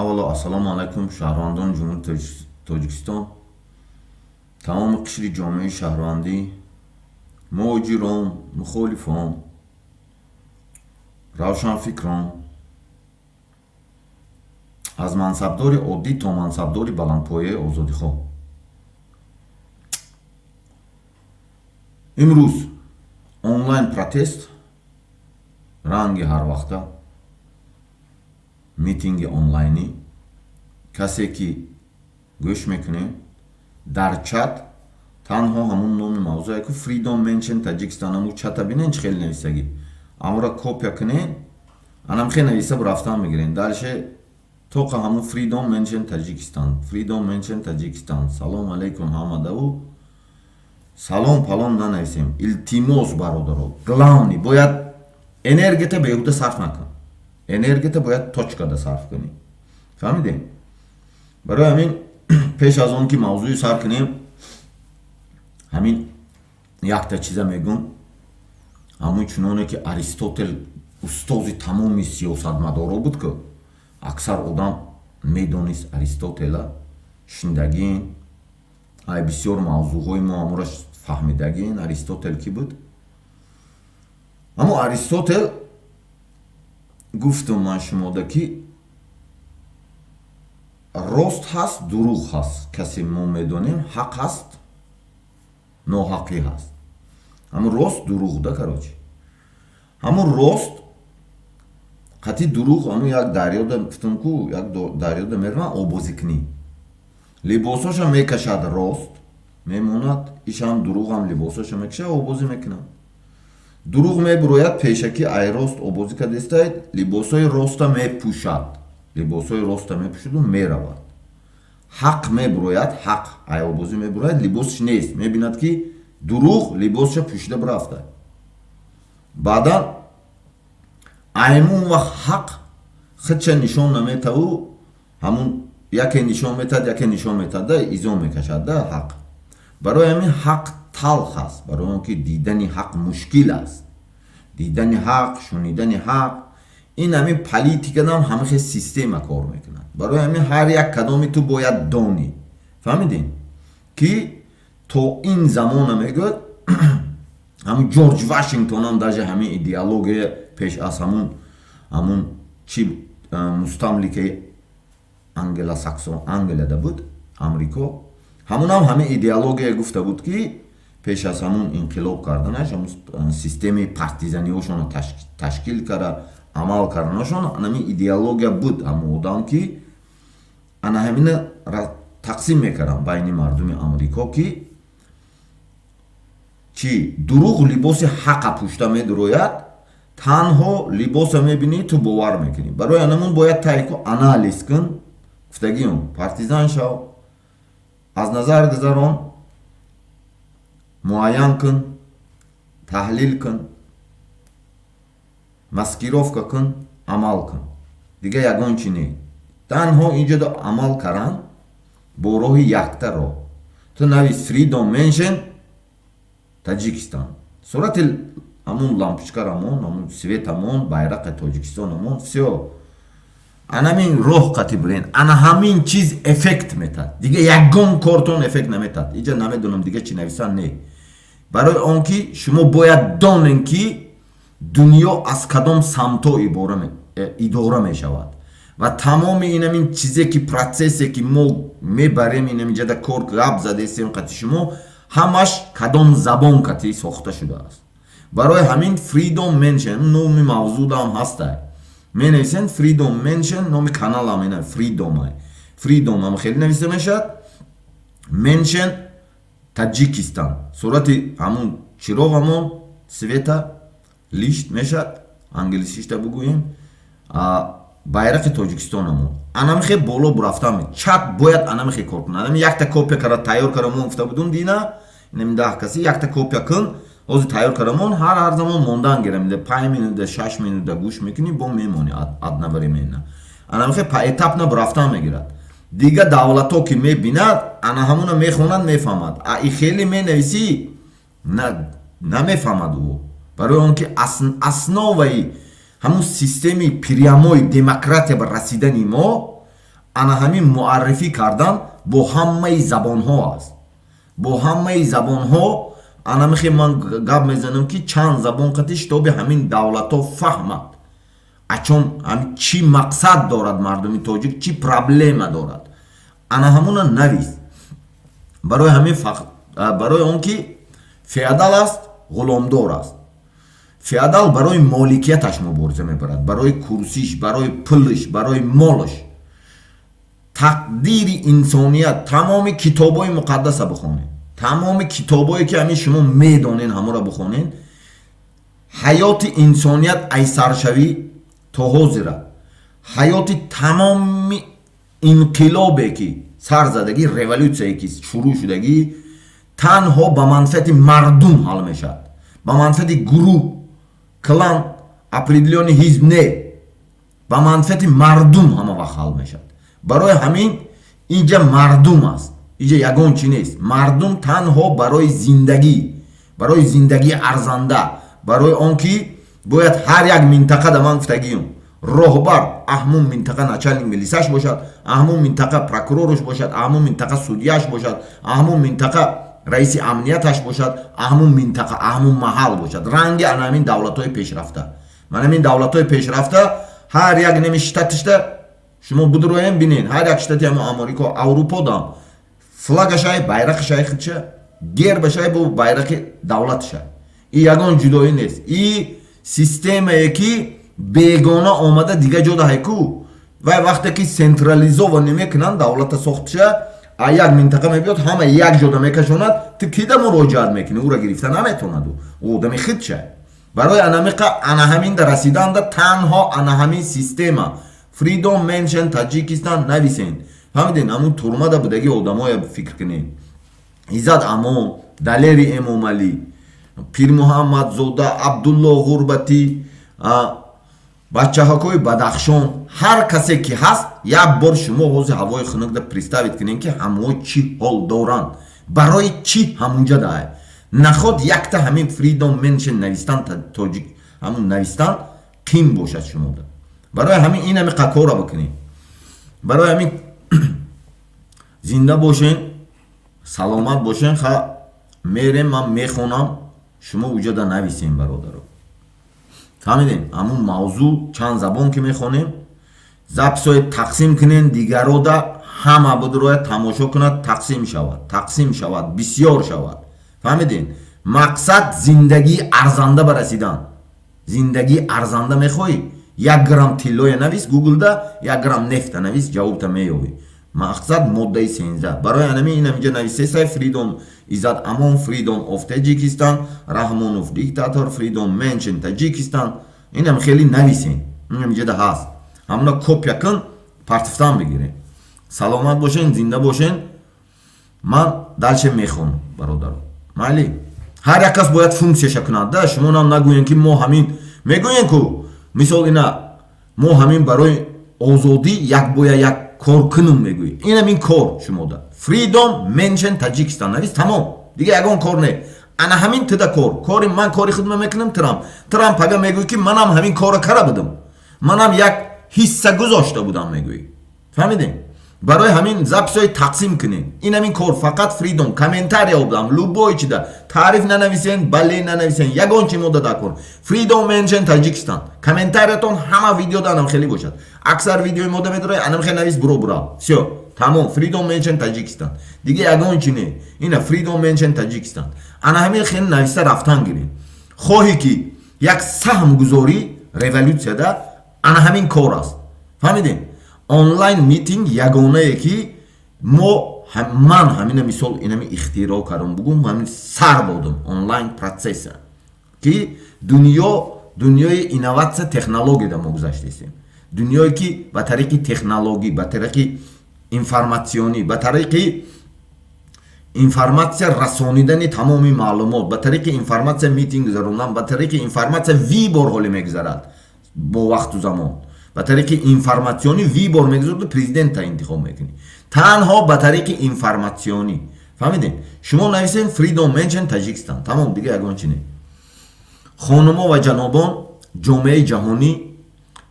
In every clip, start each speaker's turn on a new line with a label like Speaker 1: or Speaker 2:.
Speaker 1: Аввало, ассалому алайкум, шаҳрвандони Ҷумҳурии Тоҷикистон, тамоми қишри ҷомеаи шаҳрвандӣ, муҳоҷирон, мухолифон, равшанфикрон, аз мансабдори оддӣ то мансабдори баландпояи озодихоҳ. Имрӯз онлайн протест, ранги ҳарвақта митинги онлайнӣ. Касе ки гӯш мекунем, дар чат танҳо ҳамун номи мавзӯе ку Freedom Mention Tajikistan, ҳамун чата бинен, чӣ хеле нависагӣ, амура копия кунен, анам хел нависа рафтан мегирен. Дальше тоқа ҳамун Freedom Mention Tajikistan, Freedom Mention Tajikistan. Салом алейкум ҳамадаву салом палом нанависем. Илтимос, бародаро, главный бояд энергията беҳуда сарф накун, энергията бояд точкада сарф кунӣ. Фаҳмидем? Барои ҳамин, пеш аз он ки мавзӯи сар кунем, ҳамин якта чиза мегӯм. Ҳамун чуноне ки Аристотел устози тамоми сиёсатмадоро буд, ки аксар одам медонист Аристотела, шундагин, ай бисёр мавзӯъҳои мо ҳамура фаҳмидагин Аристотел ки буд. Аммо Аристотел гуфтум ман шумода, ки рост ҳаст, дурӯғ ҳаст, касе мо медонем, ҳақ ҳаст, ноҳақӣ ҳаст. Ҳамун рост дурӯғ да, короче, ҳамун рост қатъи дурӯғ. Ҳамун як дарёда гуфтум ку, як дарёда мераванд обозӣ кунӣ, либосоша мекашад, рост мемонад, ишам дурӯғам либосоша мекашад, обозӣ мекунад. Дурӯғ мебурояд пешакӣ, ай рост обозӣ кардистаед, либосҳои роста мепӯшад, либосҳои роста мепӯшаду меравад. Ҳақ мебурояд, ҳақ ай обозӣ мебурояд, либосш нест, мебинад, ки дурӯғ либосша пӯшида бирафта. Баъдан аймун вақт ҳақ худша нишон наметаву, ҳамун яке нишон метад, яке нишон метад да, изо мекашад да ҳақ. Барои ҳамин ҳақ талх аст, барои он ки дидани ҳақ мушкил аст, дидани ҳақ, шунидани ҳақ. Ин ҳамин политикадам ҳама хел система кор мекунад. Барои ҳамин ҳар як кадоми ту бояд донӣ, фаҳмидем, ки то ин замона мегӯяд ҳамун Ҷорҷ Вашингтонам даже ҳамин идеология пеш аз ҳамун чи мустамликаи англосаксон Англияда буд, Амрико, ҳамунам ҳамин идеология гуфта буд, ки пеш аз ҳамун инқилоб карданаш, ҳамун системаи партизаниҳошонро ташкил карда, амал карданашон, ҳамин идеология буд. Ҳамун одам ки ана ҳамина тақсим мекардам байни мардуми Амрико, ки чӣ дурӯғ либоси ҳақа пӯшта медурояд, танҳо либоса мебинӣ, ту бовар мекунӣ. Барои анамун бояд тайку анализ кун, гуфтагиам, партизан шав, аз назар гузарон, муайян кун, таҳлил кун, маскировка кун, амал кун. Дига ягон чи не, танҳо инҷода амал каран бо роҳи якта роҳ. Ту навис Freedom Mention Таҷикистон, сурати ҳамун лампочкарамон, ҳамун светамон, байрақи Тоҷикистонамон, всё, анамин роҳ қати бирен, ана ҳамин чиз эффект метад. Дига ягон кортон эффект наметад. Иҷа намедонам дига чӣ нависан, не. Барои он ки шумо бояд донен, ки дунё аз кадом самтҳо идора мешавад ва тамоми инамин чизе ки процессе ки мо мебарем, инаминҷада кор гап задесем қати шумо, ҳамаш кадом забон кати сохта шудааст. Барои ҳамин Freedom Mention номи мавзудам ҳастай, менависен Freedom Mention, номи каналам ина Freedom ай, Freedom ҳам хеле нависта мешавад, Mention Таҷикистон, сурати ҳамун чироғамон, света лишт мешавад, англисишта бугӯем, байрақи Тоҷикистонамон, анамихе боло бурафтам. Чат бояд анамихе кор кунад. Анами якта копия кара тайёр карамон гуфта будум дина, инами 10 каси якта копия кун, ҳозир тайёр карамон, ҳар замон мондан гирам, 5 минута, 6 минута гӯш мекунӣ, бо мемонӣ одновременно. Анамихе поэтапно бурафтан мегирад. Дига давлатҳо ки мебинад, ана ҳамуна мехонад, мефаҳмад. А и хеле менависӣ, намефаҳмад ӯ, барои он ки основаи ҳамун системаи прямой демократия ба расидани мо Ана ҳамин муаррифӣ кардан бо ҳамаи забонҳо аст, бо ҳамаи забонҳо. Ана михе ман гап мезанам, ки чанд забон қати, чтобы ҳамин давлатҳо фаҳмад, ачон чӣ мақсад дорад мардуми тоҷик, чӣ проблема дорад. Ана ҳамуна навис. Барои ҳамин, барои он ки феодал аст, ғуломдор аст. Феодал барои моликияташ мубориза мебарад, барои курсиш, барои пулш, барои молш. Тақдири инсоният, тамоми китобҳои муқаддаса бихонед, тамоми китобое ки ҳамин шумо медонен, ҳамонро бихонед. Ҳаёти инсоният ай саршавӣ то ҳозира, ҳаёти тамоми инқилобе ки сар задагӣ, революсияе ки шурӯъ шудагӣ, танҳо ба манфиати мардум ҳал мешавад. Ба манфиати гурӯҳ, клан, определённый ҳизб не, ба манфиати мардум ҳама вақт ҳал мешавад. Барои ҳамин инҷа мардум аст, инҷа ягон чи нест. Мардум танҳо барои зиндагӣ, барои зиндагии арзанда, барои он ки бояд ҳар як минтақа да, ман гуфтагиюм, роҳбар аҳмун минтақа начальник милисаш бошад, аҳмун минтақа прокурорш бошад, аҳмун минтақа судьяш бошад, аҳмун минтақа раиси амнияташ бошад, аҳмун минтақа, аҳмун маҳал бошад. Ранги ана ҳамин давлатҳои пешрафта, ман ҳамин давлатҳои пешрафта, ҳар як неми штатишта шумо будроем, бинен, ҳар як штати ҳамо Амрико, Аврупо дам флагашай, байрақашай, худша гербашай бо байрақи давлаташай. И ягон ҷудоӣ нест. И системае ки бегона омада дига ҷо даҳайку вай, вақте ки централизованный мекунанд давлата сохтша, а як минтақа мебиёд, ҳама як ҷода мекашонад. Ту кида муроҷиат мекунӣ? Ӯра гирифта наметонаду, ӯ одами худша. Барои анамиқа, ана ҳаминда расиданда танҳо ана ҳамин система Freedom Mention Tajikistan нависен. Фаҳмиден? Ҳамун турмада будаги одамоя фикр кунед: Иззат Амон, Далери Эмомалӣ, Пирмуҳаммадзода, Абдулло Ғурбатӣ, бачаҳакои Бадахшон, ҳар касе ки ҳаст. Як бор шумо ҳозир ҳавои хунукда представить кунед, ки ҳамаҳо чӣ ҳол доранд, барои чӣ ҳамунҷа даҳай. Наход якта ҳамин Freedom Mention навистан, тоҷик ҳамун навистан қим бошад шумода. Барои ҳамин ин ҳами қакора бикунед. Барои ҳамин зинда бошен, саломат бошен. Ха, мерем, ман мехонам, шумо уҷада нависем, бародаро. Фаҳмидем? Ҳамун мавзӯъ чанд забон ки мехонем, записҳои тақсим кунен дигарода, ҳама будроя тамошо кунад, тақсим шавад, тақсим шавад, бисёр шавад. Фаҳмидем? Мақсад зиндагии арзанда барасидан. Зиндагии арзанда мехоҳӣ? 1 грамм тиллоя навис гуглда, 1 грамм нефта навис, ҷавобта меёбӣ. Мақсад моддаи 13. Барои анами ин ҳаминҷа нависесай: Freedom Иззат Амон, Freedom of Tajikistan, Раҳмонов диктатор, Freedom Mention Tajikistan. Инам хеле нависен, ин ҳаминҷада ҳаст, ҳамуна копия кун, партифтан бигирем. Саломат бошен, зинда бошен. Ман дальше мехонам, бародаро. Майли, ҳар як кас бояд функсияша кунад да. Шумо нам нагӯен, ки мо ҳамин мегӯем ку, мисол, ина мо ҳамин барои озодӣ як боя як кор кунум мегӯӣ. Инам ин кор шумода: Freedom Mention Tajikistan навис, тамом, дига ягон кор не. Ана ҳамин тида кор, кори ман, кори худма мекунам. Трам пага мегӯӣ, ки манам ҳамин кора кара будам, манам як ҳисса гузошта будам, мегӯӣ. Фаҳмидем? Барои ҳамин записҳои тақсим кунед. Ин ҳамин кор, фақат Freedom комментария обдам, любой чида таъриф нанависен, бале нанависен, ягон чи мода дар кор. Freedom Mention Tajikistan комментариятон ҳама видеода анам хеле бошад. Аксар видеои мода медорад, анам хеле навис, буро, бура, всё, тамом. Freedom Mention Tajikistan, дига ягон чи не. Ина Freedom Mention Tajikistan, ана ҳамин хеле нависта рафтан гиред. Хоҳӣ ки як саҳм гузорӣ революсияда, ана ҳамин кор аст. Фаҳмидем? Онлайн митинг ягонае ки мо, ман ҳамина мисол инами ихтироъ кардам, бугум, ҳамин сар додам онлайн процесса, ки дунё дунёи инноватсия, технологияда мо гузаштесем, дунёе ки ба тариқи технологӣ, ба тариқи информатсионӣ, ба тариқи информатсия расонидани тамоми маълумот, ба тариқи информатсия митинг гузарондан, ба тариқи информатсия выбор ҳоле мегузарад бо вақту замон, ба тариқи информатсионӣ выбор мегузараду президента интихоб мекунӣ танҳо ба тариқи информатсионӣ. Фаҳмидем? Шумо нависем Freedom Mention Tajikistan, тамом, дига ягон чи не. Хонумо ва ҷанобон, ҷомеаи ҷаҳонӣ,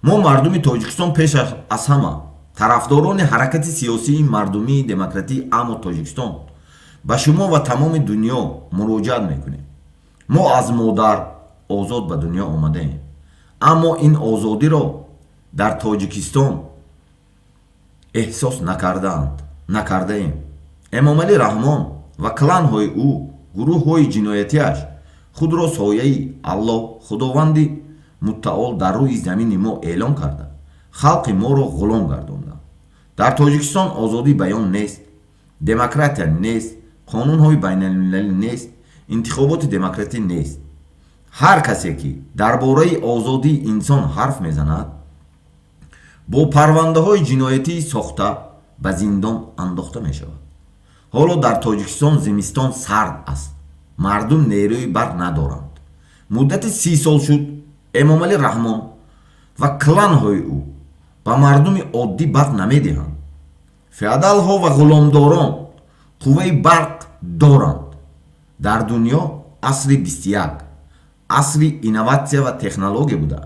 Speaker 1: мо мардуми Тоҷикистон пеш аз ҳама Тарафдорони ҳаракати сиёсии мардумии демократии АМО Тоҷикистон ба шумо ва тамоми дунё муроҷиат мекунем. Мо аз модар озод ба дунё омадаем, аммо ин озодиро дар Тоҷикистон эҳсос накардаем. Эмомалӣ Раҳмон ва кланҳои ӯ, гурӯҳҳои ҷиноятиаш худро сояи Аллоҳ Худованди муттаол дар рӯи замини мо эълон карда, халқи моро ғулом гардонданд. Дар Тоҷикистон озодии баён нест, демократия нест, қонунҳои байналмилалӣ нест, интихоботи демократӣ нест. Ҳар касе ки дар бораи озодии инсон ҳарф мезанад, бо парвандаҳои ҷиноятии сохта ба зиндон андохта мешавад. Ҳоло дар Тоҷикистон зимистон сард аст, мардум нерӯи барқ надоранд. Муддати 30 сол шуд Эмомалӣ Раҳмон ва кланҳои ӯ ба мардуми оддӣ барқ намедиҳанд. Феодалҳо ва ғуломдорон қувваи барқ доранд. Дар дунё асри 21 асри инноватсия ва технология буда,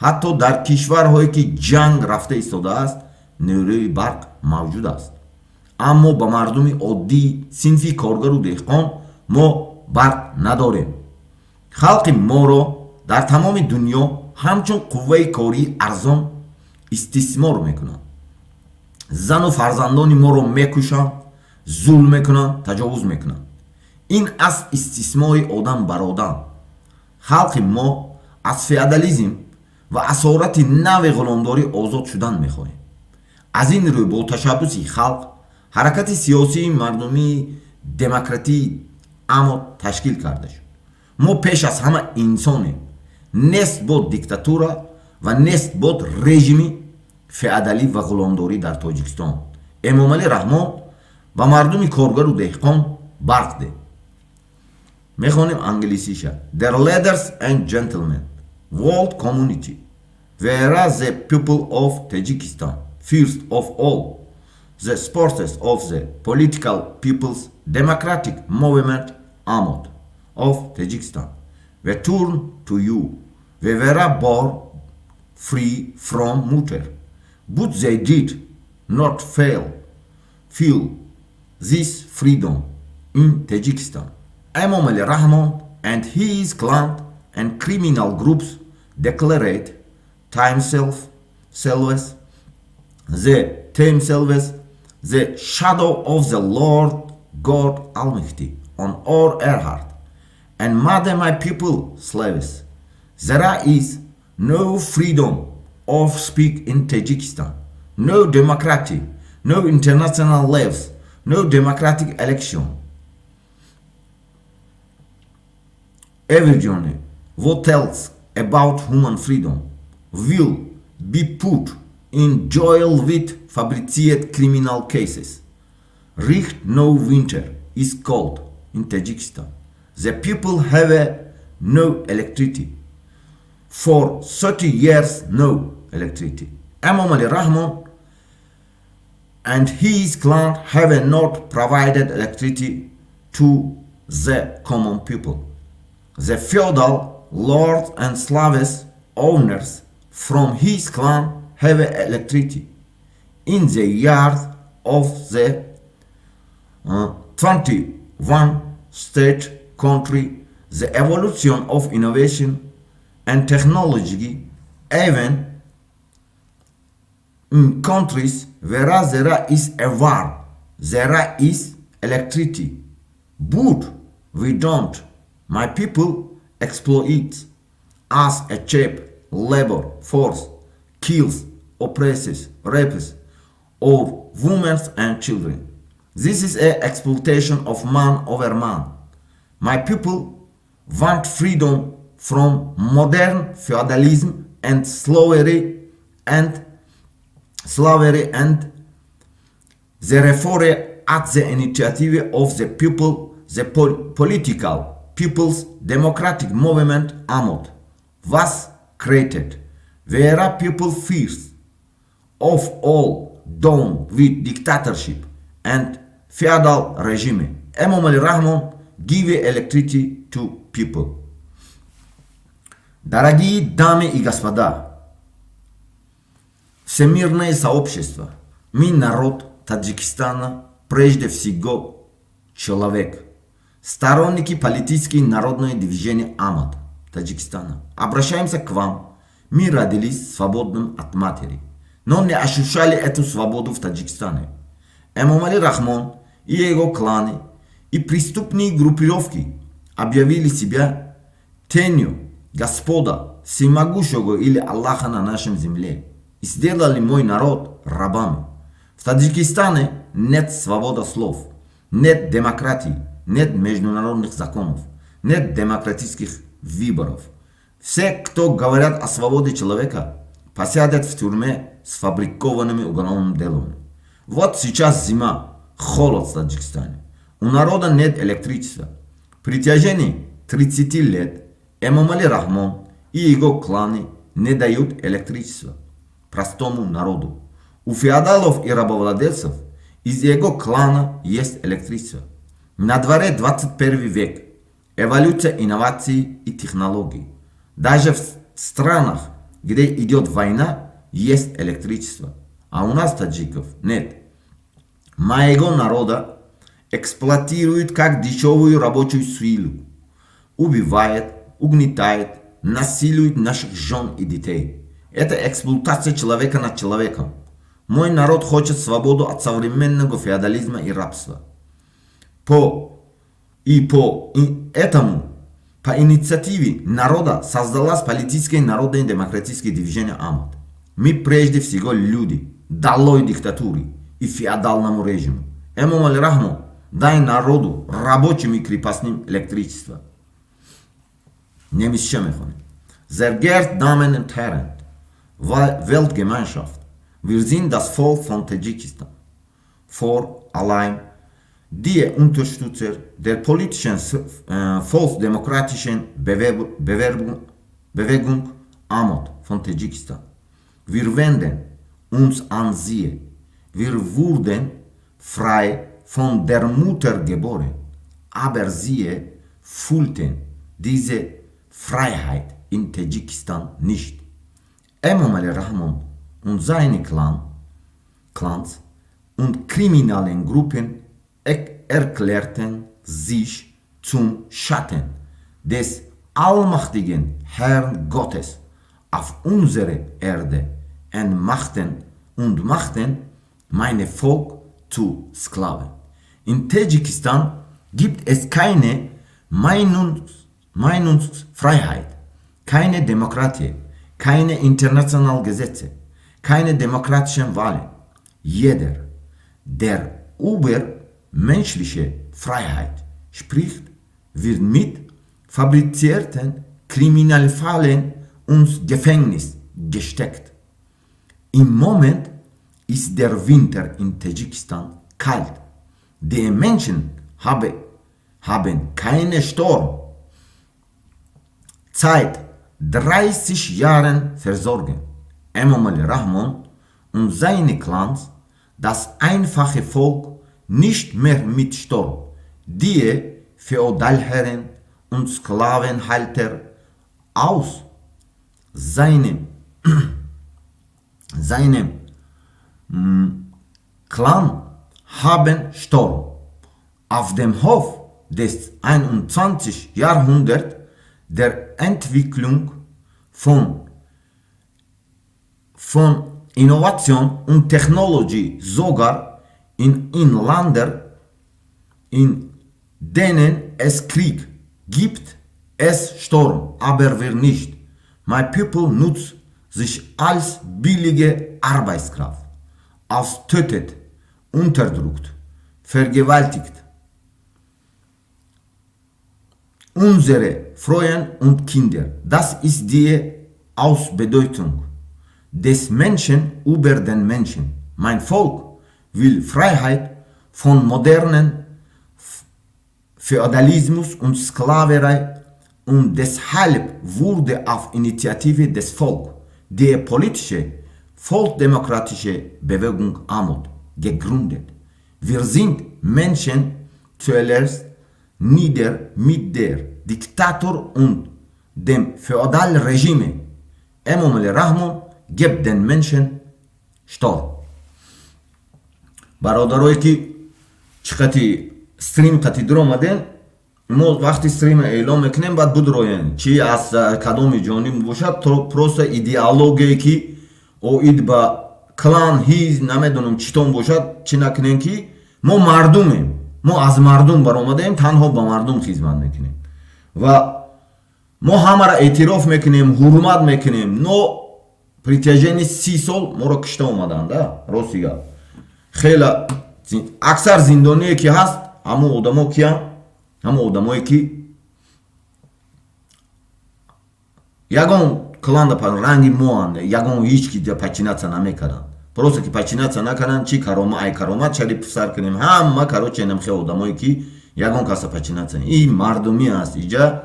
Speaker 1: ҳатто дар кишварҳое ки ҷанг рафта истодааст, нерӯи барқ мавҷуд аст. Аммо ба мардуми оддӣ, синфи коргару деҳқон мо барқ надорем. Халқи моро дар тамоми дунё ҳамчун қувваи кории арзон истисмор мекунанд. Зану фарзандони моро мекушанд, зулм мекунанд, таҷовуз мекунанд. Ин аст истисмори одам бар одам. Халқи мо аз феодализм ва асорати нави ғуломдорӣ озод шудан мехоҳем. Аз ин рӯй бо ташаббуси халқ ҳаракати сиёсии мардумии демократии АМО ташкил карда шуд. Мо пеш аз ҳама инсонем. Нест бод диктатура ва нест бод режими феодалӣ ва ғуломдорӣ дар Тоҷикистон. Эмомалӣ Раҳмон ба мардуми коргару деҳқон барқ деҳ. Мехонем англисиша. Dear leaders and gentlemen, world community, where the people of Tajikistan, first of all, the supporters of the political people's democratic movement AMOD of Tajikistan, we turn to you. We were born free from mother, but they did not feel this freedom in Tajikistan. Emomali Rahmon and his clan and criminal groups declared themselves the shadow of the Lord God Almighty on our earth, and made my people slaves. There is no freedom of speech in Tajikistan, no democracy, no international laws, no democratic election. Everyone who tells about human freedom will be put in jail with fabricated criminal cases. Right now winter is cold in Tajikistan. The people have no electricity. For 30 years, no electricity. Emomali Rahmon and his clan have not provided electricity to the common people. The feudal lords and slaves owners from his clan have electricity. In the yard of the 21 state country, the evolution of innovation and technology, even in countries where there is a war, there is electricity, but we don't. My people exploit us a cheap labor force, kills, oppresses, rapes, or women and children. This is an exploitation of man over man. My people want freedom from modern feudalism and slavery and therefore at the initiative of the people, the political People's Democratic Movement AMOD was created, where people first of all down with dictatorship and feudal regime. Emomali Rahmon give electricity to people. Дорогие дамы и господа, всемирное сообщество, Мы народ Таджикистана, прежде всего человек. Сторонники политической народного движения Амад Таджикистана. Обращаемся к вам. Мы родились свободным от матери, но не ощущали эту свободу в Таджикистане. Эмомали Рахмон и его кланы и преступные группировки объявили себя тенью Господа Всемогущего или Аллаха на нашем земле и сделали мой народ рабами. В Таджикистане нет свободы слов, нет демократии, нет международных законов, нет демократических выборов. Все, кто говорят о свободе человека, посадят в тюрьме с фабрикованными уголовными делами. Вот сейчас зима, холод в Таджикистане. У народа нет электричества. В протяжении 30 лет Эмомали Рахмон и его кланы не дают электричества простому народу. У феодалов и рабовладельцев из его клана есть электричество. На дворе 21 век. Эволюция инноваций и технологий. Даже в странах, где идет война, есть электричество. А у нас, таджиков, нет. Моего народа эксплуатируют как дешевую рабочую силу. Убивает, угнетает, насилует наших жен и детей. Это эксплуатация человека над человеком. Мой народ хочет свободу от современного феодализма и рабства. По этому, по инициативе народа создалось политическое народное демократическое движение Амад. Мы прежде всего люди, долой диктатуре и феодальному режиму. Эмомали Рахмон, дай народу, рабочим и крепостным электричество. Немисча мехонем. Sehr geehrte Damen und Herren, Weltgemeinschaft, wir sind das Volk von Tadschikistan. Vor allem die Unterstützer der politischen volksdemokratischen Bewegung Amot von Tadschikistan. Wir wenden uns an sie. Wir wurden frei von der Mutter geboren, aber sie fühlten diese Freiheit in Tadschikistan nicht. Emomali Rahmon und seine Clans und kriminellen Gruppen erklärten sich zum Schatten des allmächtigen Herrn Gottes auf unsere Erde und machten meine Volk zu Sklaven. In Tadschikistan gibt es keine Meinungsfreiheit, keine Demokratie, keine internationalen Gesetze, keine demokratischen Wahlen. Jeder, der über menschliche Freiheit spricht, wird mit fabrizierten Kriminalfällen ins Gefängnis gesteckt. Im Moment ist der Winter in Tadschikistan kalt. Die Menschen haben keine Sturm. Seit 30 Jahren versorgen Emomali Rahmon und seine Clans das einfache Volk nicht mehr mit Sturm. Die Feudalherren und Sklavenhalter aus seinem Clan haben Sturm. Auf dem Hof des 21. Jahrhunderts der Entwicklung von Innovation und Technologie sogar in Ländern, in denen es Krieg gibt, es Sturm, aber wir nicht. My people nutzt sich als billige Arbeitskraft, austötet, unterdrückt, vergewaltigt unsere Frauen und Kinder. Das ist die Ausbeutung des Menschen über den Menschen. Mein Volk will Freiheit von modernen Feudalismus und Sklaverei und deshalb wurde auf Initiative des Volkes die politische, volksdemokratische Bewegung Amot gegründet. Wir sind Menschen zuerst nieder mit der Diktator und dem Feudalregime. Emomali Rahmon gibt den Menschen Sturm. Бародарое ки чӣ қати стрим қати дуромаден, мо вақти стрима эълон мекунем, баъд будроен, чи аз кадоми ҷониб бошад, просто идеологие ки оид ба клан, ҳизб, намедонам читон бошад, чӣ накунем, ки мо мардумем, мо аз мардум баромадаем, танҳо ба мардум хизмат мекунем ва мо ҳамаро эътироф мекунем, ҳурмат мекунем. Но протяжении 30 сол моро кишта омаданд, рости гап. Хеле аксар зиндоние ки ҳаст, ҳамон одамо киянд? Ҳамон одамое ки ягон кланда ранги моанд, ягон ҳеҷ ки подчиняться намекарданд, просто ки подчиняться накарданд, чи карома, ай каромат Шарипов сар кунем, ҳама, короче, инам хел одамое ки ягон каса подчиняться. Ин мардумӣ аст. Иҷа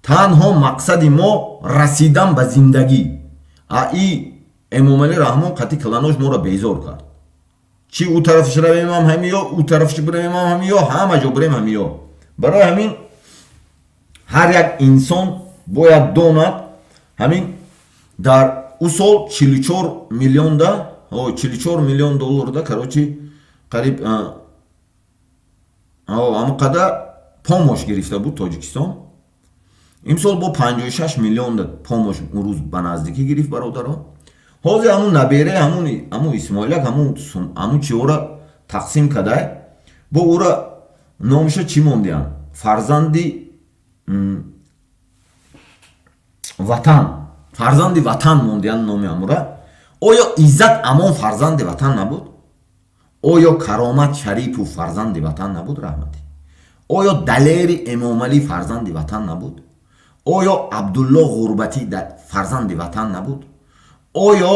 Speaker 1: танҳо мақсади мо расидан ба зиндагӣ. А и Эмомалӣ Раҳмон қатъи кланош моро безор кард. Чи ӯ тарафш равемам ҳамиё, ӯ тарафш биравемам ҳамиё, ҳама ҷо бирем ҳамиё. Барои ҳамин ҳар як инсон бояд донад, ҳамин дар ӯ сол 44 миллионда, 44 миллион долларда, короче, қариб ҳамон қадар помощь гирифта буд Тоҷикистон. Имсол бо 56 миллионда помощь он рӯз ба наздикӣ гирифт, бародарон. Ҳозир ҳамун набере, ҳамун Исмоилак, ҳамун чиҳоро тақсим кадай, бо ӯра номаша чӣ мондиям? Фарзанди ватан, фарзанди ватан мондиян номи ҳамура. Оё Иззат Амон фарзанди ватан набуд? Оё Каромат Шарипов фарзанди ватан набуд, раҳматӣ? Оё Далери Эмомалӣ фарзанди ватан набуд? Оё Абдулло Ғурбатӣ фарзанди ватан набуд? Оё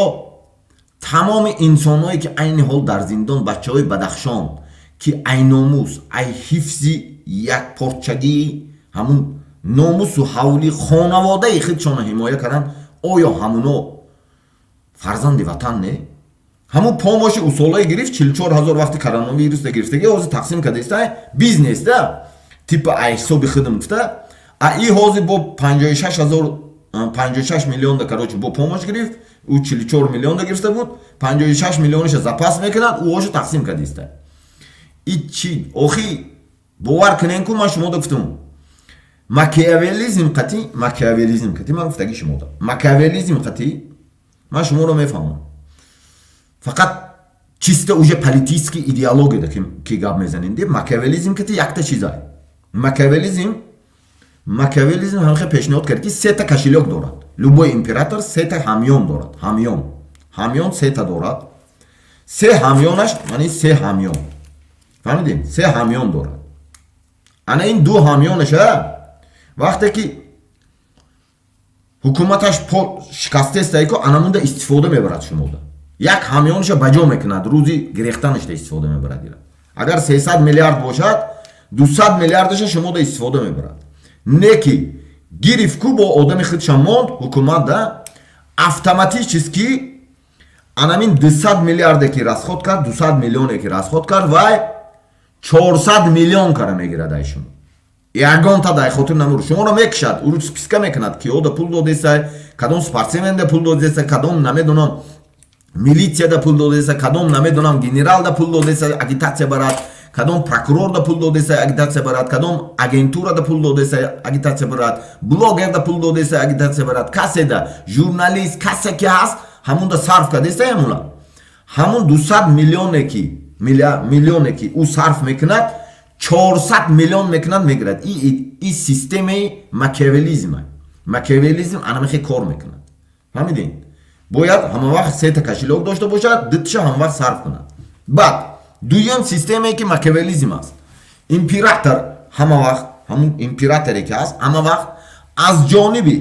Speaker 1: тамоми инсонҳое ки айни ҳол дар зиндон, бачаҳои Бадахшон, ки ай номус, ай ҳифзи якпорчагии ҳамун номусу ҳавли хонаводаи худшонро ҳимоя карданд, оё ҳамуно фарзанди ватан не? Ҳамун помощи усолае гирифт 44 ҳазор вақти коронавируса гирифтаги, ҳозир тақсим кардаиста, бизнес да, типа ай ҳисоби худам гуфта. А и ҳозир бо 56 ҳазор, 56 миллионда, короче, бо помощь гирифт. Ӯ 44 миллионда гирифта буд, 56 миллионаша запас мекунад, ӯ ҳоша тақсим кардиста. И чи охи бовар кунен ку, ман шумода гуфтам, макиавелизм қатӣ, макиавелизм қатӣ ман гуфтаги шумода, макиавелизм қатӣ ман шуморо мефаҳмам, фақат чисто уже политический идеологияда ки гап мезанем, де макиавелизм қатӣ якта чизай. Макиавелизм ҳамхе пешниҳод кард, ки сета кошелёк дорад любой император, сета ҳамён дорад, ҳамён сета дорад, се ҳамёнаш, яъне се ҳамён, фаҳмидем, се ҳамён дорад. Ана ин ду ҳамёнаша вақте ки ҳукуматаш шикастаестайко, анамунда истифода мебарад шумода. Як ҳамёнаша ба ҷо мекунад, рӯзи гирехтанашда истифода мебарад. Агар 300 миллиард бошад, 200 миллиардаша шумода истифода мебарад. Не ки гирифт ку, бо одами худша монд ҳукумат да, автоматически анамин 200 миллиарде ки расход кард, 200 миллионе ки расход кард, вай 400 миллион кара мегирад ай шумо. Ягонта дай хотир намур, шуморо мекушад, ӯ списка мекунад, киёда пул додеса, кадом спортсменда пул додеса, кадом намедонам милитсияда пул додеса, кадом намедонам генералда пул додеса агитатсия барад, кадом прокурорда пул додеса агитатсия барад, кадом агентурада пул додеса агитатсия барад, блогерда пул додеса агитатсия барад, каседа журналист, касе ки ҳаст, ҳамунда сарф кардеса. Ҳамуна ҳамун 200 миллионе ки миллионе ки ӯ сарф мекунад, 400 миллион мекунад, мегирад. И системаи макиавелизм. Макиавелизм анамихе кор мекунад, фаҳмидин? Бояд ҳама вақт сета кошелёк дошта бошад, дуташа ҳама вақт сарф кунад. Баъд дуюм системае ки макиавелизм аст, император ҳама вақт, ҳамун императоре ки ҳаст, ҳама вақт аз ҷониби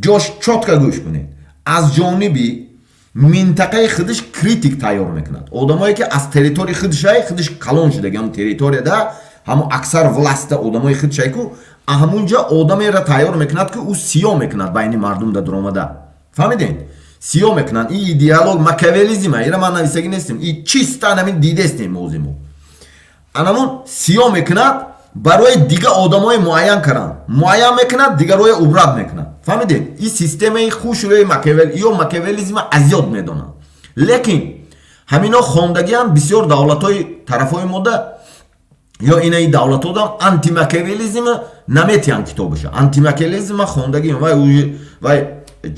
Speaker 1: ҷош, чётко гӯш кунед, аз ҷониби минтақаи худаш критик тайёр мекунад, одамое ки аз территорияи худшай, худаш калон шудаги, ҳамун территорияда ҳамун аксар властта одамои худшай ку, ҳамунҷа одамеро тайёр мекунад, ки ӯ сиё мекунад байни мардум да дуромада, фаҳмидед? Сиё мекунанд. Ин идеолог макиавелизм, ира ман нависагӣ нестем, и чисто анамин дидестем мозимо. Анамун сиё мекунад барои дига одамои муайян кардан, муайян мекунад, дигароя убрат мекунад, фаҳмидед? Ин системаи хушрӯи макиавел, ё макиавелизма азёд медонанд. Лекин Ҳамино хондагиам бисёр давлатҳои тарафҳои мода ё инаи давлатҳодам антимакиавелизм наметиҳанд китобаша. Антимакиавелизм хондагиам вай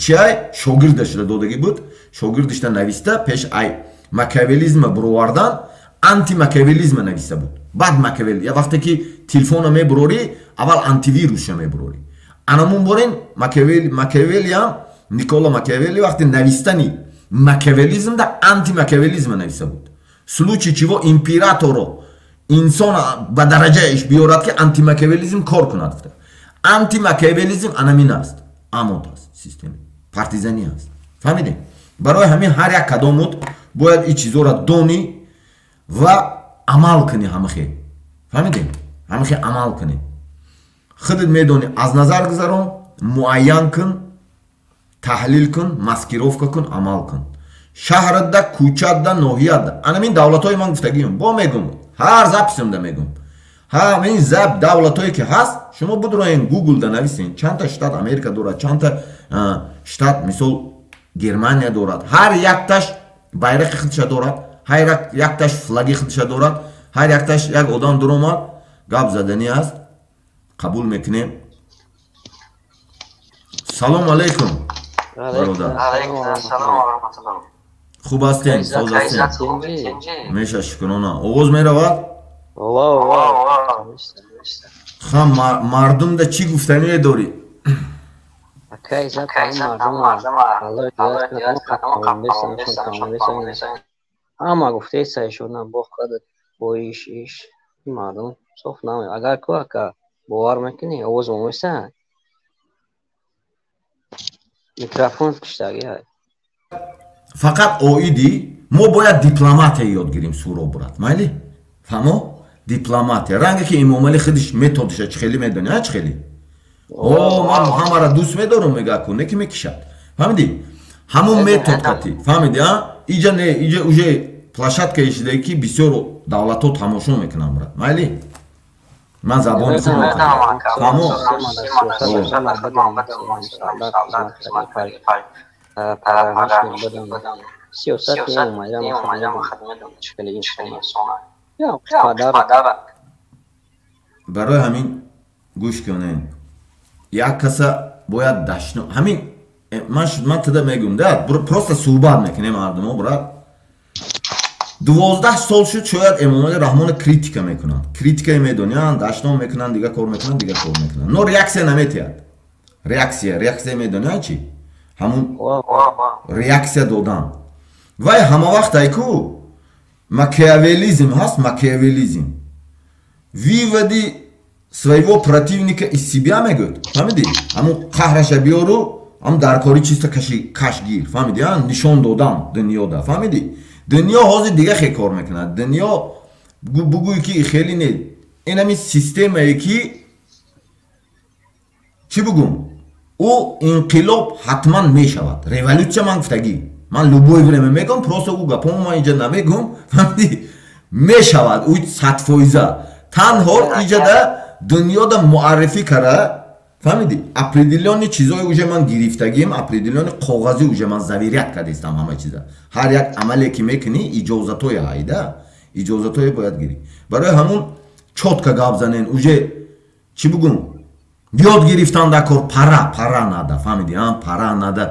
Speaker 1: чиай шогирдашда додагӣ буд, шогирдашда нависта пеш ай макиавелизма буровардан антимакиавелизма нависта буд. Баъд Макиавелли я вақте ки телефона мебурорӣ, аввал антивирусша мебурорӣ. Анамун борин Макиавеллиам, Никола Макиавелли вақте навистани макиавелизмда антимакиавелизма нависта буд. Случай чего императоро инсон ба дараҷаиш биёрад, ки антимакиавелизм кор кунад. Антимакиавелизм анамин аст, амот аст, система партизанӣ аст. Фаҳмидем? Барои ҳамин ҳар як кадомут бояд ин чизоро донӣ ва амал кунӣ ҳамахел. Фаҳмидем? Ҳамахел амал кунӣ. Худат медонӣ, аз назар гузарон, муайян кун, таҳлил кун, маскировка кун, амал кун. Шаҳрда, кӯчада, ноҳияда. Анамин давлатҳои ман гуфтагиам, бо мегум, ҳар записимда мегум. Ҳамин зап давлатҳое ки ҳаст, шумо будроен гуглда нависен, чандта штат Америка дорад, чандта штат мисол Германия дорад. Ҳар якташ байрақи худша дорад, ҳар якташ флаги худша дорад, ҳар якташ як одам дуромад, гап заданӣ аст, қабул мекунем. Салом алейкум, бародар. Хуб ҳастем, соз ҳастем. Меша, шукрона. Овоз меравад? Ха, мардумда чӣ гуфтание дорӣ?
Speaker 2: Ҳама гуфтаисайшона бо худат бо иш иш мардум соф наме. Агар ку ака бовар мекунӣ, овоз момеса микрофон киштагӣ.
Speaker 1: Фақат оиди мо бояд дипломатия ёд гирем, Суроб брат. Майли? Фаҳмо? Дипломатия. Ранге ки Эмомалӣ худиш методиша чӣ хеле медонӣ, а чӣ хеле? О, ман ҳамаро дӯст медорам, мега ку, не ки мекишад. Фаҳмидӣ? Ҳамон метод қати. Фаҳмидӣ, а? Иҷа не, иҷа уже площадка шуда ки бисёр давлатҳо тамошо мекунанд, брат. Майли? Ман забони худ мекунам. Фаҳмо? Барои ҳамин гӯш кунед. Як каса бояд дашно ҳамин ман туда мегӯм да, просто суҳбат мекунем мардумо, брат. 12 сол шуд, шояд Эмомалӣ Раҳмона критика мекунанд. Критикае медонанд, дашном мекунанд, дигар кор мекунанд, дигар кор мекунанд. Но реаксия наметиҳад. Реаксия, реаксия медонанд чӣ? Ҳамун реаксия додан. Вай ҳама вақт айку макиавелизм ҳаст, макиавелизм. Выводи своего противника из себя мегӯяд. Фаҳмидӣ? Ҳамун қаҳраша биёру, ҳам дар кори чиста каши каш гир. Фаҳмидӣ? Нишон додан дунёда. Фаҳмидӣ? Дунё ҳозир дига хел кор мекунад. Дунё бугӯй ки хеле не. Ин ҳамин системае ки чӣ бугум? Ӯ инқилоб ҳатман мешавад. Революсия ман гуфтагӣ. Ман любое время мегӯм, просто ӯ гапомо ман инҷа намегӯм. Фаҳмидӣ? Мешавад ӯ 100%. Танҳо иҷада дунёда муаррифӣ кара, фаҳмидӣ? Определённый чизое уже ман гирифтагим, определённый коғазӣ уже ман заверять кардистам ҳама чиза. Ҳар як амале ки мекунӣ, иҷозатое ҳайда, иҷозатое бояд гирӣ. Барои ҳамун чётко гап занен, уже чӣ бугум? Ёд гирифтан дар кор пара, пара нада, фаҳмидӣ? Пара нада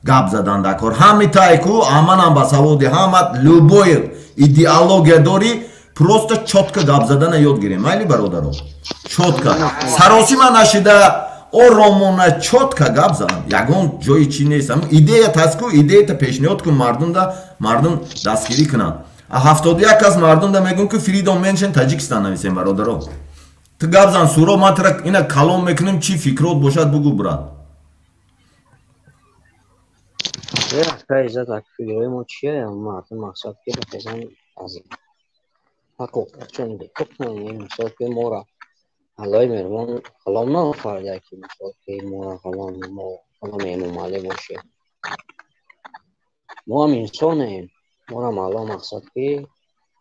Speaker 1: гап задан дар кор. Ҳами тайку, аманам ба саводи ҳама любой идеология дорӣ, просто чётко гап задана ёд гирем. Майли, бародаро? Чётко. Саросима нашида, оромона чётко гап зан. Ягон ҷои чӣ нест. Идея таску, идеята пешниҳод кун мардумда, мардум дастгирӣ кунанд. А 71 кас мардумда мегӯм ки Freedom Mansion Таҷикистон нависем, бародаро. Ту гап зан, Суро, ман тра ина калом мекунем, чӣ фикрот бошад бугӯ, брат.
Speaker 2: Аллоҳи меҳрубон ғулом наофарида ки мисол ки моро ғулом, мо ғуломи Эмомалӣ бошем. Мо ҳам инсонем. Моро Аллоҳ мақсад ки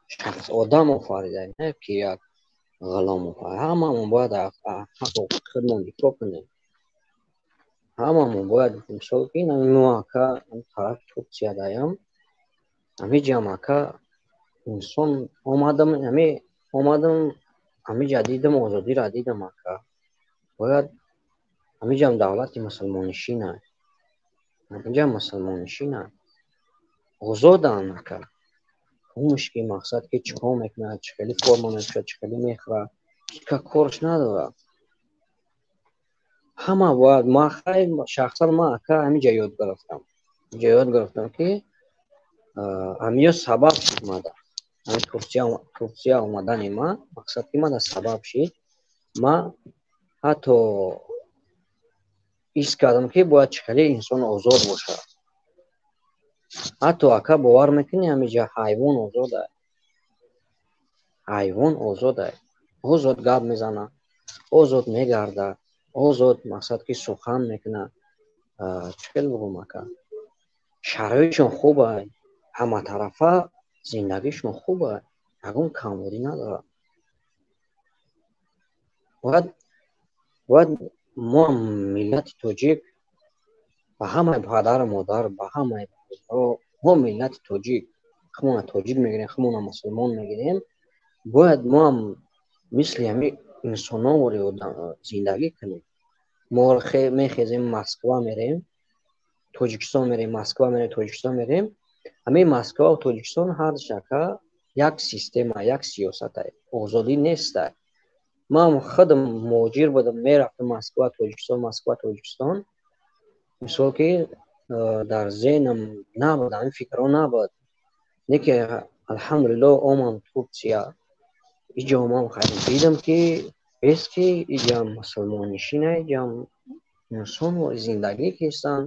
Speaker 2: шахс одам офарида, не ки як ғулом офарида. Ҳамамон бояд ҳақ ҳуқуқи худмон дифоъ кунем. Ҳамамон бояд мисол ки мо ака тарафи Туркия даям. Ҳамиҷам, ака, инсон омадам, ҳами омадам, ҳамиҷа дидам, озодиро дидам, ака. Бояд ҳамиҷам давлати мусулмоннишина, ҳамиҷам мусулмоннишина, озоданд, ака. Ҳумш ки мақсад ки чӣ кор мекунад, чӣ хеле форма мепӯшад, чӣ хеле мехӯрад, ҳеҷ корш надорад. Ҳама бояд, ма хай шахсан ма, ака, ҳамиҷа ёд гирифтам, ҳамиҷа ёд гирифтам, ки ҳамиё сабаб шуд мада. Ҳами Турсия омадани ма, мақсад ки мада сабаб шид. Ма ҳатто ҳис кардам, ки бояд чӣ хеле инсон озод бошад. Ҳатто, ака, бовар мекунӣ, ҳамиҷа ҳайвон озода, ҳайвон озода, озод гап мезанад, озод мегардад, озод, мақсад ки, сухан мекунад. Чӣ хел бугум, ака, шароитшон хуба, ҳаматарафа зиндагишон хуба, ягон камбудӣ надорад. Бояд мо, миллати тоҷик, ба ҳамаи падару модар, ба ҳамаи мо, миллати тоҷик, худмона тоҷик мегирем, худмона мусулмон мегирем, бояд моам мисли ҳами инсоновори зиндагӣ кунем. Мо мехезем, Москва мерем, Тоҷикистон мерем, Москва мерем, Тоҷикистон мерем. Ҳамин Москваву Тоҷикистон ҳардуш, ака, як система, як сиёсата, озодӣ неста. Ман худам муҳоҷир будам, мерафтам Москва, Тоҷикистон, Москва, Тоҷикистон. Мисол ки дар зеҳнам набуд, ҳамин фикрҳо набуд. Не ки, алҳамдулилло, омам Турсия, иҷо омам, хайр, дидам, ки бес ки иҷам мусулмоннишина, иҷам инсон зиндагӣ кистанд,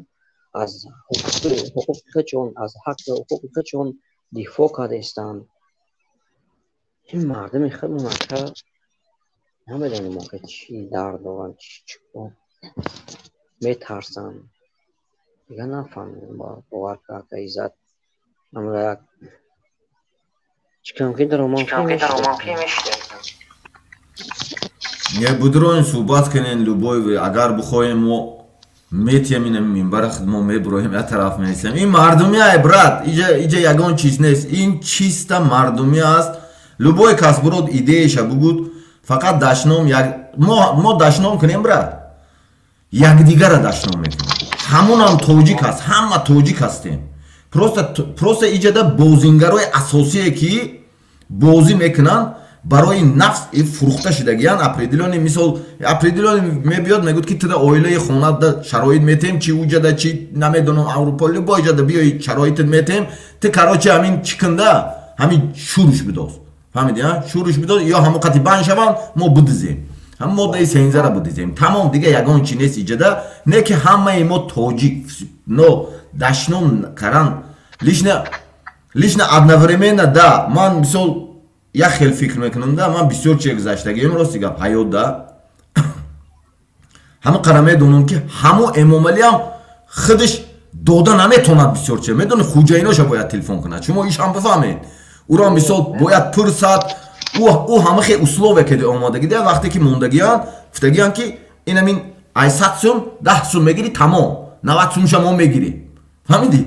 Speaker 2: аз ҳуқуқи худшон, аз ҳаққи ҳуқуқи худшон дифоъ кардаистанд. Ин мардуми худмон, ака, намедонем охи чӣ дард доранд, чӣ метарсанд, дигар нафаҳмидам. Бовар кар, ака Иззат, амра як чикам ки даромам.
Speaker 1: Не, будроин, суҳбат кунен, любой. Агар бихоҳем, мо метием ин минбара худ, мо мебуроем, як тараф меистем. Ин мардумӣ ай, брат, иҷа ягон чиз нест, ин чиста мардумӣ аст. Любой кас бурод, идеяша бугуд, фақат дашном мо дашном кунем, брат, якдигара дашном мекунем. Ҳамонам тоҷик аст, ҳама тоҷик ҳастем. Просто иҷада бозингарои асосие, ки бозӣ мекунанд, барои нафс фурӯхта шудагиян. Определённый, мисол, определённый мебиёд, мегӯд, ки туда оилаи хонада шароит метем, чи уҷада, чи намедонам, Аврупо, любой ҷада биёи, шароитат метем. Ту, короче, ҳамин чӣ кунда, ҳамин шуруш бидоз, фаҳмиди, шуруш бидоз, ё ҳамо қати банд шаванд, мо бидизем, ҳам моддаи сензара бидизем, тамом. Дига ягон чи нест иҷада. Не ки ҳамаи мо тоҷик, но дашном каран лично одновременно да. Ман, мисол, як хел фикр мекунам да. Ман бисёр чиз гузаштагием, рости гап, ҳаёт да. Ҳама қара медонам, ки ҳамо Эмомалиам худаш дода наметонад бисёр чиз. Медони, хуҷаиноша бояд телефон кунад, шумо ишам бифаҳмед, ӯро, мисол, бояд пурсад. Ӯ ҳама хе условия ки омодагӣ да, вақте ки мондагиянд, гуфтагиянд, ки инамин ай 100 сум 10 сум мегирӣ, тамом, 90 сумша мо мегирӣ, фаҳмидӣ?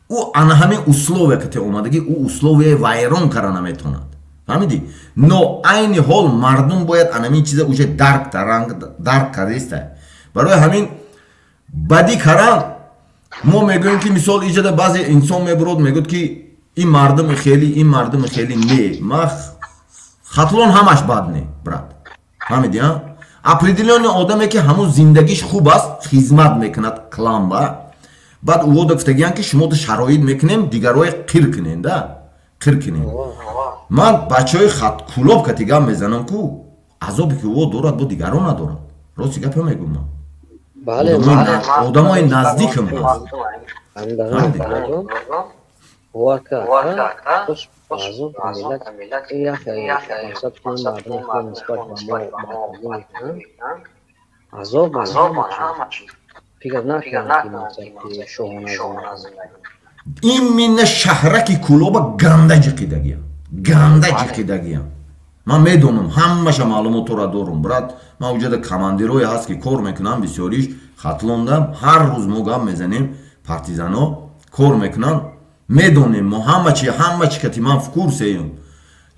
Speaker 1: Ӯ ана ҳамин условия ки омадагӣ, ӯ условия вайрон кара наметонад, фаҳмидӣ? Но айни ҳол мардум бояд анамин чиза уже дарк кардаиста. Барои ҳамин бадӣ каран мо мегӯем, ки, мисол, иҷада баъзе инсон мебурод, мегӯяд, ки ин мардуми хеле, ин мардуми хеле. Не, ма Хатлон ҳамаш бад не, брат, фаҳмидӣ? Определённый одаме, ки ҳамун зиндагиш хуб аст, хизмат мекунад кламба, баъд ӯода гуфтагиянд, ки шумо шароит мекунем, дигарое қир кунен да, қир кунем. Ман бачаҳои Кулоб кати гап мезанам ку, азобе ки ӯ дорад, бо дигарон надорад. Рости гапа мегӯм, ман одамои наздикам ҳаст.
Speaker 2: Бовар кард, азоб миллат мақсад ки мардуми худ нисбат ба мо бадбинӣ мекунанд, азоб ҳама чиз. Фикр накунанд, ки мақсад ки шоҳона зиндагӣ.
Speaker 1: Именно шаҳраки Кулоба ганда ҷиқидагиям, ганда ҷиқидагиям. Ман медонам, ҳамаша маълумотро дорум, брат. Ман уҷада командирое ҳаст, ки кор мекунам, бисёриш Хатлонда. Ҳар рӯз мо гап мезанем, партизано кор мекунанд. Медонем мо ҳама чи, ҳама чи кати ман в курсе ем.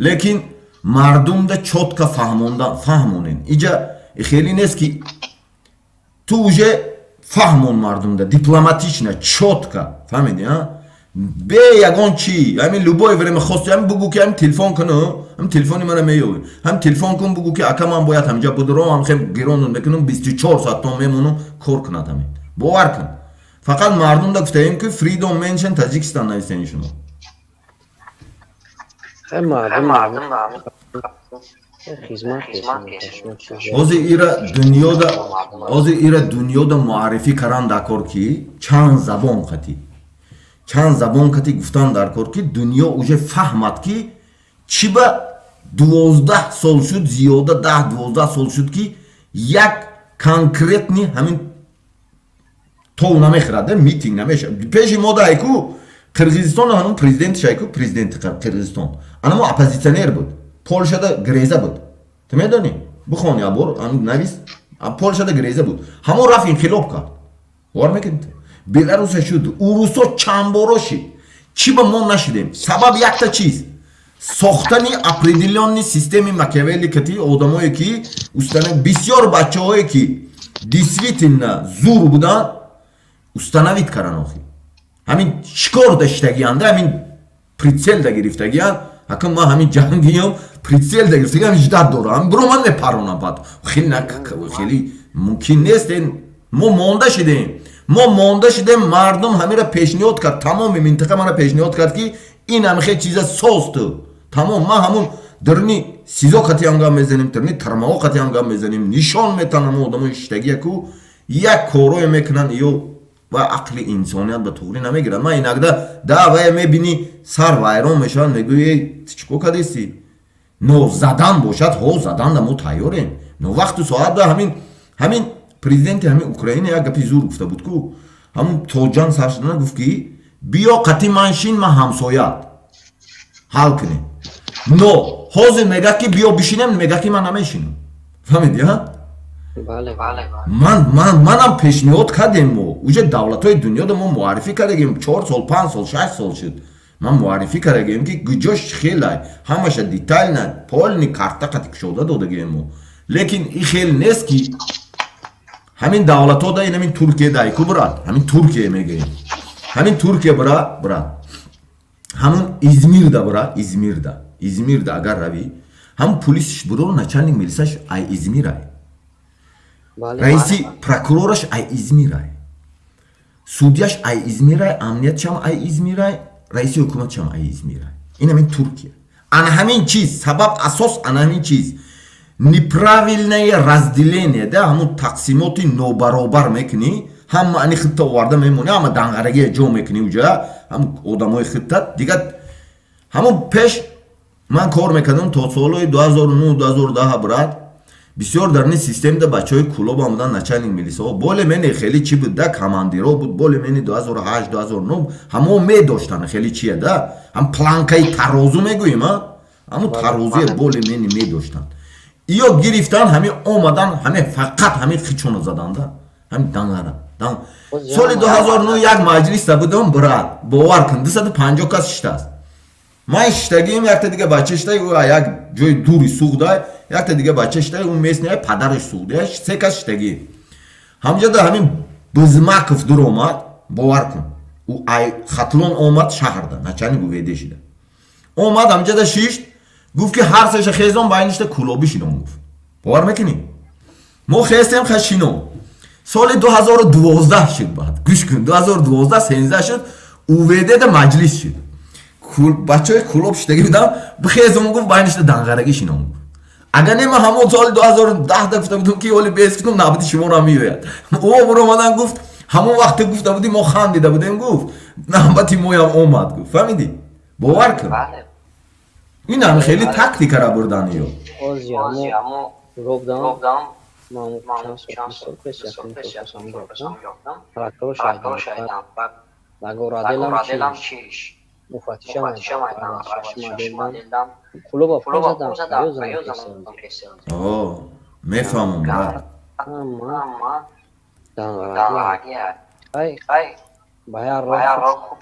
Speaker 1: Лекин мардумда чётко фаҳмонен. Иҷа хеле нест, ки ту уже фаҳмон мардумда дипломатично, чётко, фаҳмиди, а? Бе ягон чи, ҳамин любое время хости, ҳамин бугӯ, ки ҳамин телефон куну, ҳамин телефони мана меёвӣ, ҳамин телефон кун, бугӯ, ки ака, ман бояд ҳаминҷа будуром, ҳам хел гиронун мекунум, 24 соат то мемонум, кор кунад ҳамин. Бовар кун, фақат мардумда гуфтаем, ки Freedom Menschen Таҷикистон нависени шумо.
Speaker 2: Мардум.
Speaker 1: Ҳозир ира дунёда муаррифӣ кардан дар кор, ки чанд забон қатӣ, чанд забон кати гуфтан дар кор, ки дунё уже фаҳмад, ки чӣ ба 12 сол шуд, зиёда 10-12 сол шуд, ки як конкретный ҳамин тов намехӯрад, митинг намешавад. Пеши мо дайку Қирғизистон, ҳамун президентш айку, президенти Қирғизистон анамо оппозитсионер буд, Полшада греза буд, ту медонӣ, бихони, абор навис, Полшада греза буд, ҳамон рафт инқилоб кард, бовар мекунӣ? Беларуса шуд, урусо чандборо шид, чӣ ба мо нашидем? Сабаб якта чиз: сохтани определённый системи Макиавелли кати одамое, ки устана бисёр бачаҳое, ки действительно зур буданд, установить кардан. Охи ҳамин чикор даштагианда, ҳамин прицел да гирифтагиянд. Ҳакм ман ҳамин ҷангиём, прицел да гирифтагиам, ждать дорам, биро, ман мепаронам. Баъд хеле хеле мумкин нест. Мо монда шидем, мо монда шидем. Мардум ҳамира пешниҳод кард, тамоми минтақа мана пешниҳод кард, ки ин ҳамихе чиза соз ту. Тамом, ман ҳамун дирни СИЗО қатиам гап мезанем, дирни тармаҳо қатиам гап мезанем, нишон метан. Ҳамон одамои шиштагияку як корое мекунанд ё ва ақли инсоният ба туғрӣ намегирад. Ман иногда да вая мебинӣ, сар вайрон мешавад, мегӯӣ: «Эй, ту чӣ кор кардисти?» Но задан бошад, ҳо, заданда мо тайёрем, но вақту соат да. Ҳамин президенти ҳамин Украина як гапи зур гуфта буд ку, ҳамун то ҷанг сар шудана гуфт, ки биё қати ман шин, ман ҳамсояат, ҳал кунем. Но ҳозир мегӯяд, ки биё бишинем, мегӯяд, ки ман намешинам. Фаҳмиди, а? Манам пешниҳод кардем, мо уже давлатҳои дунёда мо муаррифӣ кардагем, 4 сол, 5 сол, 6 сол шуд, ман муаррифӣ кардагем, ки гуҷош хелай, ҳамаша детально, полный карта қати кушода додагем мо. Лекин и хел нест, ки ҳамин давлатҳо да, ин ҳамин Туркия дайку, брат, ҳамин Туркия мегӯем, ҳамин Туркия бира, брат, ҳамун Измирда, бира, Измирда агар равӣ, ҳамун пулисш буро, начальник милисаш ай Измирай, раиси прокурораш ай Измирай, судья ш ай Измирай, амниятшам ай Измирай, раиси ҳукуматшам ай Измирай. Ин ҳамин Туркия. Ана ҳамин чиз сабаб, асос ана ҳамин чиз, неправильное разделение да, ҳамун тақсимоти нобаробар мекунӣ, ҳама ани хитта оварда мемонӣ, ҳама данғарагия ҷо мекунӣ уҷа, ҳам одамои хитта дигар. Ҳамун пеш ман кор мекардам то солҳои 2009, 2010, брат, бисёр дар ин системда бачаҳои Кулобам буданд, начальник милисаҳо, более-менее хеле чӣ буд да, командиро буд, более-менее 2008, 2009 ҳамо медоштанд, хеле чия да, ҳам планка и тарозу мегӯем, а ҳамун тарозуя более-менее медоштанд. Иё гирифтан, ҳамин омадан, ҳамин фақат ҳамин хичоно заданда, ҳамин дангара. Соли 2009 як маҷлиста будам, брат, бовар кун, 250 кас шиштааст. Ман шиштагием, якта дига бача шитаи, ӯ як ҷои дури Суғдай, якта дига бача шитаи, ӯ местный, падараш Суғдия, се кас шиштагием ҳамҷода. Ҳамин Бизмаков дур омад, бовар кун, ӯ ай Хатлон омад, шаҳрда начальник УВД шида омад, ҳамҷода шишт, гуфт, ки ҳар сеша хезон, байништа кулобӣ шинон, гуфт. Бовар мекунӣ, мо хестем, ха, шинон. Соли 2012 шуд, баъд гӯш кун, 2012, 13 шуд, УВД да маҷлис шуд, бачаҳои Кулоб шиштагӣ будам, бихезон, гуфт, байништа данғарагӣ шинон, гуфт. Агар не, ман ҳамон соли 2010 да гуфта будам, ки оли бес кунам, навбати шуморо меояд. Ӯ буромадан, гуфт: «Ҳамон вақте гуфта будӣ, мо хандида будем», гуфт, «навбати моям омад», гуфт. Фаҳмидӣ? Бовар кун, ин ҳам хеле тактикара бурдан ё.
Speaker 2: Ман чанд сол пеш Нагораделам чиш муфаттишам, клуба задам.
Speaker 1: Мефаҳмам, брат.
Speaker 2: Ай ба як роҳ хуб.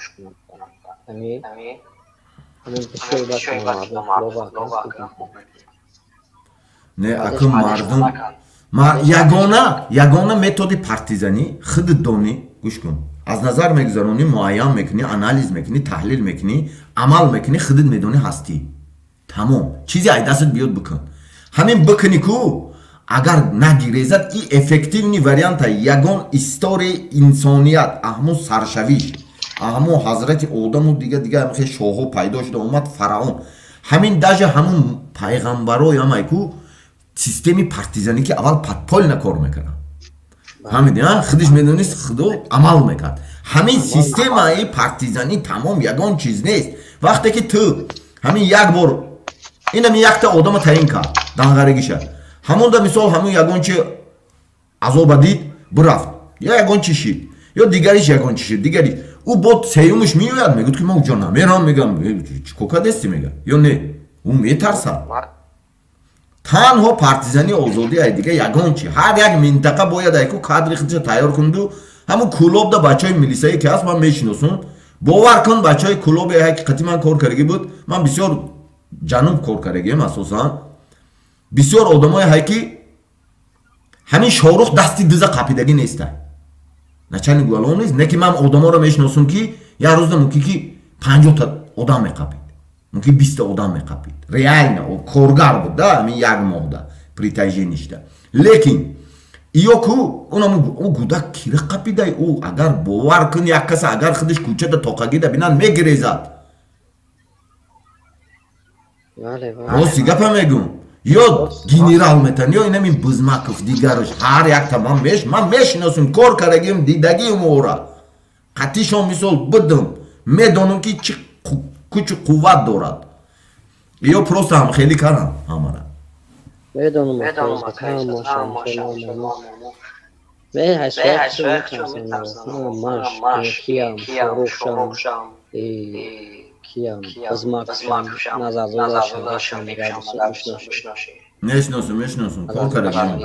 Speaker 1: Не, акун мардум ягона методи партизанӣ худат донӣ, гӯш кун, аз назар мегузаронӣ, муайян мекунӣ, анализ мекунӣ, таҳлил мекунӣ, амал мекунӣ, худат медонӣ ҳастӣ, тамом. Чизе ай дастат биёд бикун, ҳамин бикунӣ ку, агар нагирезад, и эффективный варианта ягон историяи инсоният, аҳму саршавиш, аҳму ҳазрати одаму дига дига ҳамихе шоҳҳо пайдо шуда омад, фараон, ҳамин даже ҳамун пайғамбарои ҳамай ку системи партизанӣ ки аввал подпольно кор мекарданд, фаҳмиди, худиш медонист, худо амал мекард. Ҳамин системаи партизанӣ тамом, ягон чиз нест. Вақте ки ту ҳамин як бор инами якта одама таъин кард данғаригиша, ҳамонда мисол ҳамун ягон чи азоба дид, бирафт, ё ягон чи шид, ё дигариш ягон чи шид, дигариш, ӯ бо сеюмаш меояд, мегӯяд ки ман уҷо намерам, мегам чӣ кор кардасти, мега, ё не, ӯ метарсад. Танҳо партизани озодӣ ай, дига ягон чи. Ҳар як минтақа бояд айку кадри худша тайёр кунду. Ҳамун Кӯлобда бачаҳои милисае ки ҳаст, ман мешиносум, бовар кун, бачаҳои Кӯлобе ки қати ман кор кардагӣ буд, ман бисёр ҷануб кор кардагиам, асосан бисёр одамое ҳай ки ҳамин Шорух дасти диза қапидагӣ неста, начальник уголовный нест, не ки ман одаморо мешиносум ки як рӯзда мумкин ки 50-та одам меқапид, мумкин 20-та одам меқапид, реально коргар буд да, ҳамин як моҳда притяженишда. Лекин иё ку унам ӯ гудак кира қапидай, ӯ агар бовар кун, як каса агар худаш кӯчада тоқагида бинанд, мегирезад. Рости гапа мегӯм, ё генерал метан, ё инамин Бузмаков, дигараш, ҳар якта ман мешиносум, кор кардагиам, дидагиам, ора қатишон мисол бидум, медонам ки чӣ кучу қувват дорад. Ё просто ҳам хеле кардам ҳамара.
Speaker 2: Медонам,
Speaker 1: мешиносум, мешиносум, кор кардагиам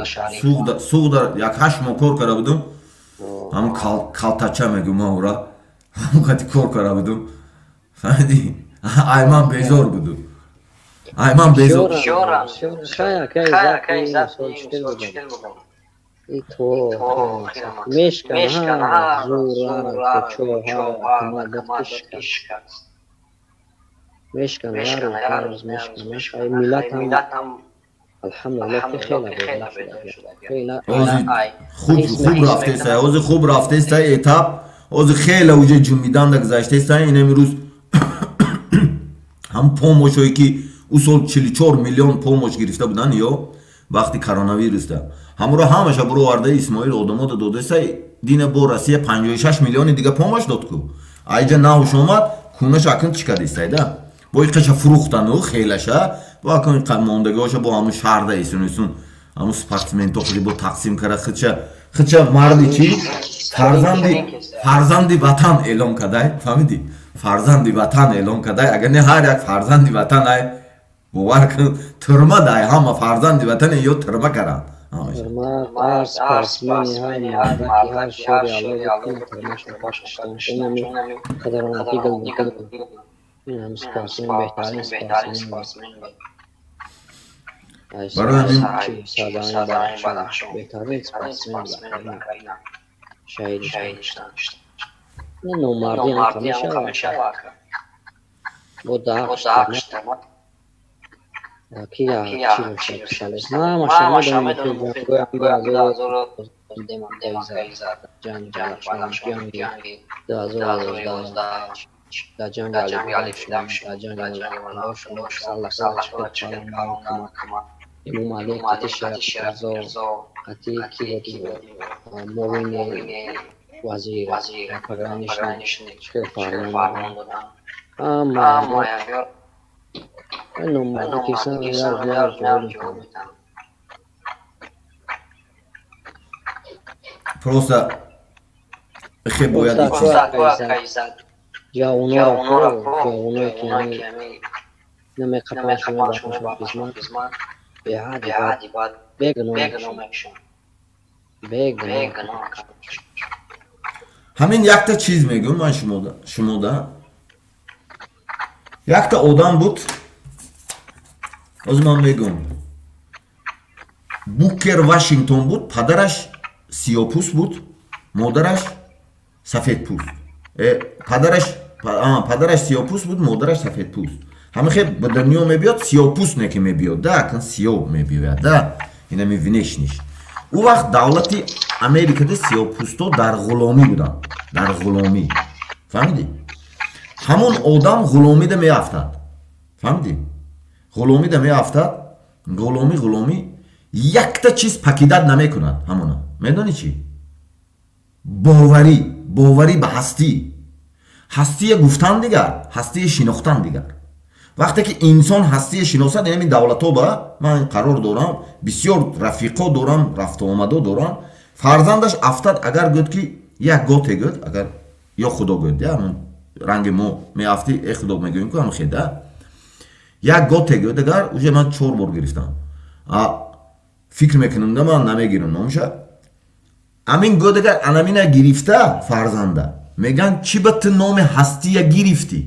Speaker 1: Суғда, як 8 моҳ кор карда будум, ҳамун калтача мегӯм ман ора, ҳамун қати кор карда будум, фаҳмидӣ, ай ман безор будум, ай ман безор. Хуб хуб рафтеста, ҳозир хуб рафтеста этап, ҳозир хеле уҷа ҷунбиданда гузаштеста. Ин имрӯз ҳам помощҳое ки ӯ сол 44 миллион помощ гирифта буданд ё вақти коронавируста, ҳамуро ҳамаша буроварда Исмоил одамода додаста. Дина бо Россия 56 миллиони дига помощ дод ку, айҷа наҳуш омад, кунаша акн чӣ кардистайда, бо иқаша фурӯхтану хелаша, бо акн мондагиҳоша бо ҳамун шаҳрда исун исун ҳамун спортсменто худи бо тақсим кара, худша худша марди чӣ, фарзанди ватан эълон кадай, фаҳмидӣ, фарзанди ватан эълон кадай. Агар не, ҳар як фарзанди ватан ай, бовар кун, тюрьма дай, ҳама фарзанди ватане ё тюрьма каранд. Барои ҳамин Просто хе бояд
Speaker 2: ҷавоноро ки намеқапанд, беҳад бегуноҳ.
Speaker 1: Ҳамин якта чиз мегӯм ман шумода. Якта одам буд, ҳозир ман мегӯм, Букер Вашингтон буд. Падараш сиёпӯст буд, модараш сафедпӯст. Падараш сиёпӯст буд, модараш сафедпӯст. Ҳамихе ба дунё мебиёд, сиёпӯст не ки мебиёд да, акн сиёҳ мебиёяд да, инами внешний ш. Ӯ вақт давлати Америкада сиёҳпӯстҳо дар ғуломӣ буданд, дар ғуломӣ, фаҳмидӣ? Ҳамон одам ғуломида меафтад, фаҳмидӣ? Ғуломида меафтад, ғуломӣ, ғуломӣ, якта чиз покидать намекунад ҳамона. Медонӣ чӣ? Боварӣ, боварӣ ба ҳастӣ. Ҳастие гуфтан дигар, ҳастие шинохтан дигар. Вақте ки инсон ҳастие шиносад, инами давлатҳо ба ман қарор дорам, бисёр рафиқо дорам, рафтуомадо дорам. Фарзандаш афтад, агар гӯд ки як готе гӯд, агар ё худо гӯд, ранги мо меафтӣ, э худо мегӯем ку, ҳамхеда як готе гӯд, агар уже ман чор бор гирифтам, фикр мекунам да, ман намегирам номша. Амин гӯд, агар анамина гирифта фарзанда, мегӯянд: «Чӣ ба ту номи ҳастия гирифтӣ?»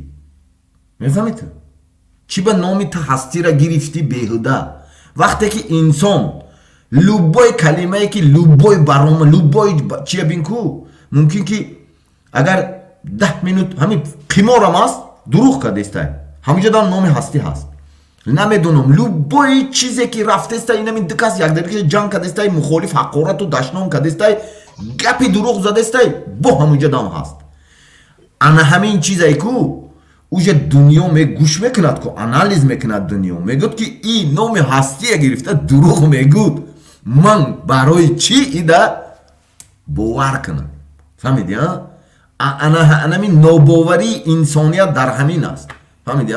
Speaker 1: Мефаҳмӣ ту? Чӣ ба номи ту ҳастира гирифтӣ беҳуда? Вақте ки инсон любой калимае ки, любой барома, любой чия бин ку, мумкин ки агар 10 минут ҳамин қиморам аст, дурӯғ кардестай, ҳаминҷо дам номи ҳастӣ ҳаст. Намедонам, любой чизе ки рафтестай, инамин ду кас якдигарша ҷанг кардестай, мухолиф ҳақорату дашном кардестай, гапи дурӯғ задестай, бо ҳаминҷо дам ҳаст. Ана ҳамин чизае ку уже дунё мегӯш мекунад ку, анализ мекунад дунё, мегӯяд ки и номи ҳастия гирифта дурӯғ мегӯд, ман барои чӣ ида бовар кунам? Фаҳмиди? Анамин нобоварии инсоният дар ҳамин аст, фаҳмиди?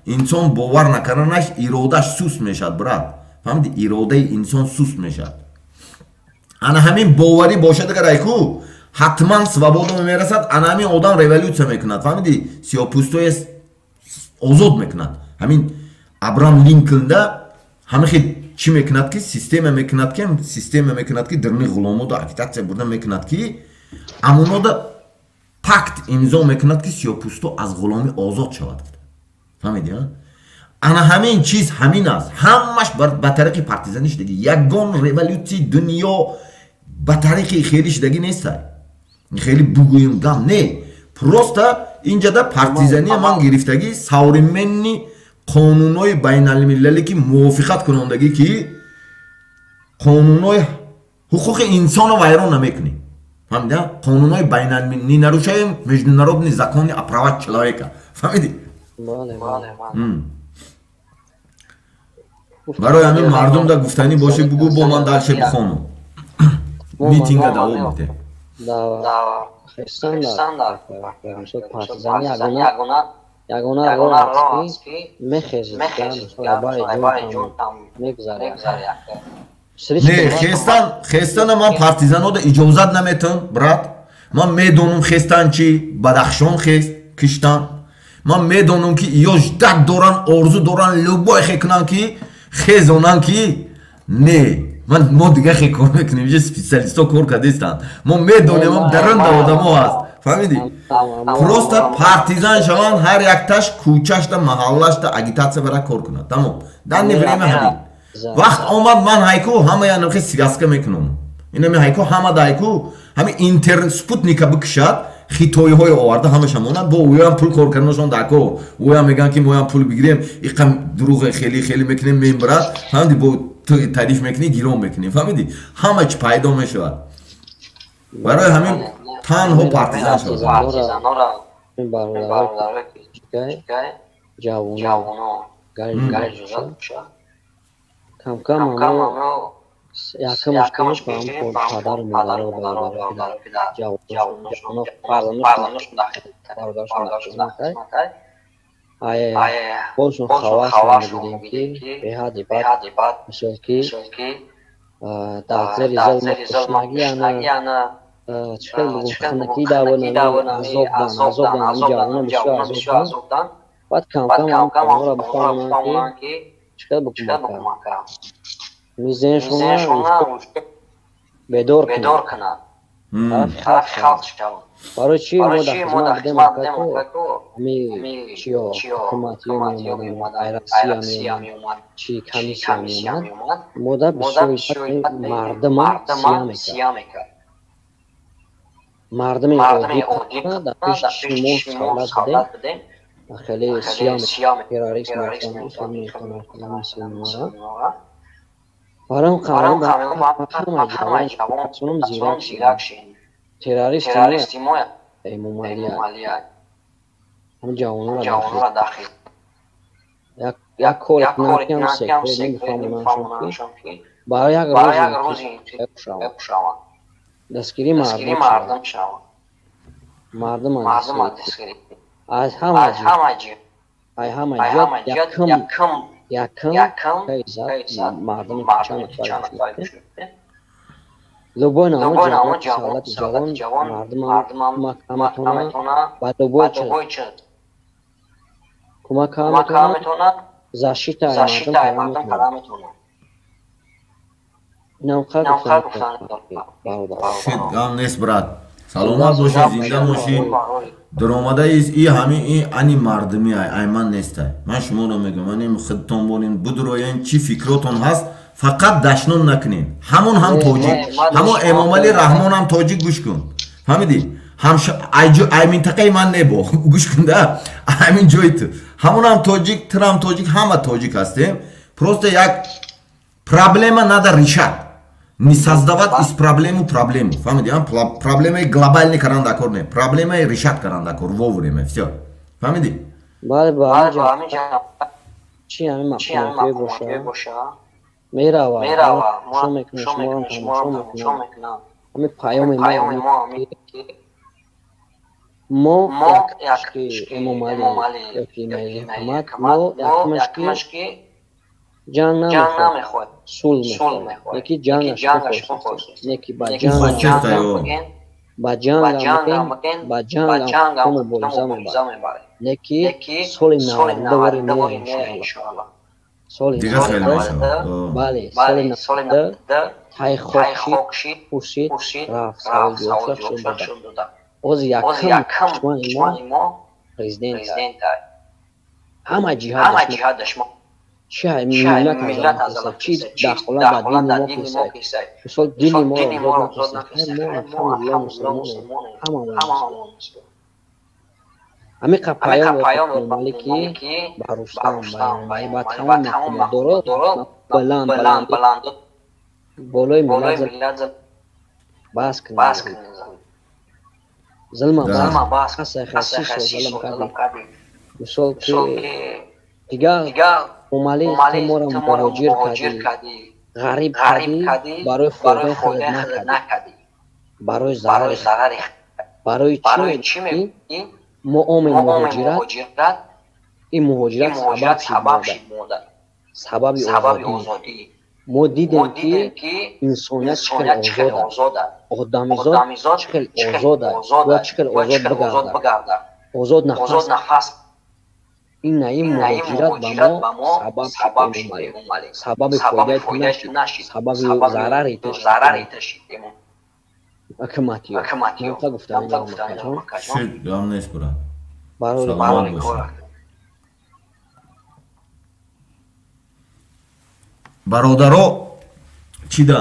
Speaker 1: Инсон бовар накарданаш, иродаш суст мешавад, брат, фаҳмиди? Иродаи инсон суст мешавад. Ана ҳамин боварӣ бошад агар, айку ҳатман свобода мерасад. Ана ҳамин одам революция мекунад, фаҳмиди? Сиёҳпӯстоя озод мекунад. Ҳамин Абрам Линколнда ҳамин хел чӣ мекунад ки, система мекунад ки дирни ғуломода агитатсия бурда мекунад, ки амонода пакт имзо мекунад, ки сиёҳпӯсто аз ғуломӣ озод шавад, фаҳмиди? Ана ҳамин чиз ҳамин аст. Ҳамаш ба тариқи партизанӣ шудагӣ. Ягон революсияи дунё ба тариқи хеле шудагӣ нестай. Хеле бугӯем гам не, просто инҷада партизания ман гирифтагӣ, современный қонунҳои байналмилалӣ ки мувофиқат кунондагӣ, ки қонунҳои ҳуқуқи инсонро вайрон намекунӣ, фаҳмида? Қонунҳои байналмилалӣ, не нарушаем международный законы о правах человека, фаҳмидӣ? Барои ҳамин мардум да гуфтанӣ боше, бугӯ, бо ман дальше бихонум, митинга давом медиҳем.
Speaker 2: Партизани ягона роҳ аст ки мехезид, мегузарад.
Speaker 1: Не, хестан, хестана ман партизанода иҷозат наметам, брат. Ман медонам хестан чи. Бадахшон хест, киштан. Ман медонам, ки ё ждать доран, орзу доран, любой хе кунан, ки хезонан, ки не, ман мо дига хе кор мекунем, иҷа специалистҳо кор кардестанд, мо медонем, дарунда одамо ҳаст, фаҳмидӣ? Просто партизан шаванд, ҳар якташ кӯчашда, маҳаллашда агитатсия бара кор кунад, тамом. Данный время ҳамин вақт омад, ман ҳайку ҳама янохи связка мекунам, инами ҳайку ҳама да ҳайку ҳами интернет спутника бикушад, хитоиҳои оварда ҳамаша монад, бо ӯям пул кор карданашон дако, ӯям мегӯянд, ки моям пул бигирем, иқам дурӯғе хеле хеле мекунем, мембарад, фаҳмиди? Бо ту тариф мекунӣ, гирон мекунӣ, фаҳмиди? Ҳама чи пайдо мешавад. Барои ҳамин танҳо партизан шавад.
Speaker 2: Ин бародаро ҷавоно камкам якамаш ба падару модаро, бародаро, ҷавоно, фарзандошон бозшон хавас мегирем, ки беҳади бад, мисол ки дар зери зулм ана чӣ хел бигӯм, хунакӣ давонами, азобдан, азобдан, ҷавоно бисёр азобдан. Баъд камкам ҳамонро бифаҳмонанд, ки чӣ хел бикӯмак мизеншона бедор кунад. Тарафи халқ шаванд. Барои чӣ мо дар хизмат будем, акако, ҳами чиё ҳукуматиё меомаданд, ай Россия меомад, чи комиссия меомад, мо дар бисёри мардума сия мекард. Мардуми оддӣ дар пеши чишми мо савлат будем, хеле сия мекард, террорист мегуфтанд, мусулмонро. Барои ҳама ҷавон зирак шед. Террористи мо Эмомалӣ ҳам ҷавононро дахил. Як кор кунам, секрет намефаҳмонам, ки барои як рӯзи шаванд, дастгирии мардум шаванд. Мардум аз ҳама ҷиҳат якум мардуми чанд нафар. Любой намуд ҷавон, ҷавон, мардум кӯмак метавонад, ба любой чиз кӯмак метавонад, защитаи мардум карда метавонад. Инам гуфтан бародар.
Speaker 1: Гам нест, брат. Саломат бошӣ, зинда бошӣ. Даромада из и ҳамин и ани мардуми ай, ай ман нестай. Ман шуморо мегӯям, ани худтон борин, будроен, чӣ фикротон ҳаст, фақат дашном накунед. Ҳамон ҳам тоҷик, ҳамон Эмомалӣ Раҳмон ҳам тоҷик, гӯш кун. Фаҳмидӣ? Ай минтақаи ман небо, гӯш кун да, ҳамин ҷои ту. Ҳамон ҳам тоҷик, тирам тоҷик, ҳама тоҷик ҳастем. Просто як проблема надо решать. Не создавать из проблему проблему. Фаҳмидӣ? Проблемаи глобальный кардан дар кор не. Проблемаи решать кардан дар кор вовремя. Всё. Фаҳмидӣ?
Speaker 2: Бале, ба ҳамин чӣ ҳамин мақомотӣ бошад, мерава, шо мекунам, шуморо тамошо мекунам. Ҳамин паёми мо якумаш ки Эмомалӣ ёки ҳукумат, мо якумаш ки ҷанг намехоҳад, сулҳ мехоҳад, неки ҷангаш мехоҳад, неки ба ҷанг ба ҷанг мубориза мебарад, неки соли 92 не, иншоаллоҳ. Соли бале, соли 92 тай хок пурсид, рафт, савол ҷавоб шуд дода. Оз якум душмани мо президент, ҳама ҷиҳаташ мо чӣ миллат аз чӣ дахолат ба дини мо кисай. Мисол, дини моро озод накисай, мо алҳамдулиллоҳ мусулмонем, ҳама мусулмонем. Ҳамин қад паём Эмомалӣ ки ба Рустам, ба Эмомалӣ, ба тамоми мақомотдоро баланд баланд болои миллат бас кунед. Зулма бас, си сол зулм кардем. Мисол ки дигар Эмомалӣ ту моро муҳоҷир кардӣ, ғариб кардӣ, барои фоидаи худат накардӣ, барои зарари, барои чӣ мегӯӣ? Мо омем муҳоҷират, ин муҳоҷират сабаб шуд мода, сабаби озодӣ. Мо дидем ки инсоният чӣ хел озод аст, одамизод чӣ хел озод аст, бояд чӣ хел озод бигардад, озод нафас. Ин на ин муҳоҷират ба мо сабаб шуд Эмомалӣ, сабаби фоидаи ту нашид, сабаби зарари ту шуд. Ҳукуматиё намқа гуфтам, макаҷон.
Speaker 1: Шуд, гам нест, брат. Саломат бошед. Бародаро, чида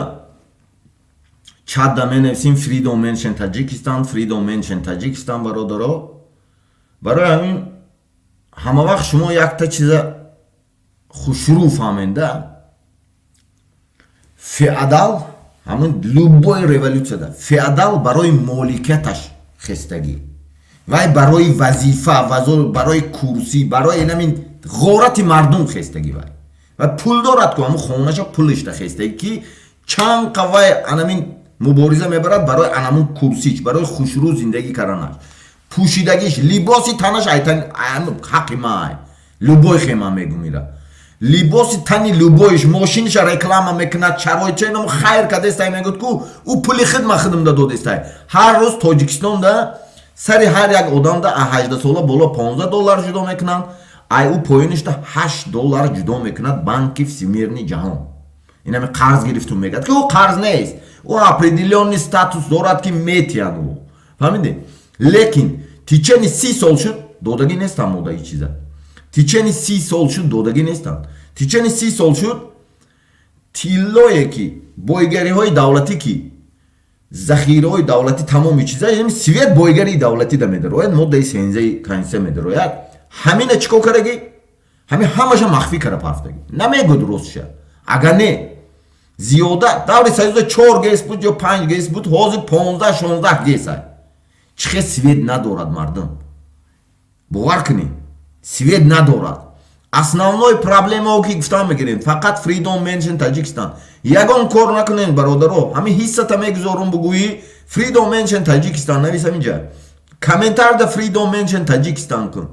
Speaker 1: чатда менависим Freedom Mention Tajikistan, Freedom Mention Tajikistan. Бародаро, барои ҳамин ҳама вақт шумо якта чиза хушрӯ фаҳменда. Феодал, ҳамин любой революсияда феодал барои моликияташ хестагӣ, вай барои вазифа, барои курсӣ, барои инамин ғорати мардум хестагӣ. Вай ва пул дорад ку, ҳамун хонаша пулишта хестагӣ, ки чанд қа вай анамин мубориза мебарад барои анамун курсич, барои хушрӯ зиндагӣ карданаш, пӯшидагиш, либоси танаш ҳаққи май, любой хема мегум ира либоси тани любоиш, мошиниша реклама мекунад, шароитча инам хайр кардестай, мегӯд ку ӯ пули хидма хидмда додестай. Ҳар рӯз Тоҷикистонда сари ҳар як одамда а 18 сола боло 15 доллар ҷудо мекунанд, ай ӯ поёнишда 8 доллар ҷудо мекунад банки всемирный ҷаҳон. Инами қарз гирифтум мегӯяд, ки ӯ қарз нест, ӯ определённый статус дорад, ки метиҳад ӯ. Фаҳмидем? Лекин течение 30 сол шуд, додагӣ нестам модаи чиза. Течение 30 сол шуд, додагӣ нестанд. Течение 30 сол шуд, тиллое ки бойгариҳои давлатӣ, ки захираҳои давлатӣ, тамоми чиза, свет бойгарии давлатӣ да медарояд, моддаи сензаи конститутсия медарояд. Ҳамина чӣ кор кардагӣ? Ҳамин ҳамаша махфӣ кара партагӣ, намегӯд ростша. Агар не, зиёда даври союза чор ГЭС буд ё панҷ ГЭС буд, ҳозир 15-16 ГЭС ай. Чӣ хел свет надорад мардум? Бовар кунед, свет надорад. Основной проблемао ки гуфтан мегирем, фақат Freedom Mansion Таҷикистон. Ягон кор накунем, бародаро, ҳамин ҳиссата мегузорум, бугӯӣ Freedom Mansion Таҷикистон навис, ҳаминҷа комментарда Freedom Mansion Таҷикистон кун.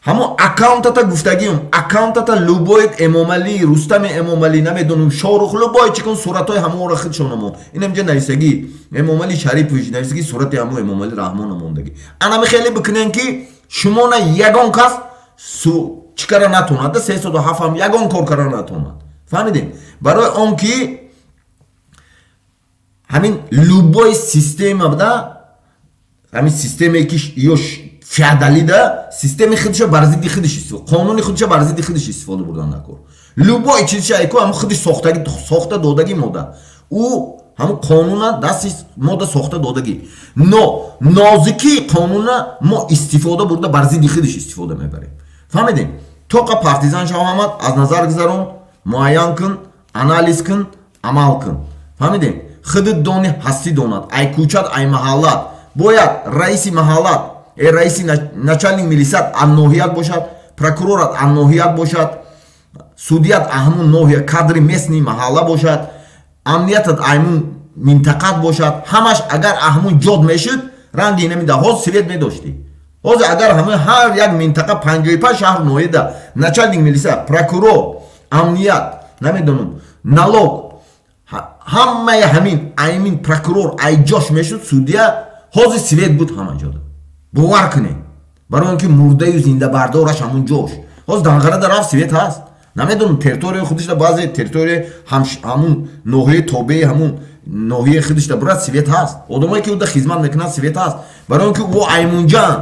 Speaker 1: Ҳамон аккаунтата гуфтагиам, аккаунтата любой Эмомалӣ, Рустами Эмомалӣ, намедонам, Шорух, любой чӣ кун, суратҳои ҳамонро худшона мон. Инамҷа нависагӣ Эмомалӣ Шарипович, нависагӣ сурати ҳамон Эмомалӣ Раҳмона мондагӣ. Анами хеле бикунем, ки шумона ягон кас чӣ кара натонад, 307 ҳам ягон кор кара натонад. Фаҳмидем? Барои он ки ҳамин любой система буда, ҳамин системае ки ё феодалида, системи худша бар зидди худаш истифода, қонуни худша бар зидди худаш истифода бурдан накор. Любой чизша айку ҳамун худаш сохтаги, сохта додагӣ мода. Ӯ ҳамун қонуна дасти мода сохта додагӣ, но нозикии қонуна мо истифода бурда, бар зидди худаш истифода мебарем. Фаҳмидем? Тоқа партизан шавҳамад аз назар гузарон, муайян кун, анализ кун, амал кун. Фаҳмидем? Худат дони, ҳастӣ донад. Ай кӯчат, ай маҳаллат бояд раиси маҳаллат, раиси начальник милисият аз ноҳият бошад, прокурорат аз ноҳият бошад, судият ҳамун ноҳия, кадри местный маҳалла бошад, амниятат аймун минтақат бошад. Ҳамаш агар ҳамун ҷод мешуд, ранги инамида ҳозир свет медоштӣ. Ҳозир агар ҳамин ҳар як минтақа, 55 шаҳр ноҳияда начальник милиса, прокурор, амният, намедонам, налог, ҳамаи ҳамин аймин прокурор ай ҷош мешуд, судья, ҳозир свет буд ҳама ҷода. Бовар кунед, барои он ки мурдаю зиндабардораш ҳамун ҷош. Ҳозир Данғарада рафт, свет ҳаст. Намедонам, территорияи худашда, баъзе территория ҳамун ноҳияи тобеи ҳамун ноҳияи худашда бурад, свет ҳаст. Одамое ки уда хизмат мекунанд, свет ҳаст, барои он ки ӯ аймунҷан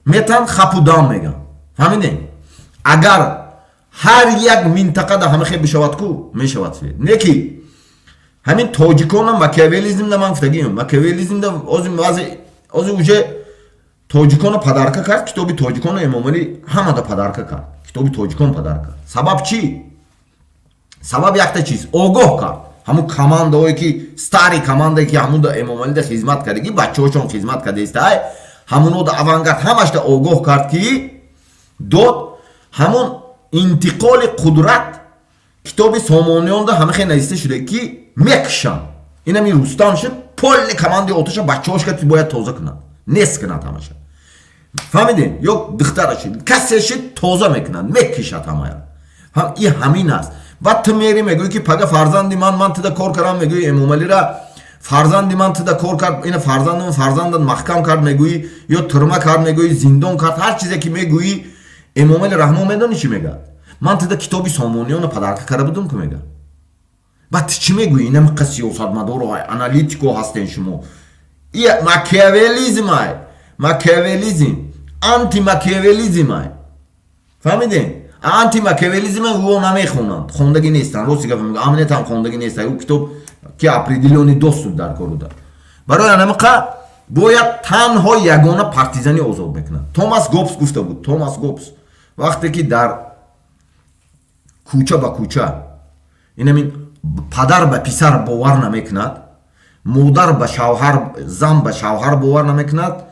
Speaker 1: метан хапу дам меган. Фаҳмидем? Агар ҳар як минтақада ҳама хел бишавад ку, мешавад свет. Не ки ҳамин тоҷикона макиавелизмда, ман гуфтагиам, макиавелизмда ҳозир уже тоҷикона подарка кард. Китоби тоҷикона Эмомалӣ ҳамада подарка кард, китоби тоҷикон подарка. Сабаб чӣ? Сабаб якта чиз: огоҳ кард ҳамун командаое ки старый командае ки ҳамунда Эмомалида хизмат кардагӣ, бачаҳошон хизмат кардаистай, ҳамунода авангард, ҳамашда огоҳ кард, ки дод ҳамун интиқоли қудрат. Китоби Сомониёнда ҳама хел нависта шуда, ки мекушам. Инами Рустам шуд, полный командаи оташа, бачаҳошка бояд тоза кунад, нест кунад ҳамаша. Фаҳмидем? Ё духтара шуд, касе шуд, тоза мекунад, мекишад ҳамая. И ҳамин аст. Баъд ту мери, мегӯӣ, ки пага фарзанди ман туда кор кардам, мегӯӣ Эмомалира, фарзанди ман туда кор кард, ина фарзанди ман фарзандат маҳкам кард, мегӯӣ, ё турма кард, мегӯӣ, зиндон кард, ҳар чизе ки мегӯӣ. Эмомали Раҳмон медонӣ чӣ мегӯяд? Ман туда китоби Сомониёна подарка карда будум ку, мега. Баъд ту чӣ мегӯӣ? Инамиқа сиёсатмадоро, аналитико ҳастен шумо. И макиавелизм ай, макиавелизм, антимакиавелизм ай. Фаҳмидем? Антимакиавелизм ӯ намехонанд, хондагӣ нестанд. Рости гап, амниятам хондагӣ нестанд. Ӯ китоб ки определённый доступ дар кор буда. Барои анамиқа бояд танҳо ягона партизанӣ озод мекунад. Томас Гобс гуфта буд, Томас Гобс, вақте ки дар кӯча ба кӯча инамин падар ба писар бовар намекунад, модар ба шавҳар, зан ба шавҳар бовар намекунад,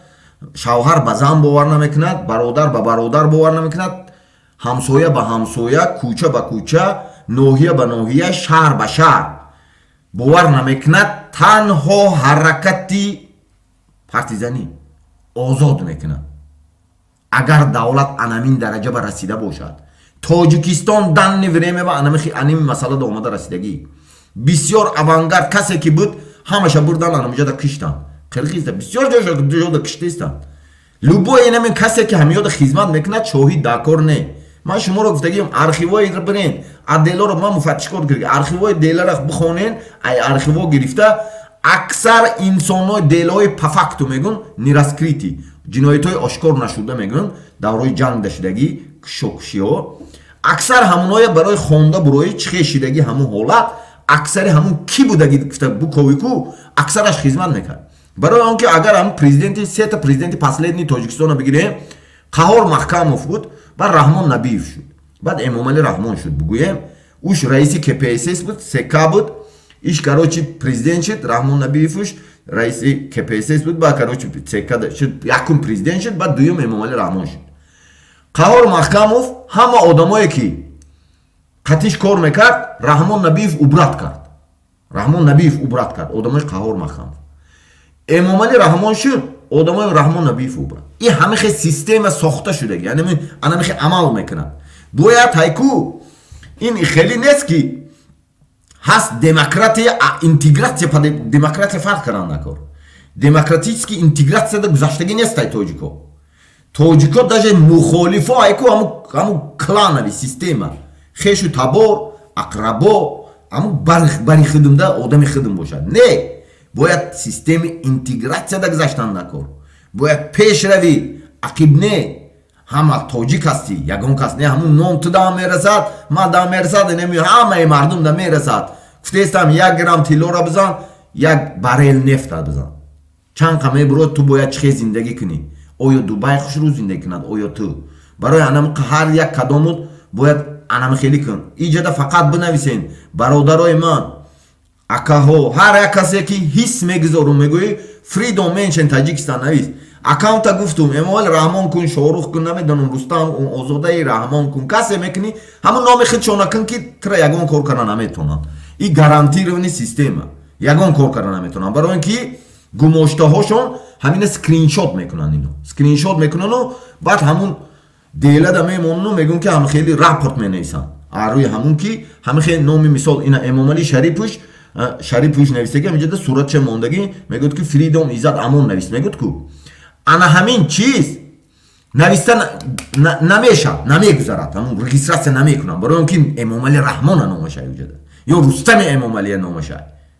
Speaker 1: шавҳар ба зан бовар намекунад, бародар ба бародар бовар намекунад, ҳамсоя ба ҳамсоя, кӯча ба кӯча, ноҳия ба ноҳия, шаҳр ба шаҳр бовар намекунад, танҳо ҳаракати партизанӣ озод мекунад. Агар давлат анамин дараҷа ба расида бошад, Тоҷикистон данный время ба анами масъалада омада расидагӣ. Бисёр авангард касе ки буд, ҳамаша бурдан, анамиҷода киштанд. Қирғизда бисёр ҷода киштаистанд. Любой инамин касе ки ҳамиёда хизмат мекунад, шоҳид дар кор не. Ман шуморо гуфтагиам, архивҳои бирен, отделоро ман муфаттишкор гирифта, архивҳои делара бихонен, ай архивҳо гирифта аксар инсонҳои делаҳои по факту мегӯн, нераскрытый, ҷиноятҳои ошкор нашуда мегӯн, давраи ҷанг дашидагӣ, кушокушиҳо, аксар ҳамонҳое барои хонда бурои чӣ хел шидагӣ ҳамун ҳолат, аксари ҳамун кӣ будагӣ гуфта буковику, аксараш хизмат мекард. Барои он ки агар ҳамун президенти, сета президенти последний Тоҷикистонро бигирем, Қаҳор Маҳкамов буд, баъд Раҳмон Набиев шуд, баъд Эмомалӣ Раҳмон шуд. Бугӯем, уш раиси КПСС буд, ЦК буд, иш, короче, президент шуд. Раҳмон Набиевуш раиси КПСС буд, баъд, короче, ЦК шуд, якум президент шуд, баъд дуюм Эмомалӣ Раҳмон шуд. Қаҳор Маҳкамов ҳама одамое ки қатиш кор мекард, Раҳмон Набиев убрать кард. Раҳмон Набиев убрать кард одамои Қаҳор Маҳкамов. Эмомалӣ Раҳмон шуд, одамои Раҳмон Набиев убрать. И ҳамихе система сохта шудаги, анамихе амал мекунад. Бояд ҳайку ин хеле нест ки ҳаст демократия, интегратсия. Демократия фарқ кардан накор, демократический интегратсияда гузаштагӣ нестай тоҷико. Тоҷико даже мухолифо айку ҳаму клановый система, хешу табор, ақрабо, ҳаму бари хидмда одами хидм бошад. Не, бояд системи интегратсияда гузаштан накор, бояд пешравӣ, ақиб не. Ҳама тоҷик ҳастӣ, ягон кас не, ҳамун нон ту дам мерасад, ман дам мерасад, неми ҳамаи мардум да мерасад. Гуфтестам, 1 грамм тиллора бизан, як баррел нефта бизан, чанд қа мебурод? Ту бояд чӣ хел зиндагӣ кунӣ? Оё Дубай хушрӯ зиндагӣ кунад? Оё ту барои анам ҳар як кадомут бояд анам хелӣ кун. Иҷада фақат бинависен, бародарои ман, акаҳо, ҳар як касе ки ҳис мегузорум, мегӯӣ Freedom Mention Таҷикистон навис. Аккаунта гуфтум, Эмомали Раҳмон кун, Шоҳрух кун, намедонам, Рустам Озодаи Раҳмон кун, касе мекунӣ, ҳамун номи худшона кун, ки тура ягон кор карда наметавонанд. И гарантированный система, ягон кор карда наметавонанд, барои ин ки гумоштаҳошон ҳамина скриншот мекунанд. Ино скриншот мекунану баъд ҳамун делада мемонану мегӯн, ки ҳам хеле рапорт менависанд рӯи ҳамун, ки ҳами хеле номи, мисол, ина Эмомалӣ Шарипуш, Шарипуш нависаги, ҳамиҷода суратша мондагӣ, мегӯяд, ки Freedom Иззат Амон навис. Мегӯяд ку ана ҳамин чиз нависта намешавад, намегузарад, ҳамун регистрация намекунам, барои он ки Эмомали Раҳмона номаша уҷада ё Рустами Эмомалия номаша.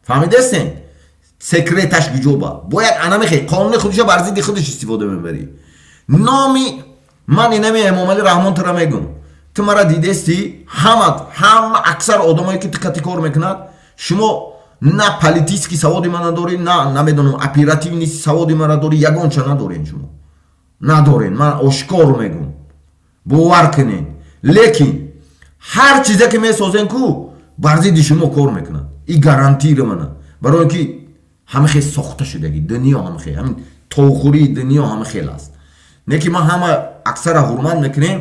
Speaker 1: Фаҳмидастен, секреташ гуҷоба? Бояд анамихе қонуни худша бар зидди худаш истифода мебарӣ. Номи ман инами Эмомали Раҳмон тура мегӯм, ту мара дидести, ҳамат, ҳама, аксар одамое ки ту кор мекунад, шумо на политический саводи мана дорӣ, на намедонам, оперативный саводи мара дорӣ, ягонча надорен, шумо надорен. Ман ошкор мегӯм, бовар кунед. Лекин ҳар чизе ки месозем ку, бар зидди шумо кор мекунад, и гарантированно, барои ки ҳама хел сохта шудаги дунё, ҳама хел ҳамин тохурии дунё ҳама хел аст. Не ки ман ҳама аксара ҳурмат мекунем.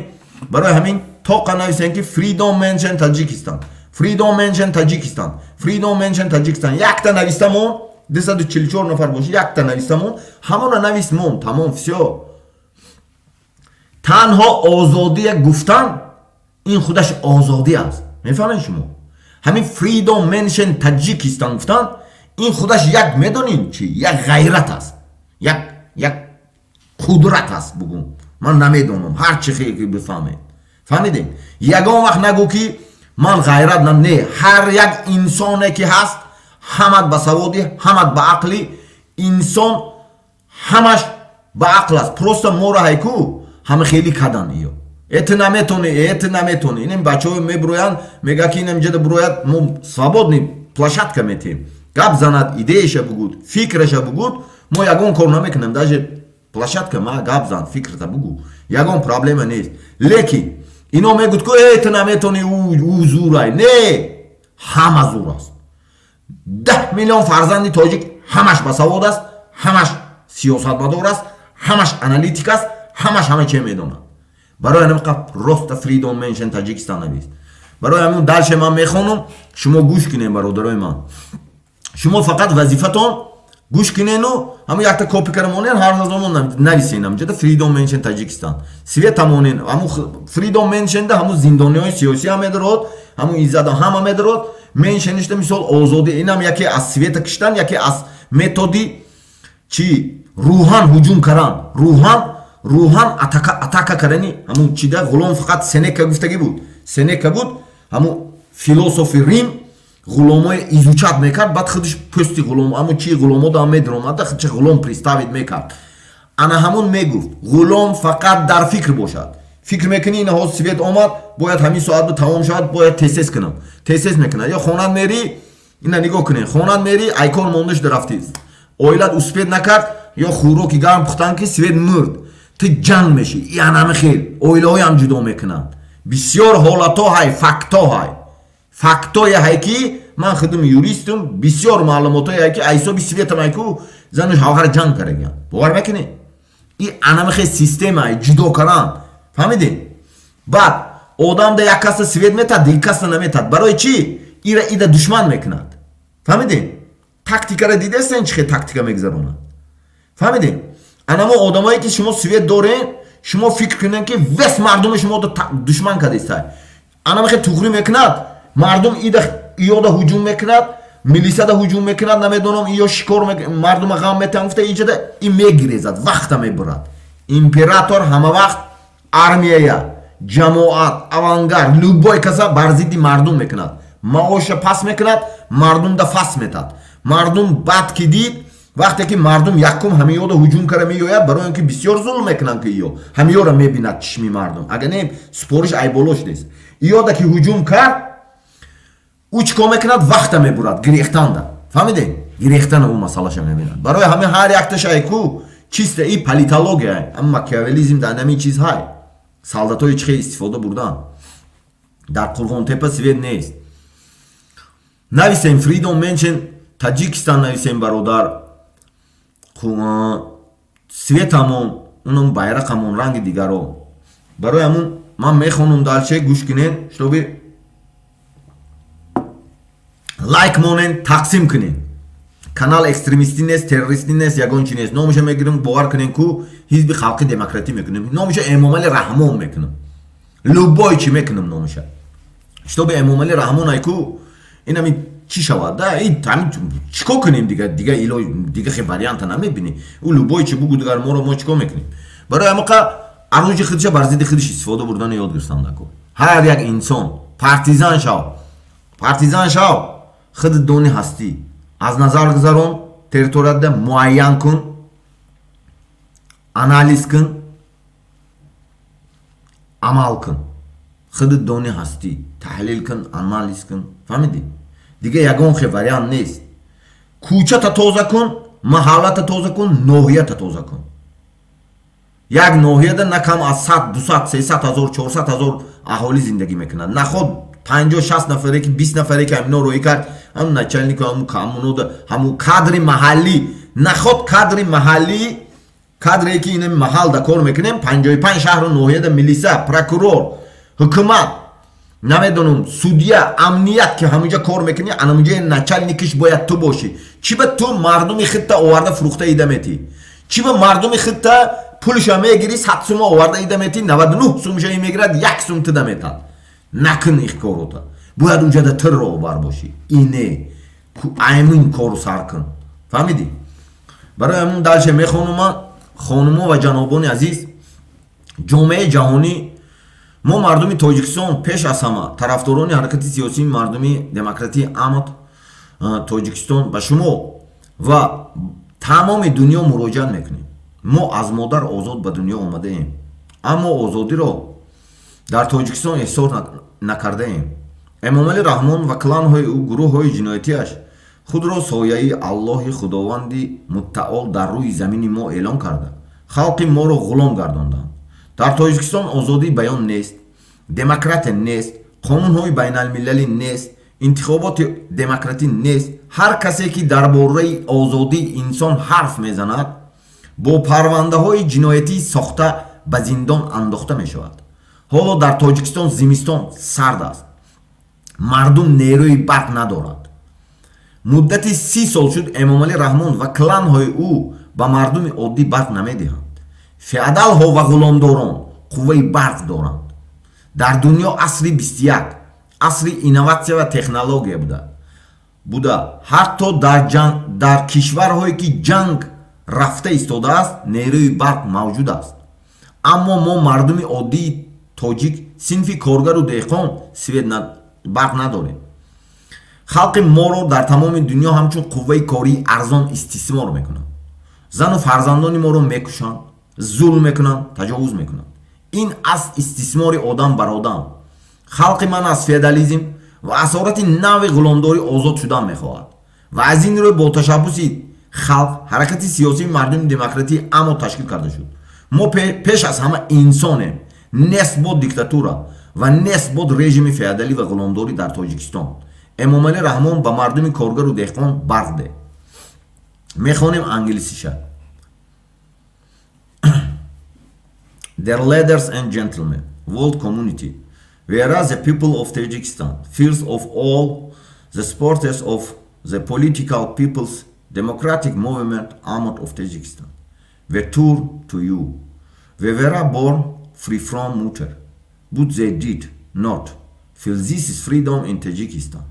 Speaker 1: Барои ҳамин тоқа нависем, ки Freedom Mention Таҷикистон, Freedom Mention Таҷикистон, Freedom Mention Таҷикистон. Якта навистамон, 244 нафар боши, якта навистамон, ҳамона навис мон, тамом, всё. Танҳо озодия гуфтан, ин худаш озодӣ аст. Мефаҳмед шумо? Ҳамин Freedom Mention Таҷикистон гуфтан, ин худаш як, медонин чи, як ғайрат аст, як қудрат аст. Бугум, ман намедонам, ҳар чи хел ки бифаҳмед. Фаҳмидем? Ягон вақт нагӯ, ки ман ғайрат на. Не, ҳар як инсоне ки ҳаст, ҳамат ба саводӣ, ҳамат ба ақлӣ, инсон ҳамаш ба ақл аст. Просто моро ҳайку ҳама хеле кадан иё, э, ту наметонӣ, э, ту наметонӣ. Инем бачаҳо мебуроянд, мега, ки инам ҷада бурояд, мо свободный площадка метиҳем, гап занад, идеяша бугуд, фикраша бугуд, мо ягон кор намекунем. Даже площадка ма, гап зан, фикрата бугу, ягон проблема нест. Лекин ино мегӯд ку, э, ту наметонӣ, ӯ зурай. Не, ҳама зур аст. 10 миллион фарзанди тоҷик ҳамаш басавод аст, ҳамаш сиёсатмадор аст, ҳамаш аналитик аст, ҳамаш ҳама че медонад. Барои ҳамин просто Freedom Mention Таҷикистон навист. Барои ҳамин дальше ман мехонам, шумо гӯш кунем, бародарои ман. Шумо фақат вазифатон гӯш кунену ҳамун якта копи кара монен, ҳар ҳазомон нависен ҳамҷода Freedom Mention Таҷикистон. Света монен, ҳамун Freedom Mention да ҳамун зиндониҳои сиёсӣ ҳам медарод, ҳамун иззат ҳама медарод. Mention ишта, мисол, озодӣ, инам яке аз света киштан, яке аз методи чи, рӯҳан ҳуҷум кардан, рӯҳан. Рӯҳан атака кардани ҳамун чида ғулом фақат Сенека гуфтагӣ буд. Сенека буд, ҳамун философи Рим, ғуломои изучать мекард, баъд худаш пӯсти ғулом, ҳамун чи ғуломо да медиромада, худша ғулом представить мекард. Ана ҳамун мегуфт, ғулом фақат дар фикр бошад. Фикр мекунӣ, ина ҳозир свет омад, бояд ҳамин соат бу тамом шавад, бояд тез-тез кунам. Тез-тез мекунад. Ё хонат мери, ина нигоҳ кунед, хонат мери, айкор монда шуда рафтист. Оилат успеть накард, ё хӯроки гарм пухтан ки свет мурд. Ту ҷанг мешӣ. Янами хел оилаҳоям ҷудо мекунанд. Бисёр ҳолатҳо ҳай, фактҳо ҳай. Фактҳое ҳай ки ман худам юристум, бисёр маълумотҳое ҳай ки ҳисоби светам ай ку зану шавҳар ҷанг кардагианд. Бовар мекунед? И анами хел система ай ҷудо кардан. Фаҳмидед? Баъд одам да як каса свет метад, дигар каса наметад. Барои чӣ? Ира ида душман мекунад. Фаҳмидед? Тактикаро дидастен, чӣ хел тактика мегузаронад. Фаҳмидед? Анамо одамое ки шумо свет дорен, шумо фикр кунед ки вес мардуми шумо душман кардистай. Анама хел туғрӣ мекунад, мардум ида иёда ҳуҷум мекунад, милисада ҳуҷум мекунад, намедонам иё шикор мардума ғам метан гуфта иҷада и мегирезад, вақта мебурад. Император ҳама вақт армияя, ҷамоат, авангард, любой каса бар зидди мардум мекунад. Маоша пас мекунад, мардум да фас метад. Мардум бад ки дид, вақте ки мардум якум ҳамиёда ҳуҷум кара меояд, барои он ки бисёр зулм мекунанд ки иё ҳамиёра мебинад чишми мардум. Агар не, супориш айболош нест. Иёда ки ҳуҷум кард, ӯ чӣ кор мекунад? Вақта мебурад, гирехтанда. Фаҳмидед? Гирехтана ӯ масъалаша мебинад. Барои ҳамин ҳар якташа айку чиста и политология, ам макиавелизм дар ҳамин чиз ҳай. Солдатҳои чӣ хел истифода бурдан. Дар Қурғонтепа свет нест. Нависем Freedom Mention Таҷикистон нависем бародар. Светамон, унам байрақамон ранги дигаро. Барои ҳамун ман мехонум дальше, гӯш кунед, чтобы лайк монен, тақсим кунед. Канал экстремистӣ нест, террористӣ нест, ягон чи нест. Номаша мегирем, бовар кунем ку ҳизби халқи демократӣ мекунем. Номаша Эмомали Раҳмон мекунам. Любой чи мекунам номаша. Чтобы Эмомали Раҳмон айку инами чӣ шавад да? И ҳамин чӣ кор кунем дига, дига илоҷ, дига хе варианта намебинӣ. Ӯ любой чи бугу дигар моро мо чӣ кор мекунем? Барои ҳамақа арӯҷи худша бар зидди худаш истифода бурдани ёд гирифтан дако. Ҳар як инсон партизан шав. Партизан шав, худ дони ҳастӣ. Аз назар гузарон, территорияда муайян кун, анализ кун, амал кун. Худ дони ҳастӣ, таҳлил кун, анализ кун. Фаҳмидӣ? Дига ягон хе вариант нест. Кӯчата тоза кун, маҳаллата тоза кун, ноҳията тоза кун. Як ноҳияда на кам аз 100, 200, 300 ҳазор, 400 ҳазор аҳолӣ зиндагӣ мекунад. Наход 50, 60 нафаре ки 20 нафаре ки ҳамино роҳӣ кард, ҳамун начальнику, ҳамун коммунода, ҳамун кадри маҳаллӣ, наход кадри маҳаллӣ, кадре ки ина маҳал да кор мекунем, 55 шаҳру ноҳияда милиса, прокурор, ҳукумат, намедонам, судья, амният ки ҳамунҷа кор мекунӣ, анамунҷа начальникиш бояд ту бошӣ. Чӣ ба ту мардуми хитта оварда фурӯхта ида метӣ? Чӣ ба мардуми хитта пулша мегирӣ, 100 сума оварда ида метӣ, 99 сумша мегирад, 1 сум ту да метад? Накун их корота. Бояд уҷада ту роҳбар бошӣ. Ине аймин кору сар кун. Фаҳмидӣ? Барои ҳамун дальше мехонума, хонумо ва ҷанобони азиз, ҷомеаи ҷаҳонӣ, мо мардуми Тоҷикистон пеш аз ҳама тарафдорони ҳаракати сиёсии мардуми демократии АМАТ Тоҷикистон ба шумо ва тамоми дунё муроҷиат мекунем. Мо аз модар озод ба дунё омадаем, аммо озодиро дар Тоҷикистон эҳсос накардаем. Эмомали Раҳмон ва кланҳои ӯ, гурӯҳҳои ҷиноятиаш худро сояи Аллоҳи Худованди муттаол дар рӯи замини мо эълон карда, халқи моро ғулом гардонданд. Дар Тоҷикистон озодии баён нест, демократия нест, қонунҳои байналмилалӣ нест, интихоботи демократӣ нест. Ҳар касе ки дар бораи озодии инсон ҳарф мезанад, бо парвандаҳои ҷиноятӣ сохта ба зиндон андохта мешавад. Ҳоло дар Тоҷикистон зимистон сард аст. Мардум нерӯи барқ надорад. Муддати 30 сол шуд Эмомалӣ Раҳмон ва кланҳои ӯ ба мардуми оддӣ барқ намедиҳанд. Феодалҳо ва ғуломдорон қувваи барқ доранд. Дар дунё асри 21, асри инноватсия ва технология буда. Ҳатто дар кишварҳое ки ҷанг рафта истодааст, нерӯи барқ мавҷуд аст. Аммо мо, мардуми оддии тоҷик, синфи коргару деҳқон, свет, барқ надорем. Халқи моро дар тамоми дунё ҳамчун қувваи кории арзон истисмор мекунанд. Зану фарзандони моро мекушанд, зулм мекунанд, таҷовуз мекунанд. Ин аст истисмори одам бар одам. Халқи ман аз феодализм ва асорати нави ғуломдорӣ озод шудан мехоҳад ва аз ин рӯй бо ташаббуси халқ ҳаракати сиёсии мардуми демократии АМО ташкил карда шуд. Мо пеш аз ҳама инсонем. Нест бод диктатура ва нест бод режими феодалӣ ва ғуломдорӣ дар Тоҷикистон. Эмомалӣ Раҳмон, ба мардуми коргару деҳқон барқ деҳ. Мехонем англисиша. Dear ladies and gentlemen, world community, whereas the people of Tajikistan, first of all the supporters of the political people's democratic movement Amot of Tajikistan, we turn to you. We were born free from Mutter, but they did not feel this is freedom in Tajikistan.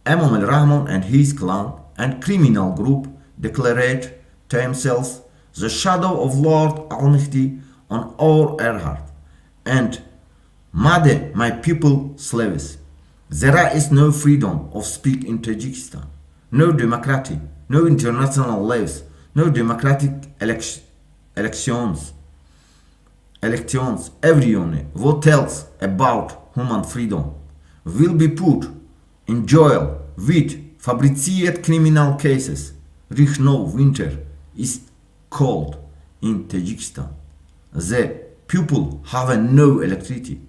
Speaker 1: Emomali Rahmon and his clan and criminal group declared themselves the shadow of Lord Almighty on our earth and made my people slaves. There is no freedom of speech in Tajikistan, no democracy, no international laws, no democratic elections. Everyone who tells about human freedom will be put in jail with fabricated criminal cases. Right now winter is cold in Tajikistan. The people have no electricity.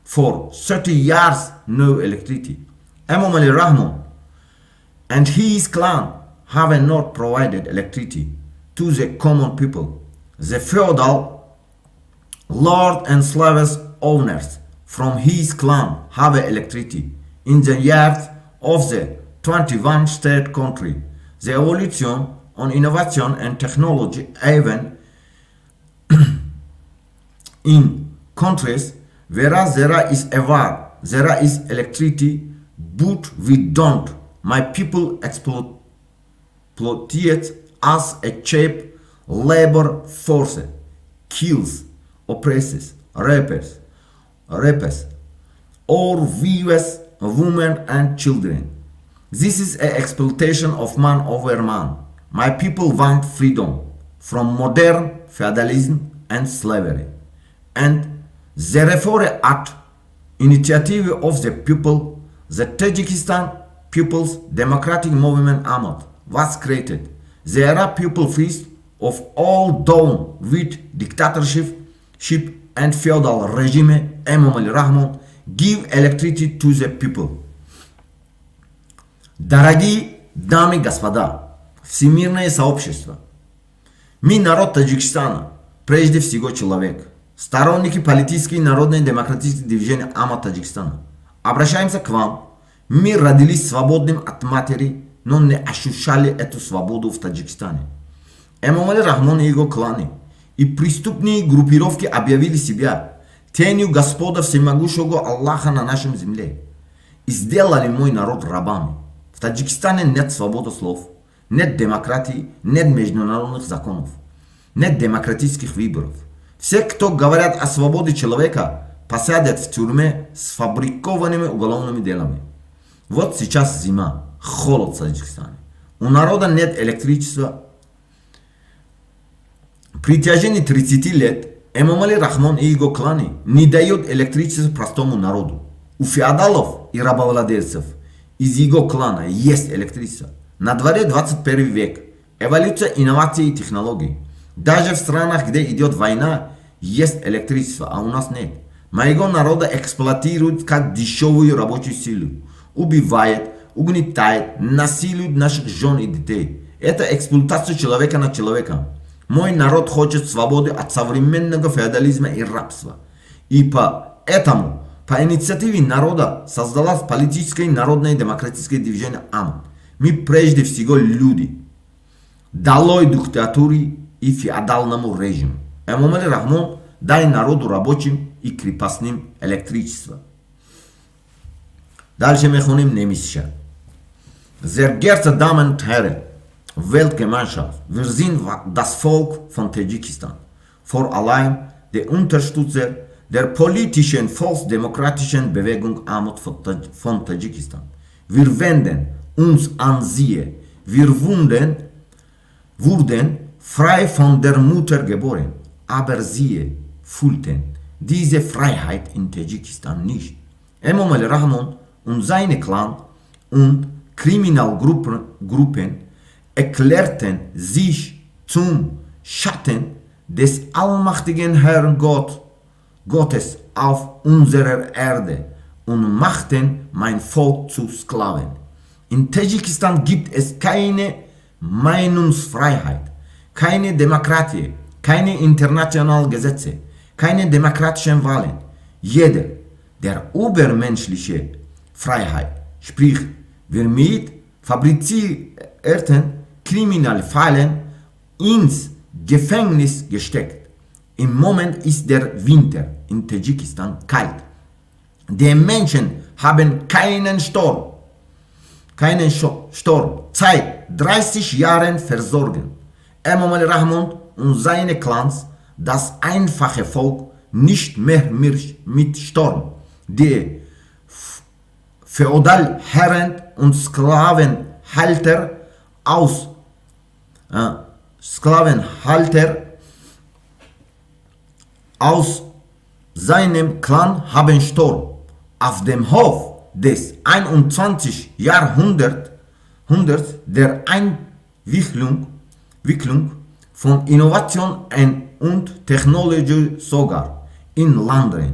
Speaker 1: For 30 years, no electricity. Emomali Rahmon and his clan have not provided electricity to the common people. The feudal lord and slaves owners from his clan have electricity in the yards of the 21 state country. The evolution on innovation and technology, even in countries whereas there is a war, there is electricity, but we don't. My people exploited as a cheap labor force, kills, oppresses, rapes, or wives, women and children. This is an exploitation of man over man. My people want freedom from modern feudalism and slavery. And therefore, at initiative of the people, the Tajikistan People's Democratic Movement AMOT was created. There are people free of all down with dictatorship and feudal regime. Emomali Rahmon, give electricity to the people. Дорогие дамы и господа, всемирное сообщество, мы, народ Таджикистана, прежде всего человек, сторонники политической и народной демократической движения АМО Таджикистана, обращаемся к вам. Мы родились свободным от матери, но не ощущали эту свободу в Таджикистане. Эмомали Рахмон и его кланы и преступные группировки объявили себя тенью Господа Всемогущего Аллаха на нашем земле и сделали мой народ рабами. В Таджикистане нет свободы слов, нет демократии, нет международных законов, нет демократических выборов. Все, кто говорят о свободе человека, посадят в тюрьме с фабрикованными уголовными делами. Вот сейчас зима, холод в Таджикистане. У народа нет электричества. При протяжении 30 лет Эмомали Рахмон и его кланы не дают электричество простому народу. У феодалов и рабовладельцев из его клана есть электричество. На дворе 21 век. Эволюция инноваций и технологий. Даже в странах, где идет война, есть электричество, а у нас нет. Моего народа эксплуатируют как дешевую рабочую силу. Убивает, угнетает, насилует наших жен и детей. Это эксплуатация человека над человеком. Мой народ хочет свободы от современного феодализма и рабства. И поэтому по инициативе народа создалось политическое народное демократическое движение АМО. Мы прежде всего люди. Долой диктатуре и феодальному режиму. Эмомали Рахмон, дай народу рабочим и крепостным электричество. Дальше мы хоним немисша. Sehr geehrte Damen und Herren, Weltgemeinschaft, wir sind das Volk von Tadschikistan. Vor allem Der Unterstützer der politischen volksdemokratischen Bewegung Amot von Tadschikistan. Wir wenden uns an sie. Wir wurden frei von der Mutter geboren, aber sie fühlten diese Freiheit in Tadschikistan nicht. Emomali Rahmon und seine Clan und Kriminalgruppen erklärten sich zum Schatten des allmächtigen Herrn Gottes auf unserer Erde und machten mein Volk zu Sklaven. In Tadschikistan gibt es keine Meinungsfreiheit, keine Demokratie, keine internationalen Gesetze, keine demokratischen Wahlen. Jeder, der übermenschliche Freiheit spricht, wird mit fabrizierten Kriminalfällen ins Gefängnis gesteckt. Im Moment ist der Winter in Tadschikistan kalt. Die Menschen haben keinen Sturm, seit 30 Jahren versorgen Emomali Rahmon und seine Clans das einfache Volk nicht mehr mit Sturm. Die Feudalherren und Sklavenhalter aus seinem Clan haben Sturm. Auf dem Hof des 21. Jahrhunderts der Entwicklung von Innovation und Technologie sogar in Ländern,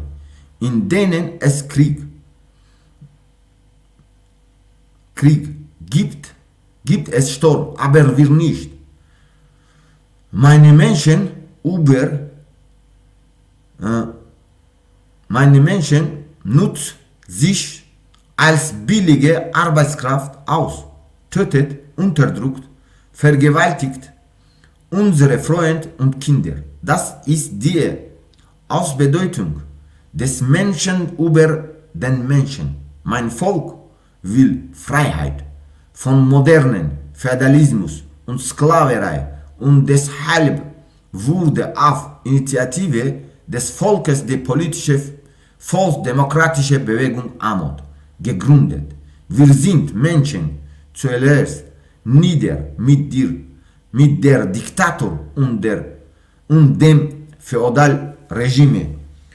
Speaker 1: in denen es Krieg gibt, gibt es Sturm, aber wir nicht. Meine Menschen nutzt sich als billige Arbeitskraft aus, tötet, unterdrückt, vergewaltigt unsere Freunde und Kinder. Das ist die Ausbeutung des Menschen über den Menschen. Mein Volk will Freiheit von modernen Feudalismus und Sklaverei und deshalb wurde auf Initiative des Volkes die politische volksdemokratische Bewegung Amot gegründet. Wir sind Menschen zuerst nieder mit der Diktatur und dem Feudalregime.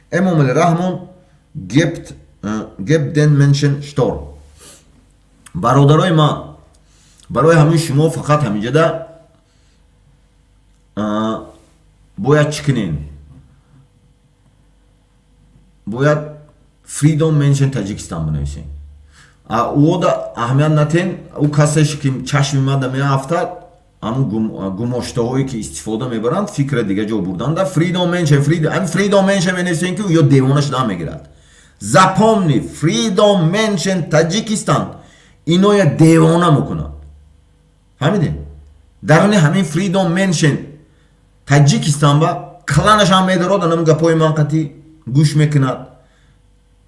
Speaker 1: Emomali Rahmon gibt den Menschen Sturm. Бародарои ман, барои ҳамин шумо фақат ҳаминҷода бояд чӣ кунем? Бояд Freedom Menschen Таджикистан бинависем. Ӯода аҳамият натен, ӯ касеше ки чашми мада меафтад, ҳамун гумоштаҳое ки истифода мебаранд, фикра дига ҷо бурданда Freedom Menschen, Freedom Menschen менависем, ки ё девона шуда мегирад. Запомни, Freedom Menschen Таджикистан иноя девона мекунад. Фаҳмидем? Даруни ҳамин Freedom Menschen Таджикистан ба кланашам медорад, анам гапои ман қатӣ гӯш мекунад.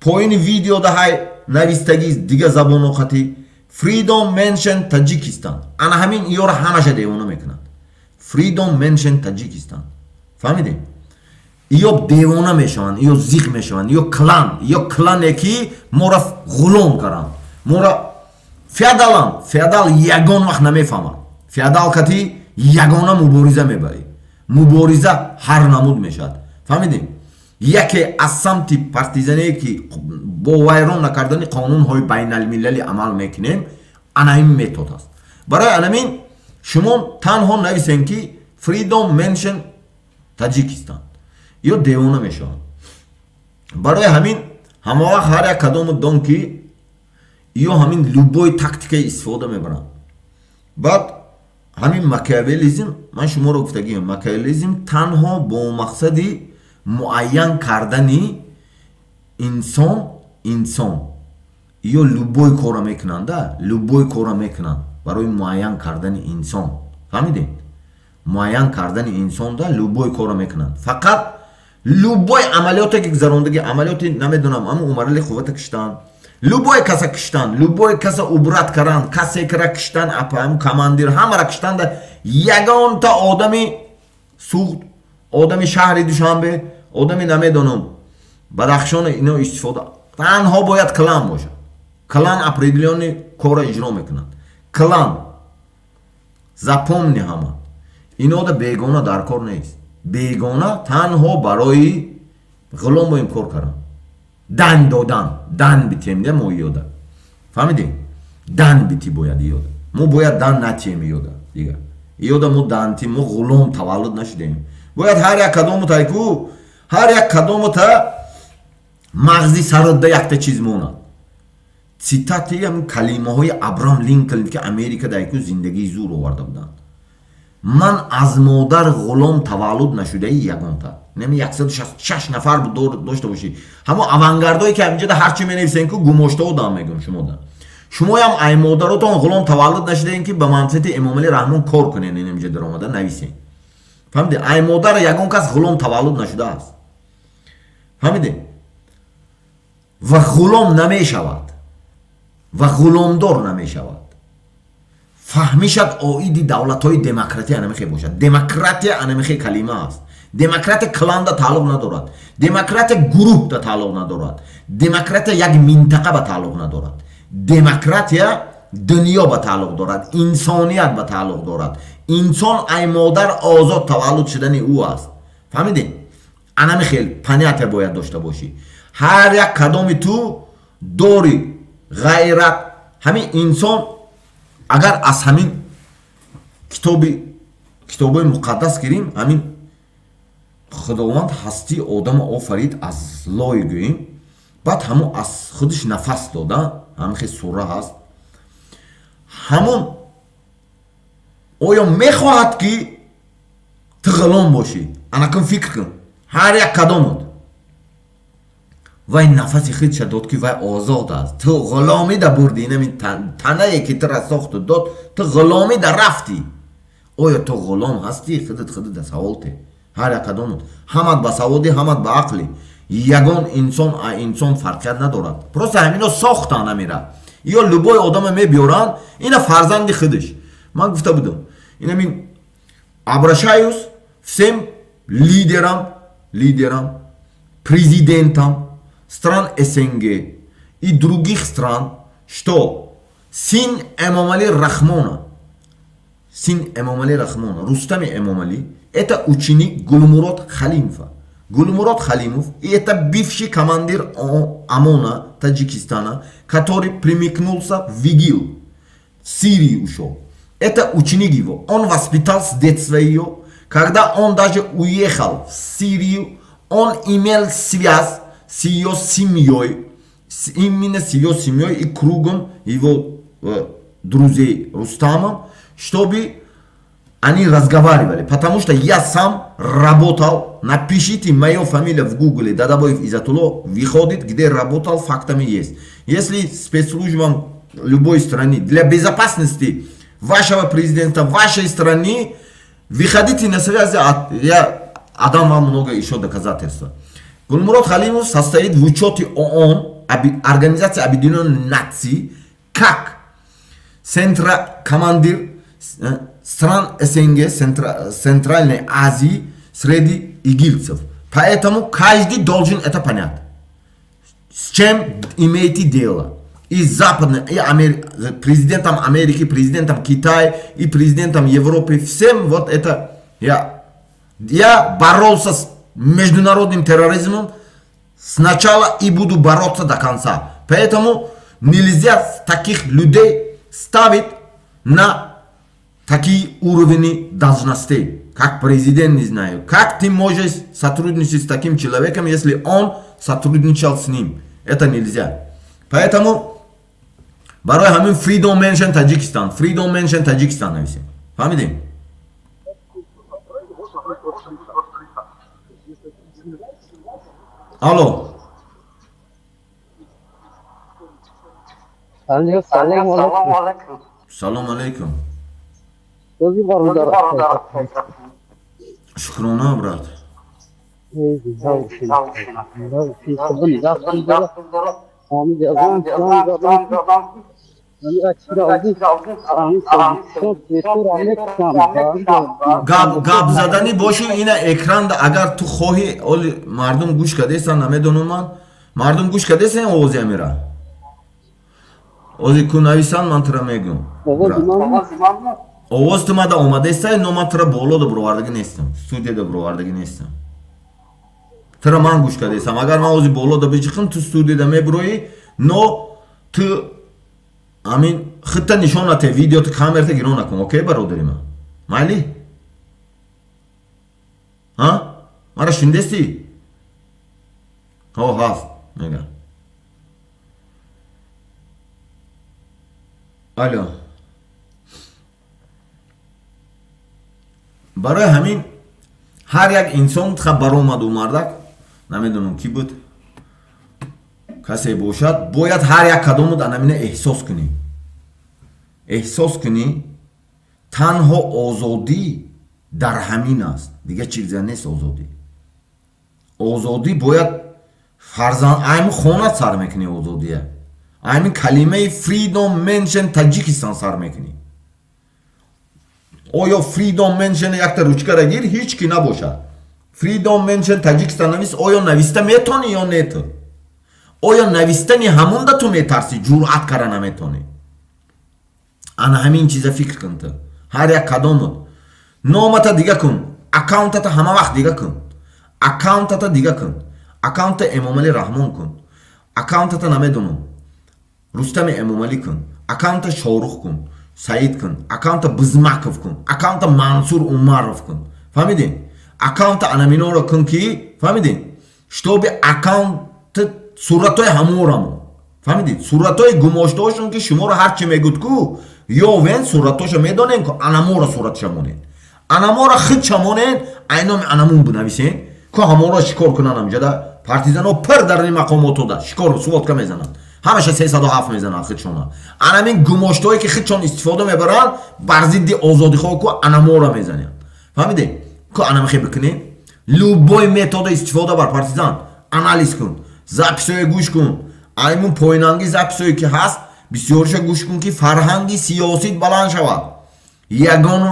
Speaker 1: Поини видео даҳай навистагӣ дига забоно қатӣ Freedom Menschen Таджикистан. Ана ҳамин иёра ҳамаша девона мекунад. Freedom Menschen Таджикистан. Фаҳмидем? Иё девона мешаванд, иё зиқ мешаванд, иё клан, иё клане ки мора ғулом каранд. Мора феодаланд. Феодал ягон вақт намефаҳмад. Феодал кати ягона мубориза мебарӣ. Мубориза ҳар намуд мешавад. Фаҳмидем? Яке аз самти партизане ки бо вайрон накардани қонунҳои байналмилалӣ амал мекунем, ана ин метод аст. Барои анамин шумо танҳо нависем ки Freedom Menschen Таджикистан. Ё девона мешаванд. Барои ҳамин ҳама вақт ҳар як кадому дон ки ё ҳамин любой тактикаи истифода мебаранд. Баъд ҳамин макиавелизм, ман шуморо гуфтагиам, макиавелизм танҳо бо мақсади муайян кардани инсон ё любой кора мекунанда, любой кора мекунанд барои муайян кардани инсон. Фаҳмидед? Муайян кардани инсонда любой кора мекунанд. Фақат любой амалиёте ки гузарондаги, амалиёти намедонам, ама Умарали Қуввата киштан, любой каса киштан, любой каса убрат каранд, касе кара киштан, апам командир ҳамара киштанда ягонта одами Суғд, одами шаҳри Душанбе, одами намедонам Бадахшон ино истифода. Танҳо бояд клан бошад. Клан определённый корро иҷро мекунад. Клан, запомни, ҳама инода бегона дар кор нест. Бегона танҳо барои ғулом боим кор кардан, дан додан, дан битем де мо иёда, фаҳмидӣ? Дан бити бояд иёда, мо бояд дан натием иёда, дигар иёда мо данти, мо ғулом таваллуд нашудем. Бояд ҳар як кадому ку, ҳар як кадому мағзи сародда якта чиз монад. Цитати ҳамин калимаҳои Абрам Линколн, ки Америка дар ку зиндагии зур оварда буданд: «Ман аз модар ғулом таваллуд нашудаи ягонта». Нами 166 нафар дошта бошӣ, ҳамо авангардое ки ҳаминҷода ҳарчи менависен ку, гумошта одам мегӯм шумода. Шумоям ай модаротон ғулом таваллуд нашудаен, ки ба манфиати Эмомалӣ Раҳмон кор кунен. Инамҷа даромада нависен, фаҳмиди? Ай модар ягон кас ғулом таваллуд нашудааст, фаҳмиди? Ва ғулом намешавад ва ғуломдор намешавад. Фаҳмишад, оиди давлатҳои демократия анамихе бошад. Демократия анамихе калима аст. Демократия кланда тааллуқ надорад, демократия гурӯҳда тааллуқ надорад, демократия як минтақа ба тааллуқ надорад. Демократия дунё ба тааллуқ дорад, инсоният ба тааллуқ дорад. Инсон ай модар озод таваллуд шудани ӯ аст, фаҳмидӣ? Анами хел понятие бояд дошта бошӣ. Ҳар як кадоми ту дори ғайрат, ҳамин инсон, агар аз ҳамин китоби китобҳои муқаддас гирим, ҳамин Худованд ҳастии одама офарид аз лой гӯем, баъд ҳамон аз худаш нафас дода, ҳамин хел сура ҳаст. Ҳамон оё мехоҳад, ки ту ғулом бошӣ? Анакун фикр кун, ҳар як кадомот. Вай нафаси худша дод, ки вай озод аст. Ту ғуломида бурдӣ, инами танае ки тура сохту дод, ту ғуломида рафтӣ. Оё ту ғулом ҳастӣ? Худат худата савол те. Ҳар як кадомот, ҳамат ба саводӣ, ҳамат ба ақлӣ, ягон инсон а инсон фарқият надорад. Просто ҳамино сохтан амира ё любой одама мебиёранд, ина фарзанди худаш. Ман гуфта будам, инамин обращаюсь всем лидерам, президентам стран СНГ и других стран, что сын Эмомали Рахмона, сын Эмомали Рахмона, Рустами Эмомали, это ученик Гулмурод Халимова. Гулмурод Халимов, и это бывший командир ОМОНа Таджикистана, который примыкнулся в ИГИЛ, в Сирию ушел. Это ученик его. Он воспитал с детства ее. Когда он даже уехал в Сирию, он имел связь с ее семьей, именно с ее семьей и кругом его друзей Рустамом, чтобы они разговаривали. Потому что я сам работал, напишите мою фамилию в гугле, Дадабоев Изатулло, выходит, где работал, фактами есть. Если спецслужбам любой страны для безопасности вашего президента, вашей страны, выходите на связь, я отдам вам много еще доказательств. Гулмурод Халимов состоит в учете ООН, Организации Объединенных Наций, как центра командир стран СНГ, Центральной Азии среди игильцев. Поэтому каждый должен это понять. С чем имеете дело? И западным, и президентом Америки, президентом Китая, и президентом Европы. Всем вот это я боролся с международным терроризмом сначала и буду бороться до конца. Поэтому нельзя таких людей ставить на такие уровни должностей, как президент, не знаю. Как ты можешь сотрудничать с таким человеком, если он сотрудничал с ним? Это нельзя. Поэтому барои ҳамин Freedom Mansion Таджикистан, Freedom Mansion Таджикистан нависем. Фаҳмидем? Алло.
Speaker 2: Салом алейкум.
Speaker 1: Салом алейкум. Шукрона, брат. Гап заданӣ бошу, ина экранда агар ту хоҳӣ, оли мардум гӯш кардесан, намедонам ман. Мардум гӯш кардесан овози амира? Ози ку нависан, ман тура мегӯм. Овоз ту мада омадестай, но ман тура боло да бировардагӣ нестам, студияда бировардагӣ нестам. Тура ман гӯш кардесам. Агар ман ози боло да биҷиқам, ту студияда мебироӣ, но ту амин худта нишон нате, видеото камерата гирон накун. Окей, бародари ман? Майли? Ҳа? Мара шундестӣ? Ҳо, ҳаст, мегам. Алло. Барои ҳамин ҳар як инсон баромаду мардак, намедонам ки буд, касе бошад, бояд ҳар як кадомуд анамина эҳсос кунӣ. Эҳсос кунӣ, танҳо озодӣ дар ҳамин аст, дигар чизе нест озодӣ. Озодӣ бояд фарзанд айми хона сар мекунӣ озодия. Айми калимаи Freedom Mansion Таҷикистон сар мекунӣ. Оё Freedom Mansion якта ручкара гир, ҳеҷ ки набошад. Freedom Mansion Таҷикистон навис, оё нависта метонӣ ё не ту? Оё навистани ҳамонда ту метарсӣ, ҷуръат кара наметонӣ? Ана ҳамин чиза фикр кун ту. Ҳар як кадомут. Номата дига кун, аккаунтата ҳама вақт дига кун. Аккаунтата дига кун. Аккаунта Эмомалӣ Раҳмон кун. Аккаунтата намедонам, Рустами Эмомалӣ кун. Аккаунта Шорух кун, Саид кун, аккаунта Бизмаков кун, аккаунта Мансур Умаров кун. Фаҳмидин? Аккаунта анаминоро кун ки, фаҳмидин? Штоби аккаунт суратҳои ҳаморамо. Фаҳмидин? Суратҳои гумоштаҳошон ки шуморо ҳар чи мегӯд ку, ёвен суратҳошо медонем ку, анамора суратша монед. Анамора худша монед, айноми анамун бинависен, ку ҳамора шикор кунан ҳамҷада. Партизано пир дар ин мақомотода шикор сводка мезананд. Ҳамаша 307 мезананд худшона. Анамин гумоштаҳое ки худшон истифода мебаранд бар зидди озодихоҳ ку анамора мезананд. Фаҳмидед? Ку анамихе бикунед? Любой метода истифода бар партизан. Анализ кун, записҳое гӯш кун. Аймун поинанги записҳое ки ҳаст, бисёриша гӯш кун ки фарҳанги сиёсит баланд шавад. Ягон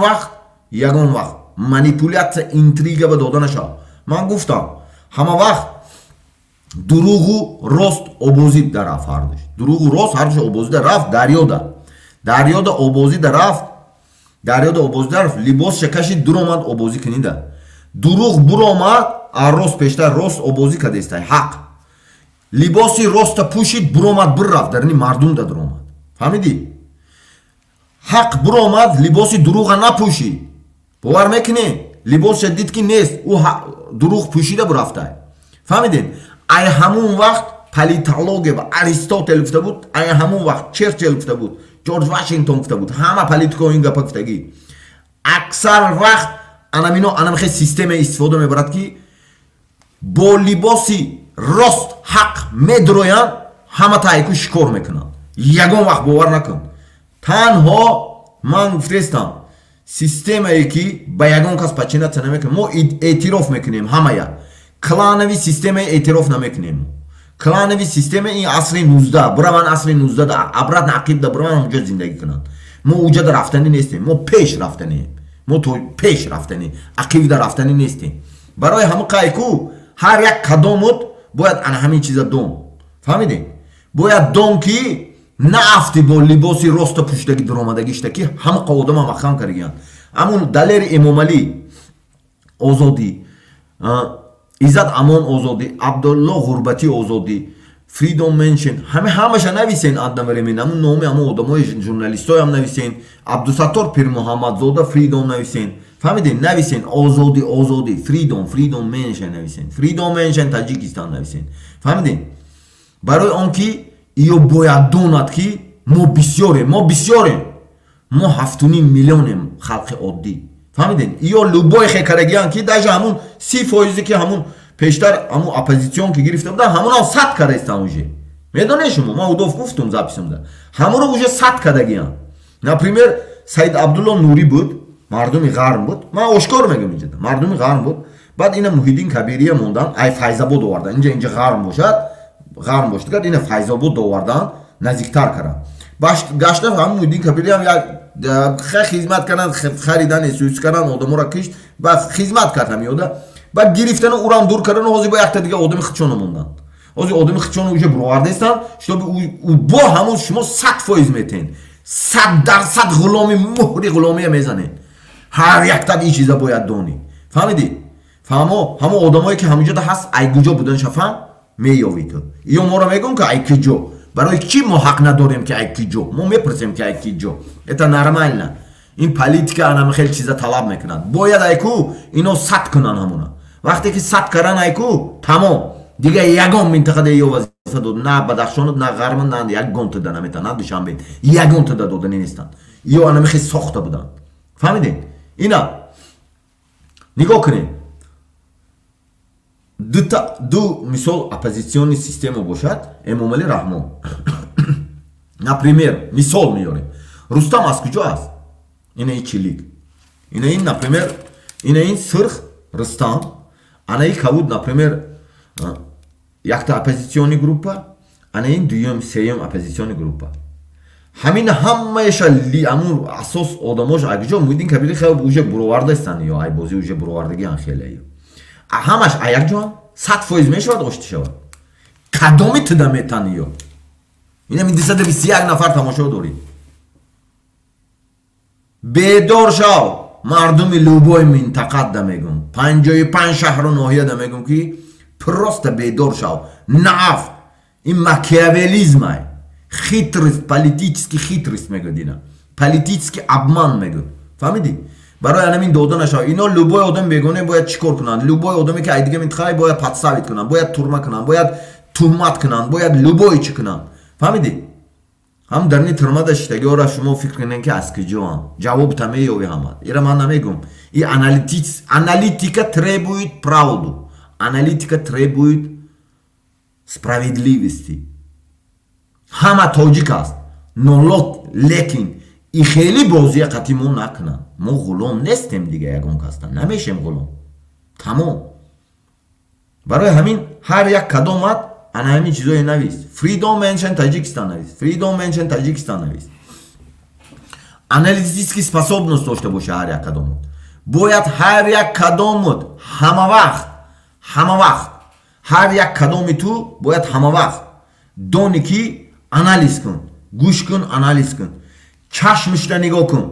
Speaker 1: вақт манипулятсия, интрига ба дода нашавад. Ман гуфтам, ҳама вақт дурӯғу рост обозид да рафт ҳардуш. Дурӯғу рост ҳардуш обозида рафт дарёда. Дарёда обозида рафт. Дарёда обозида рафт, либосша кашид, дуромад обозӣ кунида. Дурӯғ буромад, а рост пештар рост обозӣ кадестай, ҳақ. Либоси роста пӯшид, буромад, бир рафт, дар ини мардум да дуромад. Фаҳмидӣ? Ҳақ буромад, либоси дурӯға напӯшид. Бовар мекунӣ? Либосша дид ки нест, ӯ дурӯғ пӯшида бурафтай. Фаҳмидед? Ай ҳамун вақт политология ба Аристотел гуфта буд, ай ҳамун вақт Черчилл гуфта буд, Ҷорҷ Вашингтон гуфта буд, ҳама политикаҳо ин гапа гуфтагӣ. Аксар вақт анамино анамихе система истифода мебарад ки бо либоси рост ҳақ медроянд, ҳама таайку шикор мекунанд. Ягон вақт бовар накун. Танҳо ман гуфтестам, системае ки ба ягон кас подчиняться намекунем, мо эътироф мекунем ҳамая. Кланови системаи эътироф намекунем. Кланови система ин асри 19, бураван асри 19 обратно ақибда бураван онҷо зиндагӣ кунанд. Мо уҷада рафтанӣ нестем, мо пеш рафтанем. Мо то пеш рафтанӣ, ақибда рафтанӣ нестем. Барои ҳамин қайку ҳар як кадомут бояд ана ҳамин чиза дон. Фаҳмидед? Бояд дон ки наафти бо либоси роста пӯшидагӣ дуромадагишта ки ҳама одама махам кардагиянд. Ҳамун Далери Эмомалӣ озодӣ, Иззат Амон озодӣ, Абдулло Ғурбатӣ озодӣ, Freedom Mansion, ҳамаша нависен одновременно, ҳамун номи ҳамун одамои журналистоям нависен, Абдусаттор Пирмуҳаммадзода Freedom нависен. Фаҳмидед? Нависен озодӣ, озодӣ, Freedom, Freedom Mansion нависен, Freedom Mansion Таҷикистон нависен. Фаҳмидед? Барои он ки иё бояд донад ки мо бисёрем, мо бисёрем. Мо 7.5 миллионем халқи оддӣ. Фаҳмидед? Иё любой хекарагиян ки даже ҳамун 30% ки ҳамун пештар ҳамун оппозитсион ки гирифта будан, ҳамунам сад кардаистан уже. Медонед шумо? Ман удов гуфтум записимда. Ҳамуро уже сад кардагиян. Например, Саид Абдулло Нурӣ буд, мардуми ғарм буд. Ман ошкор мегӯям инҷа. Мардуми ғарм буд. Баъд ина Муҳиддин Кабирия мондан, ай Файзабод овардан. Инҷа ғарм бошад, ғарм бошад. Ина Файзабод овардан, наздиктар кардан. Гашта ҳам Муҳиддин Кабириам як хизмат кардан, харидан, суис кардан, одаморо кишт, ба хизмат кард ҳами ода. Баъд гирифтану урам дур кардану ҳозир бо якта дига одами худшона монданд. Ҳозир одами худшона уже буровардаистанд, чтобы ӯ бо ҳамун шумо 100% метен. 100% ғуломи муҳри ғуломия мезанед. Ҳар яктат ин чиза бояд донӣ. Фаҳмидӣ? Фаҳмо, ҳамон одамое ки ҳаминҷода ҳаст, ай куҷо буданша фаҳм, меёвӣ ту. Ё моро мегӯм ки ай куҷо. Барои чӣ мо ҳақ надорем ки ай куҷо? Мо мепурсем ки ай куҷо. Это нормально. Ин политика анами хеле чиза талаб мекунад. Бояд айку ино сад кунанд ҳамуна. Вақте ки сад кардан айку, тамом. Дига ягон минтақада ё вазифа дод, на Бадахшону, на Ғарм, на ягон туда наметавонад, на Душанбе. Ягон туда додани нестанд. Ё анами хеле сохта буданд. Фаҳмидед? Ина нигоҳ кунед. Ду мисол оппозитсионный система бошад, Эмомалӣ Раҳмон. Например, мисол меёрем. Рустам аз куҷо аст? Ина и чилик. Ина ин, например, ина ин сирх Рустам, ана и кавуд, например, якта оппозитсионный группа, ана ин дуюм, сеюм оппозитсионный группа. Ҳамин ҳамаеша ҳамун асос одамош акҷо Муҳиддин Кабири хеле уже буровардаистанд, ё ай бозӣ уже буровардагиан хеле. Ҳамаш а як ҷоам 100% мешавад, ошти шавад. Кадоми туда метани ё? Инами 221 нафар тамошо дорӣ. Бедор шав, мардуми любой минтақат да мегум. 55 шаҳру ноҳия да мегум ки просто бедор шав. Наафт. Ин макиавелизмай. Хитрость, политический хитрость мегӯяд ина. Политический обман мегӯяд. Фаҳмидӣ? Барои анамин дода нашав. Ино любой одам бегона бояд чӣ кор кунанд? Любой одаме ки ай дига минтақае бояд подставить кунанд, бояд турма кунанд, бояд туҳмат кунанд, бояд любой чӣ кунанд. Фаҳмидӣ? Ҳам дарни турмада шиштагиҳоро шумо фикр кунед ки аз куҷоанд. Ҷавоб та меёвӣ ҳамад. Ира ман намегум. И аналитика требует правду. Аналитика требует справедливости. Ҳама тоҷик аст. Но лекин и хеле бозия қатъи мо накунанд. Мо ғулом нестем, дига ягон каста намешем ғулом. Тамом. Барои ҳамин ҳар як кадомат ана ҳамин чизое навис. Freedom Mention Таҷикистон навис. Freedom Mention Таҷикистон навис. Аналитический способность дошта боша ҳар як кадомат. Бояд ҳар як кадомат ҳама вақт, ҳама вақт, ҳар як кадоми ту бояд ҳама вақт дони ки анализ кун, гӯш кун, анализ кун. Чашмишда нигоҳ кун.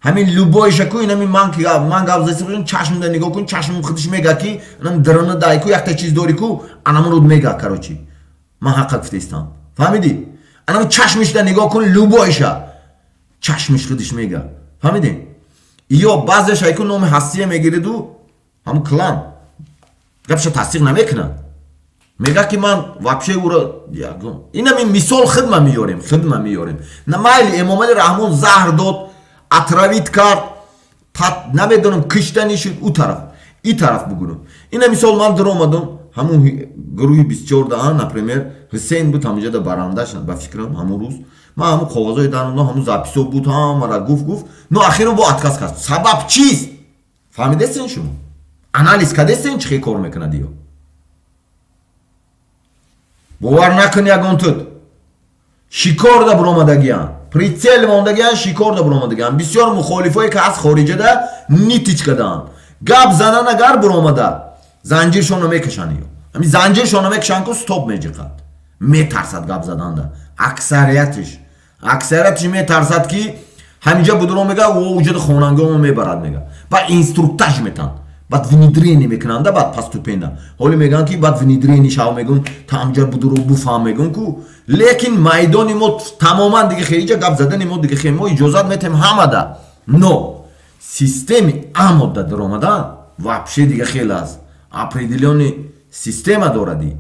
Speaker 1: Ҳамин любойша ку, инами ман ки ман гап зада бошам, чашмда нигоҳ кун, чашм худиш мега ки инам дарана дай ку якта чиз дори ку, анамун мега, короче. Ман ҳаққа гуфтаистам. Фаҳмидӣ? Анам чашмишда нигоҳ кун, любойша. Чашмиш худиш мега. Фаҳмидӣ? Ё баъзеаш айку номи ҳастия мегириду ҳамун клан гапша тасдиқ намекунад. Мега ки ман вообще уро инами мисол хидма меёрем, хидма меёрем. На майли Эмомали Раҳмон заҳр дод, отравить кард, намедонам киштани шуд ӯ тараф, и тараф бугунам. Ина мисол ман даромадам, ҳамун гурӯҳи 24 да, например, Ҳусейн буд ҳаминҷода барандаш, ба фикрам ҳамун рӯз. Ман ҳамун коғазҳои дарондам, ҳамун записҳо буд, ҳамара гуфт гуфт, но ахиран бо отказ кард. Сабаб чист? Фаҳмидестен шумо? Анализ кардестен чӣ хел кор мекунад ё? Бовар накун ягон тут. Шикор да буромадагиян. Прицел мондагиян, шикор да буромадагиян. Бисёр мухолифое ки аз хориҷада нитич кадаанд. Гап занан агар буромада, занҷиршонро мекашанд ё. Ҳамин занҷиршонро мекашанд ку стоп меҷиқад. Метарсад гап заданда. Аксариятиш. Аксариятиш метарсад ки ҳаминҷа будуро мега, о уҷада хонангомо мебарад мега. Баъд инструктаж метанд. Баъд внедрение мекунанда, баъд постепенно. Ҳоло мегӯянд ки баъд внедрение шав мегӯн, та ҳамҷа будуро буфаҳм мегӯн ку. Лекин майдони мо тамоман дига хелиҷа гап задани мо дига хел мо иҷозат метем ҳамада. Но системи амода даромадан вообще дига хел аст. Определённый система доради.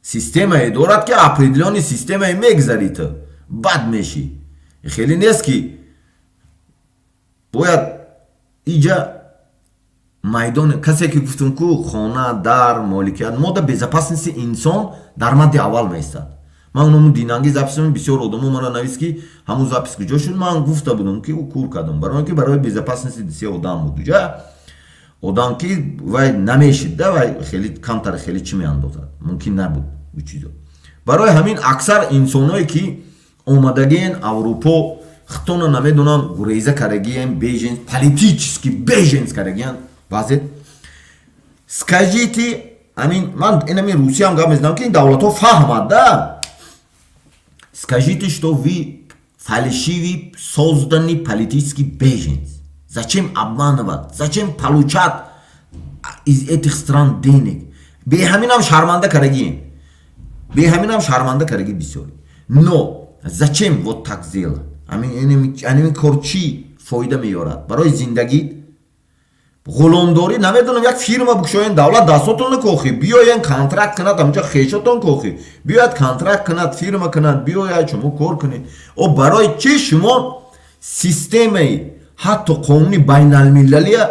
Speaker 1: Системае дорад ки определённый системае мегзари ту. Бад мешӣ. Хеле нест ки бояд иҷа майдон касе ки гуфтум ку хона, дар, моликият, мода безопасности инсон дар мадди аввал меистад. Ман оному динанги записам бисёр одамо мара навис ки ҳамун запис куҷо шуд, ман гуфта будам ки ӯ кур кардам, барои ки барои безопасности се одам буд уҷа. Одам ки вай намешид да, вай хеле камтар хеле чӣ меандозад, мумкин набуд ӯ чизо. Барои ҳамин аксар инсоное ки Омадагиен Аврупо, хитона намедонам, гуреза карагиен, беженец, политический беженец карагиен вазет. Скажите, амин, ман инами Русиям гап мезанам, ки ин давлатҳо фаҳмад, да? Скажите, что вы фальшивый созданный политический беженец. Зачем обманывать? Зачем получать из этих стран денег? Беҳаминам шарманда карагиен. Беҳаминам шарманда караги бисёре. Но зачем вот так сделать? Амин кор чӣ фоида меёрад? Барои зиндагит? Ғуломдорӣ, намедонам, як фирма бикушоен, давлат дастотонро кохӣ, биёен контракт кунад, ҳамҷа хешотон кохӣ, биёяд контракт кунад, фирма кунад, биёяд шумо кор кунед. О барои чӣ шумо системаи ҳатто қонуни байналмилалия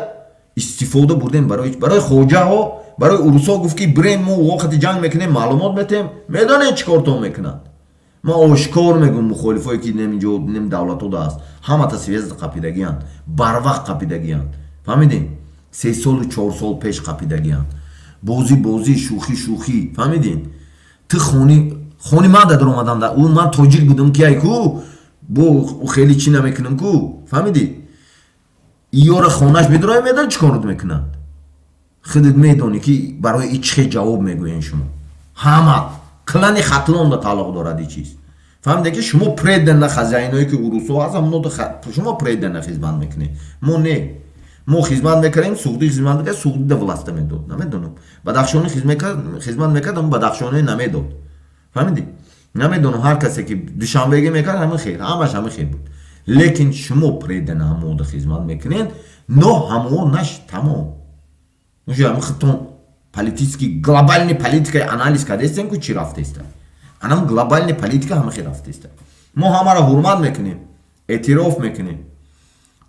Speaker 1: истифода бурдем барои хоҷаҳо, барои урусҳо гуфт, ки бирем, мо вақти ҷанг мекунем, маълумот метем, медонед чӣ кортон мекунад? Ман ошкор мегӯм, мухолифое ки неминҷо нем давлатҳо да аст, ҳамата связь қапидагианд, барвақт қапидагианд, фаҳмидем? 3 солу 4 сол пеш қапидагианд. Бозӣ бозӣ, шӯхӣ шӯхӣ, фаҳмидин? Ту хони ман дар омадан, ӯ ман тоҷик будам, ки ай ку бо хеле чӣ намекунам ку, фаҳмидӣ? Иёра хонаш медурои, медони чӣ корот мекунад? Худат медонӣ, ки барои и чӣ хел ҷавоб мегӯен. Шумо ҳама клани Хатлонда тааллуқ дорад и чиз, фаҳмиде, ки шумо преданно хозяиное, ки урусҳо ҳаст, шумо преданно хизмат мекунед. Мо не, мо хизмат мекардем, суғдӣ хизмат мекард, суғдида власта медод, намедонам, бадахшонӣ хизмат мекард, ам бадахшонӣ намедод, фаҳмидӣ? Намедонам, ҳар касе ки душанбегӣ мекард, ҳама хел, ҳамаш ҳама хел буд. Лекин шумо преданно ҳамода хизмат мекунед, но ҳамо наш тамом ҳами худтон политический глобальный политикаи анализ кардестем ку, чӣ рафтеста? Анам глобальный политика ҳама хел рафтеста. Мо ҳамаро ҳурмат мекунем, эътироф мекунем,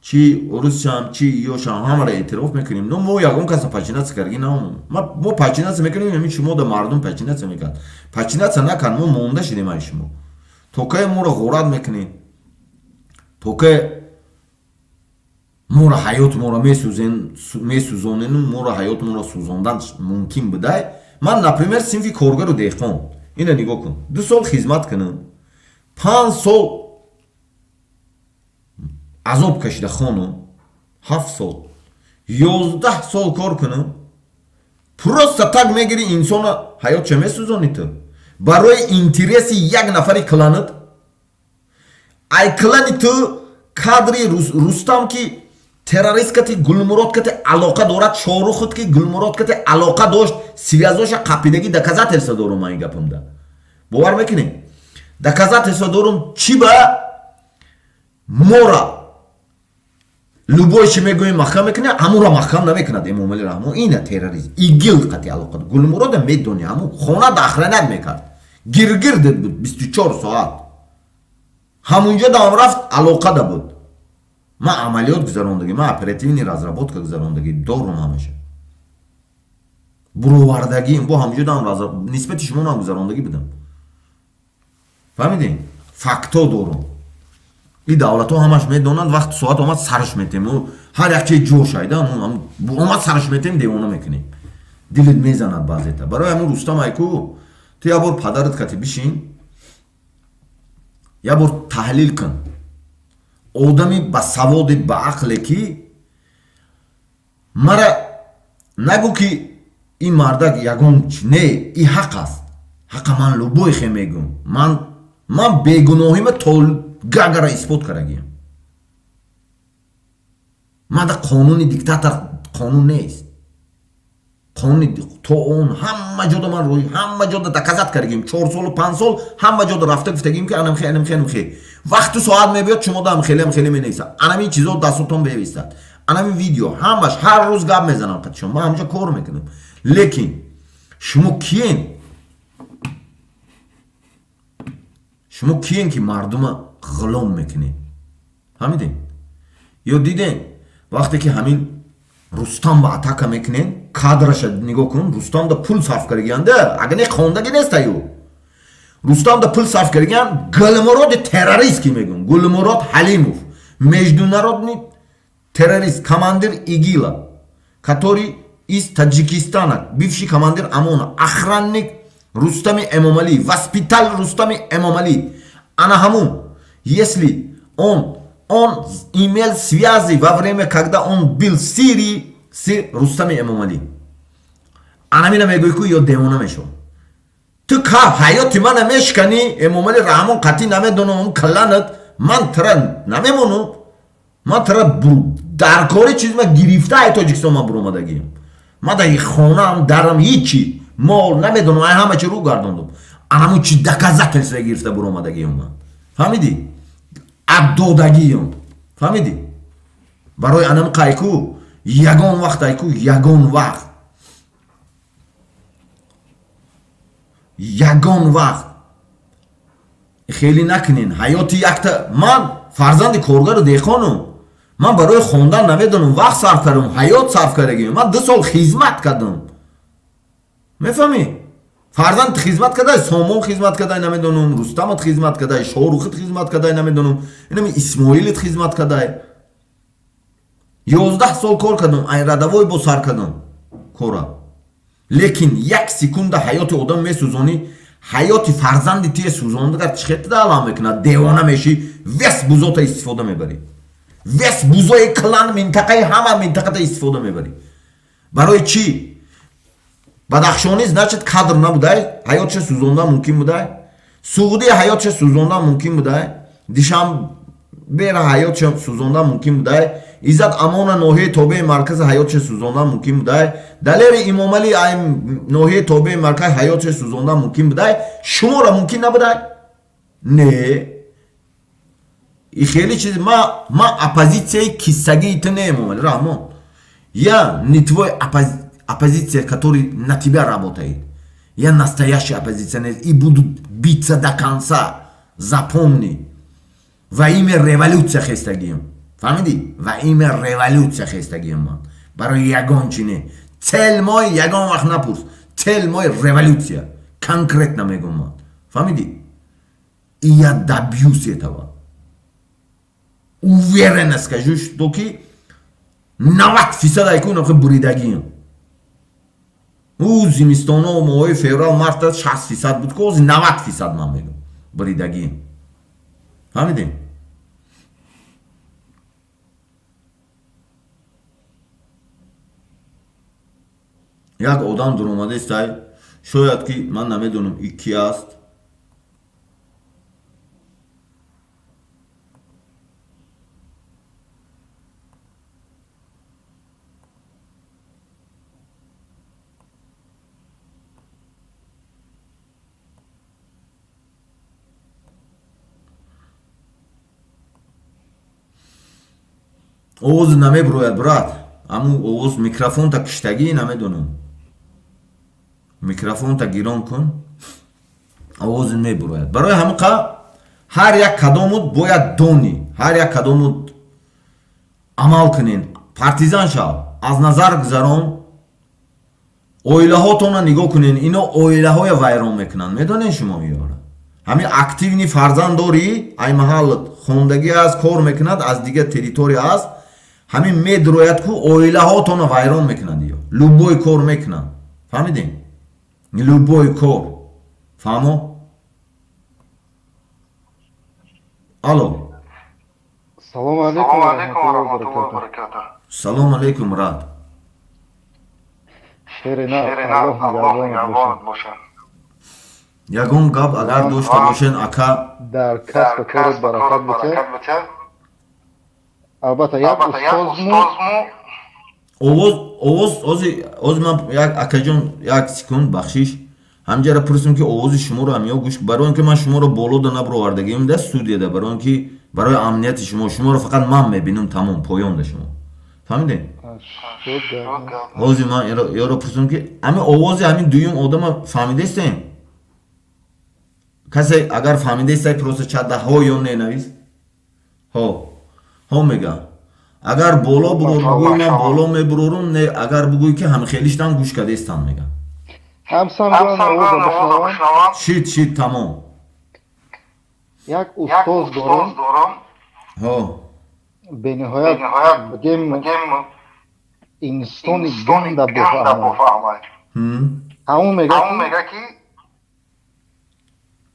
Speaker 1: чи русшам, чи ёшам, ҳамаро эътироф мекунем, но мо ягон каса подчиняться карги наомам. Мо подчиняться мекунем, ами шумо да мардум подчиняться мекард, подчиняться накард, мо монда шидем ай шумо. То кае моро ғорат мекунем? То кае моро ҳаёт моро месӯзонену моро ҳаёт моро сӯзондан мумкин будай? Ман, например, синфи коргару деҳқон, ина нигоҳ кун, 2 сол хизмат кунам, 5 сол азоб кашида хонум, 7 сол, 11 сол кор кунам, просто так мегири инсона ҳаётша месӯзонӣ ту барои интереси як нафари кланат. Ай клани ту кадри Рустам, ки террорист кати, Гулмурод кати алоқа дорад, Шорухут, ки Гулмурод кати алоқа дошт, связоша қапидагӣ, доказательства дорум. Ман ин гапамда бовар мекунем, доказательства дорум. Чӣ ба мора любой чи мегӯем, маҳкам мекунад, ҳамура маҳкам намекунад Эмомали Раҳмон? Ина террорист ИГИЛ қати алоқа, Гулмурода медони, ҳаму хона да охранять мекард, гиргир буд 24 соат, ҳамунҷо дам рафт, алоқада буд. Ман амалиёт гузарондагӣ, ман оперативный разработка гузарондагӣ дорум, ҳамаша буровардагӣ бо ҳамунҷо дам нисбати шумо ман гузарондагӣ будам, фаҳмидем? Фактҳо дорум. И давлатҳо ҳамаш медонанд. Вақти соат омад, сарш метем, ҳар як чиз ҷош айда омад, сарш метем, девона мекунем, дилит мезанад баъзета. Барои ҳамун, Рустам, айку ту як бор падарат кати бишин, як бор таҳлил кун. Одами ба саводи, ба ақле, ки мара нагӯ, ки ин мардак ягон не, и ҳақ аст, ҳақа ман любой хе мегӯм. Ман бегуноҳима то Гагара исбот кардагиям. Мада қонуни диктатор қонун нест, қонуни то он ҳама ҷода ман рӯй ҳама ҷода доказать кардагим, 4 солу 5 сол ҳама ҷода рафта гуфтагим, ки анамхе, анамхе, анамхе. Вақту соат мебиёд, шумо да амхеле, амхеле менависад, анамин чизо дастотон бевисад, анамин видео ҳамаш, ҳар рӯз гап мезанам қати шумо, ман ҳамҷа кор мекунам. Лекин шумо киен? Шумо киен, ки мардума ғулом мекунед? Фаҳмидем ё дидем? Вақте ки ҳамин Рустам ба атака мекунен, кадраша нигоҳ кун, Рустам да пул сарф кардагианда, агар не хондагӣ нест аю, Рустам да пул сарф кардагиан, Гулмуроди террорист, ки мегӯм, Гулмурод Ҳалимов, международный террорист, командир ИГИЛа, который из Таджикистана, бывший командир ОМОНа, охранник Рустами Эмомалӣ, воспитал Рустами Эмомалӣ. Ана ҳамун, если он имел связи во время, когда он был в Сирии с Рустами Эмомали. Анамина мегӯӣ ку ё девона мешавад. Ту ка ҳаёти мана мешканӣ, Эмомали Раҳмон қатъӣ намедонам, кланат ман тра намемонам. Ман тра дар кори чиз ма гирифта ай Тоҷикистон ман буромадагиам. Ман дар хонаам, дарам ҳичи мол намедонам, ай ҳама чи рӯ гардондум. Анамун чи доказательство гирифта буромадагиам ман. Фаҳмидӣ? Аддодагиам. Фаҳмидӣ? Барои анам қайку ягон вақт айку ягон вақт. Ягон вақт хеле накунен. Ҳаёти якта ман фарзанди коргару деҳқонум. Ман барои хондан намедонам вақт сарф кардам, ҳаёт сарф кардагиам. Ман 2 сол хизмат кардам. Мефаҳмӣ? Фарзанд хизмат кардай, Сомон хизмат кардай, намедонам, Рустамат хизмат кардай, Шоҳрухит хизмат кардай, намедонам, инами Исмоилит хизмат кардай. 11 сол кор кардам, ай радавой бо сар кардам кора. Лекин як секунда ҳаёти одам месӯзонӣ, ҳаёти фарзанди тие сӯзондагар чӣ хел алам мекунад? Девона мешӣ, вес бузота истифода мебарӣ. Вес бузои клан минтақаи ҳама минтақата истифода мебарӣ. Барои чӣ? Бадахшонӣ значит кадр набудай, ҳаётша сӯзондан мумкин будай. Суғдӣ ҳаётша сӯзондан мумкин будай. Дишанбера ҳаётша сӯзондан мумкин будай. Иззат Амона ноҳияи тобеи маркази ҳаётша сӯзондан мумкин будай. Далери Имомалӣ ай ноҳияи тобеи марказ ҳаётша сӯзондан мумкин будай. Шуморо мумкин набудай? Не. И хеле чиз ма оппозитсияи киссагии ту не, Эмомалӣ Раҳмон. Я не твой оппозиция, который на тебя работает. Я настоящий оппозиционер и буду биться до конца. Запомни. Во имя революция хестагием. Фаҳмидӣ? Во имя революция хестагием ман. Барои ягон чи не. Цель мой ягон вақт напурс. Цель мой революция. Конкретно мегӯм ман. Фаҳмидӣ? И я добьюсь этого. Уверенно скажу, что ки 90% айку нахи буридагием. Ӯ зимистоно моҳои феврал марта 60% буд, ку ҳозир 90% ман мегӯм буридагием. Фаҳмидем? Як одам дуромадестай, шояд ки ман намедонам и ки аст. Овоз намеброяд, брат. Аму овоз микрофонта киштагӣ намедонам. Микрофонта гирон кун, овоз меброяд. Барои ҳамуқа ҳар як кадомут бояд донӣ, ҳар як кадомут амал кунен. Партизан шав, аз назар гузарон, оилаҳотонро нигоҳ кунен. Ино оилаҳоя вайрон мекунанд. Медонед шумо иёра? Ҳамин активни фарзанд дорӣ, ай маҳаллат хондагӣ аст, кор мекунад, аз дигар территория аст. Ҳамин медрояд ку оилаҳотонро вайрон мекунанд. Ё любой кор мекунанд. Фаҳмидем? Любой кор. Фаҳмо? Алло.
Speaker 3: Салом алейкум ва раҳматуллоҳи ва баракатуҳ.
Speaker 1: Салом алейкум, брат.
Speaker 3: Шерина, Аллоҳ нигаҳбонат бошад.
Speaker 1: Ягон гап агар дошта бошен, ака,
Speaker 3: дар касбу корат баракат битад. Албатта як устозму
Speaker 1: овоз ози ман як акаҷон як секунд бахшиш ҳамҷара пурсим ки овози шуморо ҳам ё гӯш, барои он ки ман шуморо боло да набровардагиам да студияда, барои он ки барои амнияти шумо, шуморо фақат ман мебинам, тамом поёнда шумо. Фаҳмидед? Ҳозир ман ёро пурсим ки ҳамин овози ҳамин дуюм одама фаҳмидестем? Касе агар фаҳмидестай просто чатда ҳо ё не навис. Ҳо. Ҳо мега. Агар боло бурор бугӯй ман боло мебурорум, не агар бугӯй ки ҳамхелиштам гӯш кадестам мега. Шид шид тамом.
Speaker 3: Як устоз дорам.
Speaker 1: Ҳо.
Speaker 3: Бениҳоят бигем инсони ганда бофаҳмад. Ҳамон мега ки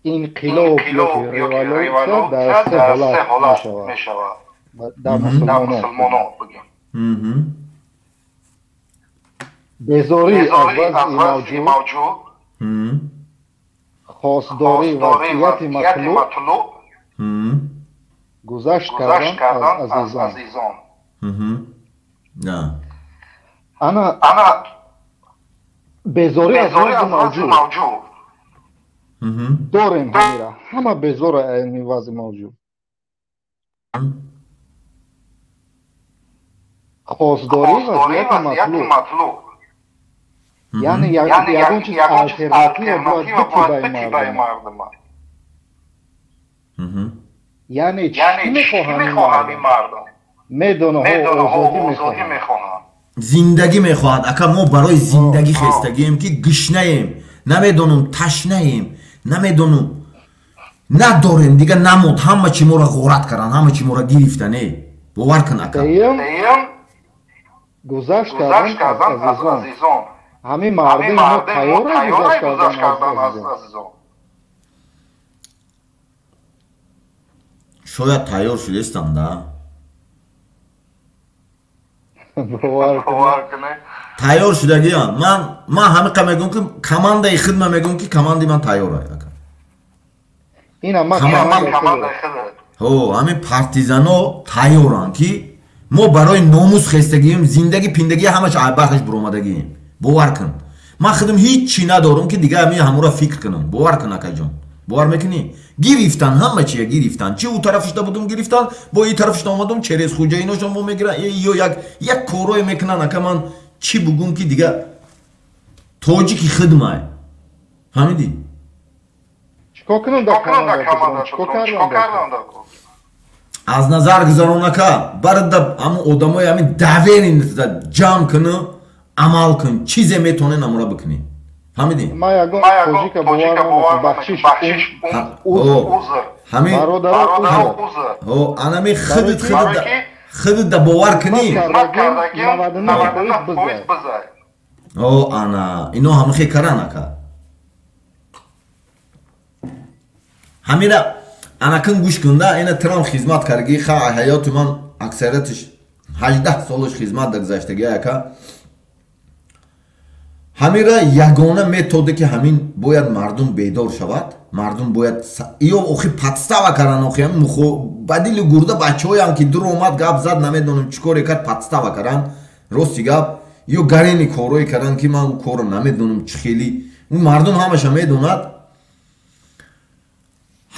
Speaker 3: Инқилоб ёки революция дар се ҳолат мешавад. Дар мусулмонон бигем. Безорӣ аз вазъи мавҷуд, хосдорӣ вазъияти матлуб, гузашт кардан аз азизон. Ана безорӣ аз вазъи мавҷуд дорем, ҳамира ҳама безора аз вазъи мавҷуд. Хосдорӣ вазъияти матлуб, яъне ягон чиз алтернатива бояд бити ба мардум. Яъне чӣ мехоҳанд ин мардум? Медонаҳо озодӣ мехоҳанд,
Speaker 1: зиндагӣ мехоҳад. Ака, мо барои зиндагӣ хестагием, ки гишнаем, намедонам, ташнаем, намедонам, надорем дига, намод. Ҳама чи моро ғорат карданд, ҳама чи моро гирифтан, э бовар кун, ака.
Speaker 3: Гузашт кардан аз азизон. Ҳамин мардуми мо тайёранд гузашт кардан аз азизон?
Speaker 1: Шояд тайёр шудестам да. Тайёр шудагиам. Ман ҳамиқа мегӯям, ки командаи хидма мегӯям, ки командаи ман тайёр ака. Ҳамин партизано тайёранд, ки мо барои номус хестагием, зиндагӣ пиндагӣ ҳамаш айбахш буромадагием. Бовар кун, ман худам ҳеҷ чӣ надорам, ки дига ҳамин ҳамура фикр кунам. Бовар кун, акаҷон, бовар мекунӣ? Гирифтан, ҳама чия гирифтан. Чи ӯ тарафишда будум, гирифтан, бо и тарафишда омадум, через хуҷаиношон бо мегиран, ё як корое мекунан. Ака, ман чӣ бугум, ки дига тоҷики хидмай, фаҳмидӣ?
Speaker 3: Чикор кунам дар команда? Чикор кардам?
Speaker 1: Аз назар гузарон, ака, барда ҳамун одамои ҳамин доверен ҷамъ куну амал кун, чизе метавонен амура бикунӣ, фаҳмидӣ?
Speaker 3: Ман ягон тоҷика бовар намекунам, бахшиш,
Speaker 1: ҳамин анами худат худат да бовар кунӣ. О, ана ино ҳамихе каран, ака. Ҳамира анакун гӯш кунда, ина трам хизмат карги, ха, ҳаёти ман аксариятиш 18 солаш хизмат да гузаштаги, ака. Ҳамира ягона методе, ки ҳамин бояд мардум бедор шавад, мардум бояд ё охи подстава каран, охи ба дили гурда бачаҳоям, ки дур омад, гап зад, намедонам чӣ коре кард, подстава каран. Рости гап, ё гарени корое каран, ки ман корро намедонам чӣ хели, ӯ мардум ҳамаша медонад.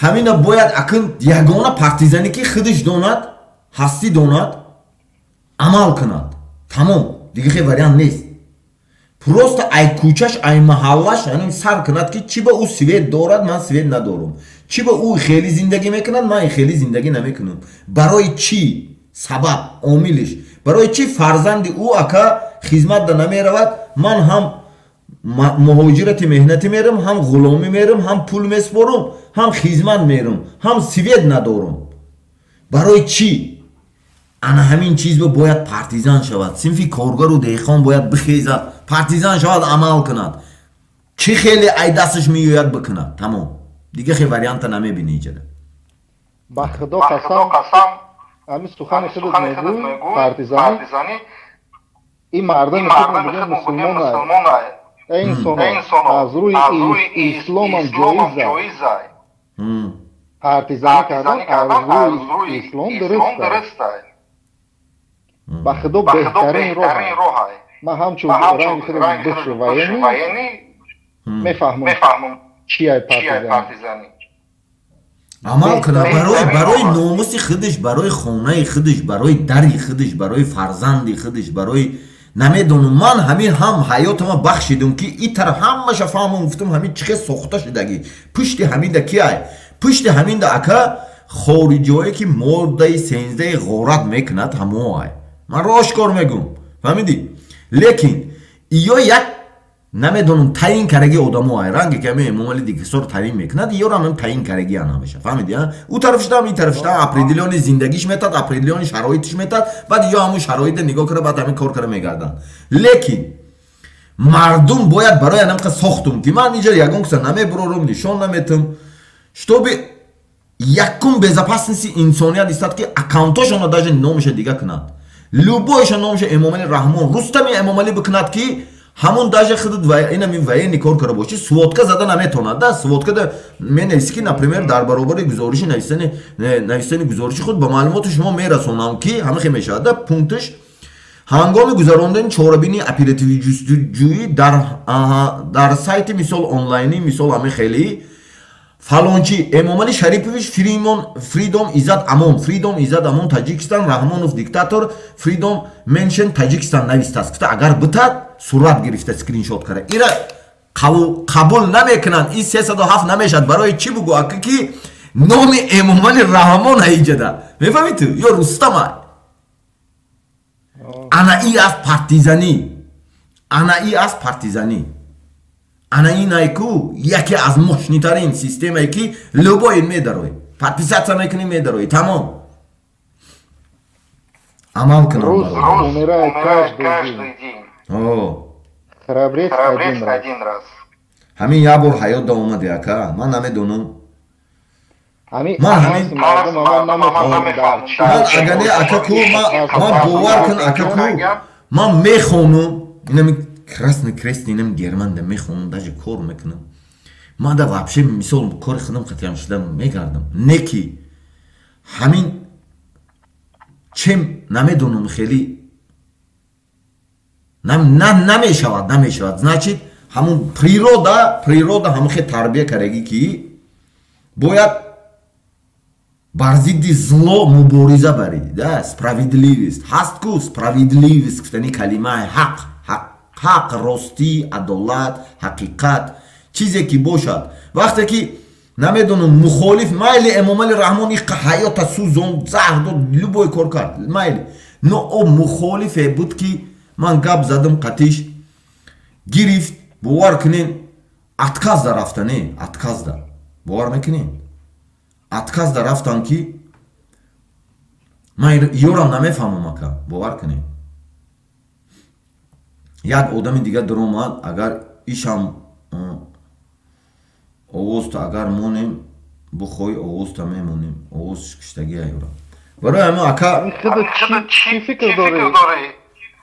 Speaker 1: Ҳамина бояд акн ягона партизане, ки худаш донад, ҳастӣ донад, амал кунад, тамом, дига хе вариант нест. Просто ай кӯчаш, ай маҳаллаш ҳамин сар кунад, ки чӣ ба ӯ свет дорад, ман свет надорам, чӣ ба ӯ хеле зиндагӣ мекунад, ман хеле зиндагӣ намекунам, барои чӣ сабаб омилиш, барои чӣ фарзанди ӯ, ака, хизмат да намеравад, ман ҳам муҳоҷирати меҳнатӣ мерам, ҳам ғуломӣ мерам, ҳам пул меспорам, ҳам хизмат мерам, ҳам свет надорам, барои чӣ? Ана ҳамин чиз бояд партизан шавад, синфи коргару деҳқон бояд бихезад, партизан шавад, амал кунад, чӣ хеле ай дасташ меояд бикунад, тамом, дига хе варианта намебинӣ иҷада.
Speaker 3: Ба худо қасам, ҳамин сухани худат мегӯй, партизанӣ, ин мардами худ мегӯянд мусулмон, инсоно аз рӯи исломам ҷоиз аст партизанӣ кардан, аз рӯи ислом дуруст аст. Ба худо беҳтарин роҳ. Ман ҳамчун ранги худам бывший военный мефаҳмам чи ай партизанӣ.
Speaker 1: Амал кунад барои номуси худаш, барои хонаи худаш, барои дари худаш, барои фарзанди худаш, барои намедонам. Ман ҳамин ҳам ҳаётама бахшидум, ки и тараф ҳамаша фаҳмам, гуфтум, ҳамин чӣ хел сохта шудагӣ, пушти ҳаминда ки ай, пушти ҳаминда, ака, хориҷое, ки моддаи сенздаи ғорат мекунад, ҳамо ай. Ман ошкор мегӯм, фаҳмидӣ? Лекин иё як намедонам таъин кардаги одамо ай, ранге ки ҳамин Эмомали Дигисор таъин мекунад, иёро ҳам таъин кардаги ҳамеша, фаҳмидӣ? Ӯ тарафшдам, ин тарафшдам, определённый зиндагиш метад, определённый шароитиш метад, баъд ё ҳамун шароита нигоҳ карда, баъд ҳамин кор карда мегарданд. Лекин мардум бояд барои анамқа сохтум, ки ман инҷа ягон каса намебурорум, нишон наметум. Чтобы якум безопасности инсоният истад, ки аккаунтошонро даже номаша дига кунад, любойша номаша Эмомали Раҳмон, Рустами Эмомалӣ бикунад, ки ҳамон даже худат инами военный кор кара бошӣ, сводка зада наметавонад да. Сводка менависӣ, ки, например, дар баробари гузориши нависани гузориши худ ба маълумоти шумо мерасонам, ки ҳама хел мешавад да. Пунктш: ҳангоми гузарондани чорабинии оперативии ҷустуҷӯӣ дар сайти, мисол, онлайнӣ, мисол, ҳами хелӣ фалончи Эмомали Шарипович, Freedom Иззат Амон, Freedom Иззат Амон, Таҷикистан, Раҳмонов диктатор, Freedom Mention Таҷикистан навистааст гуфта, агар битад, сурат гирифта, скриншот кара, ира қабул намекунанд. Ин 307 намешавад. Барои чӣ бугӯ, ака, ки номи Эмомали Раҳмон ҳаиҷада, мефаҳмӣ ту, ё Рустама. Ана и аст партизанӣ, ана и аст партизанӣ, ана ин айку яке аз мощнитарин системае, ки любой медарои, подписаться мекунӣ, медарои, тамом, амал кунам.
Speaker 3: Умирает каждый день. Храбрец один раз.
Speaker 1: Ҳамин як бор ҳаёт да омаде, ака, ман намедонам. Ман ҳамин ман агане, ака, ку ман бовар кун, ака, ку ман мехонум инами Красный Крест, инам Германда мехонам, даже кор мекунам. Ман да вообще, мисол, кори худам қатиам шуда мегардам, не ки ҳамин чем намедонам, хеле намешавад, намешавад. Значит, ҳамун природа ҳамон хел тарбия карагӣ, ки бояд бар зидди зло мубориза барӣ да. Справедливость ҳаст ку, справедливость гуфтани калимаи ҳақ, ҳақ, ростӣ, адолат, ҳақиқат, чизе ки бошад. Вақте ки намедонам, мухолиф, майли, Эмомали Раҳмон иқа ҳаёта сӯзон, заҳр дод, любой кор кард, майли, но о мухолифе буд, ки ман гап задам, қатиш гирифт, бовар кунен, отказ да рафтане, отказ да, бовар мекунен, отказ да рафтам, ки ман ёрам намефаҳмам, ака, бовар кунед. Як одами дигар даромад, агар ишам овозто агар монем, бухоҳӣ, овозта мемонем, овоз киштагӣ аюра. Барои ҳамин, ака.
Speaker 3: Чӣ фикр дорӣ,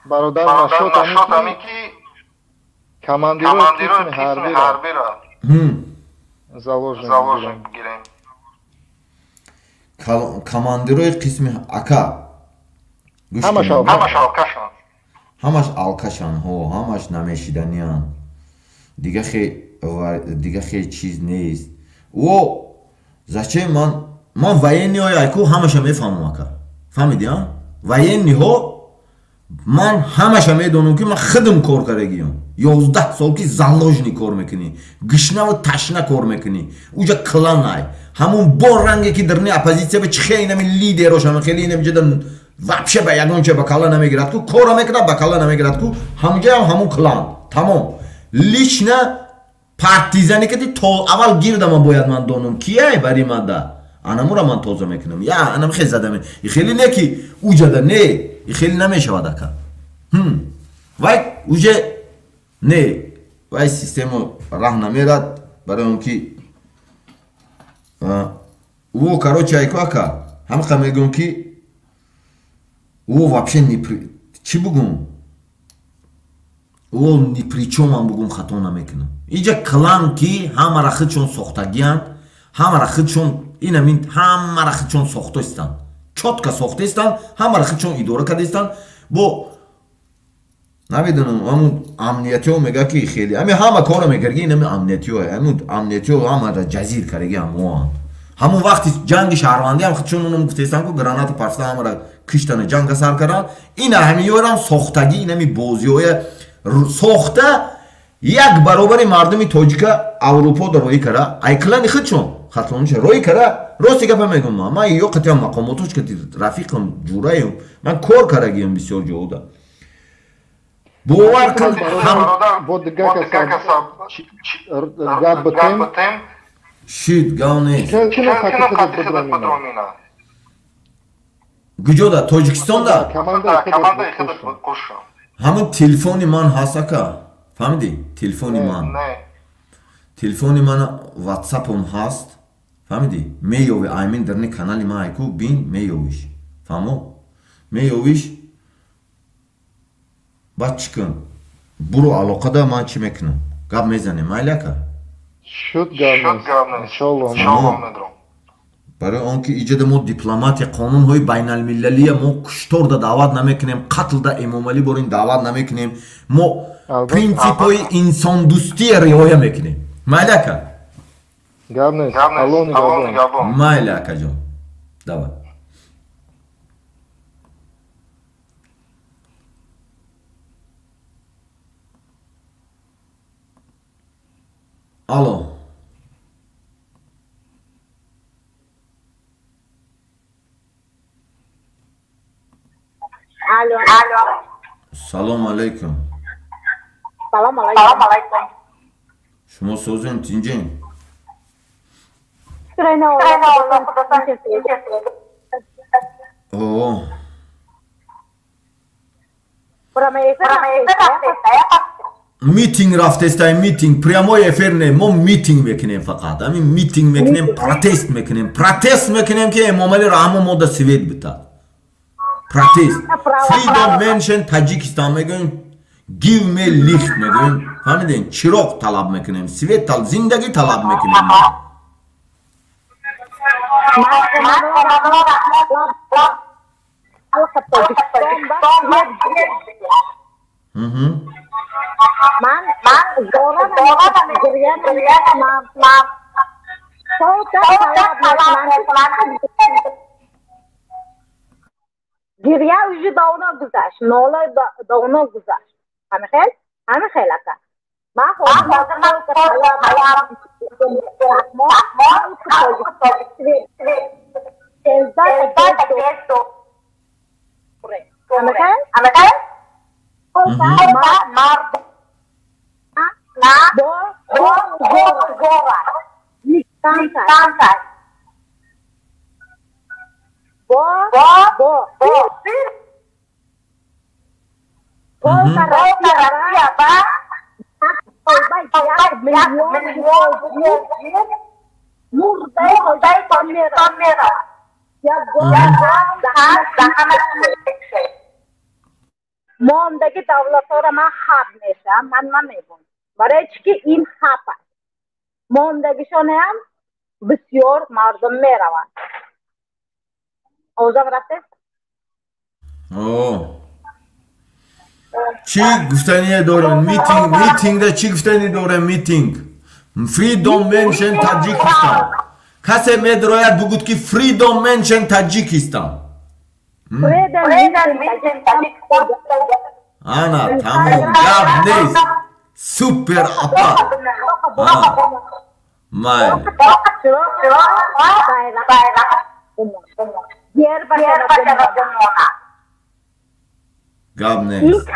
Speaker 3: бародар, нашод ами ки командирои қисми ҳарбиро заложник бигирем?
Speaker 1: Командирои қисми, ака?
Speaker 3: Ҳамаш алкашанд.
Speaker 1: Ҳамаш алкашанд, ҳо, ҳамаш намешиданианд, дига хе чиз нест. О зачем ман военныйҳои айку ҳамаша мефаҳмам, ака, фаҳмиди, а военныйҳо ман ҳамаша медонам, ки ман худам кор кардагиам 11 сол, ки заложник кор мекунӣ, гишнаву ташна кор мекунӣ, уҷа кланай ҳамун бо ранге, ки дарни оппозитсия ба чихе инами лидерош ҳама хеле инами ҷада вообще ба ягонча ба калла намегирад ку, кора мекунад, ба калла намегирад ку, ҳамҷаам ҳамун клан, тамом. Лично партизане кати то аввал гирдама бояд ман донам, кияй бари манда, анамура ман тоза мекунам, я анам хел задаме, и хеле не ки уҷада не, и хеле намешавад, ака. Вай уже не, вай система раҳ намерад, барои он ки ӯ, короче, айку, ака, ҳамқа мегӯм, ки ӯ вообще не, чӣ бугум, ӯ ни при чём ам бугум, хато намекунам. Иҷа клан, ки ҳамара худшон сохтагиянд, ҳамара худшон инамин, ҳамара худшон сохтаистанд, чётко сохтаистанд, ҳамара худшон идора кардаистанд. Бо намедонам, ҳамун амниятиҳо мега, ки хеле ҳами ҳама кора мекард, инами амниятиҳо, ҳамун амниятиҳо ҳамара ҷазир кардаги ҳамоанд. Ҳамун вақти ҷанги шаҳрвандӣ ҳам худшон унам гуфтаистанд, ку граната парфта, ҳамара киштана, ҷанга сар кардан. Ина ҳамиёрам сохтагӣ, инами бозиҳоя сохта, як баробари мардуми тоҷика Аврупо да роӣ кара, ай клани худшон хатлониша роӣ кара. Рости гапа мегӯм, ман ё қатиам мақомотош кати рафиқам, ҷураем, ман кор карагиам бисёр ҷода, бовар кун.
Speaker 3: Гап битем.
Speaker 1: Шид, гав нест. Куҷода, Тоҷикистонда? Ҳамун телефони ман ҳаст, ака, фаҳмидӣ, телефони ман, телефони ман, ватсапом ҳаст. Фаҳмидӣ? Меёвӣ аймин дарни канали ма айку бин меёвиш. Фаҳмо? Меёвиш. Баъд чӣ кун? Буро алоқада ман чӣ мекунам? Гап мезанем, майли ака?
Speaker 3: Шуд гап нест. Иншолло.
Speaker 1: Барои он ки иҷода мо дипломатия, қонунҳои байналмилалия мо кушторда даъват намекунем, қатлда Эмомалӣ борин даъват намекунем. Мо принсипҳои инсондӯстия риоя мекунем. Майли ака?
Speaker 3: Гап нест. Алло нигаҳбон.
Speaker 1: Майли акаҷон. Давай. Алло.
Speaker 4: Алло. Алло.
Speaker 1: Салом алейкум.
Speaker 4: Салом алейкум.
Speaker 1: Шумо созем тинҷен? О. Митинг рафтестай, митинг, прямой эфир не, мо митинг мекунем фақат. Ҳамин митинг мекунем, протест мекунем. Протест мекунем ки Эмомалӣ Раҳмон мо да свет битад. Протест. Freedom Menschen Таҷикистон мегӯем, give me licht мегӯем. Фаҳмидем? Чироқ талаб мекунем, свет талаб, зиндагӣ талаб мекунем.
Speaker 4: من گریه اوجی داونا گذشت، نالای داونا گذشت. همه خیل؟ همه خیل اکا. من Мондаги давлатҳоро ман хаб мешавам, ман намегӯм. Барои чӣ ки ин хаб аст. Мондагишонам бисёр мардум мераванд. Овозам рафтест?
Speaker 1: О. Чӣ гуфтание дорем? Митинг, митингда чӣ гуфтание дорем? Митинг. Freedom Menschen Таҷикистон. Касе медрояд бугуд ки Freedom Menschen Таҷикистон. Ана, тамом, гап нест. Супер апа. Май. Гап нест.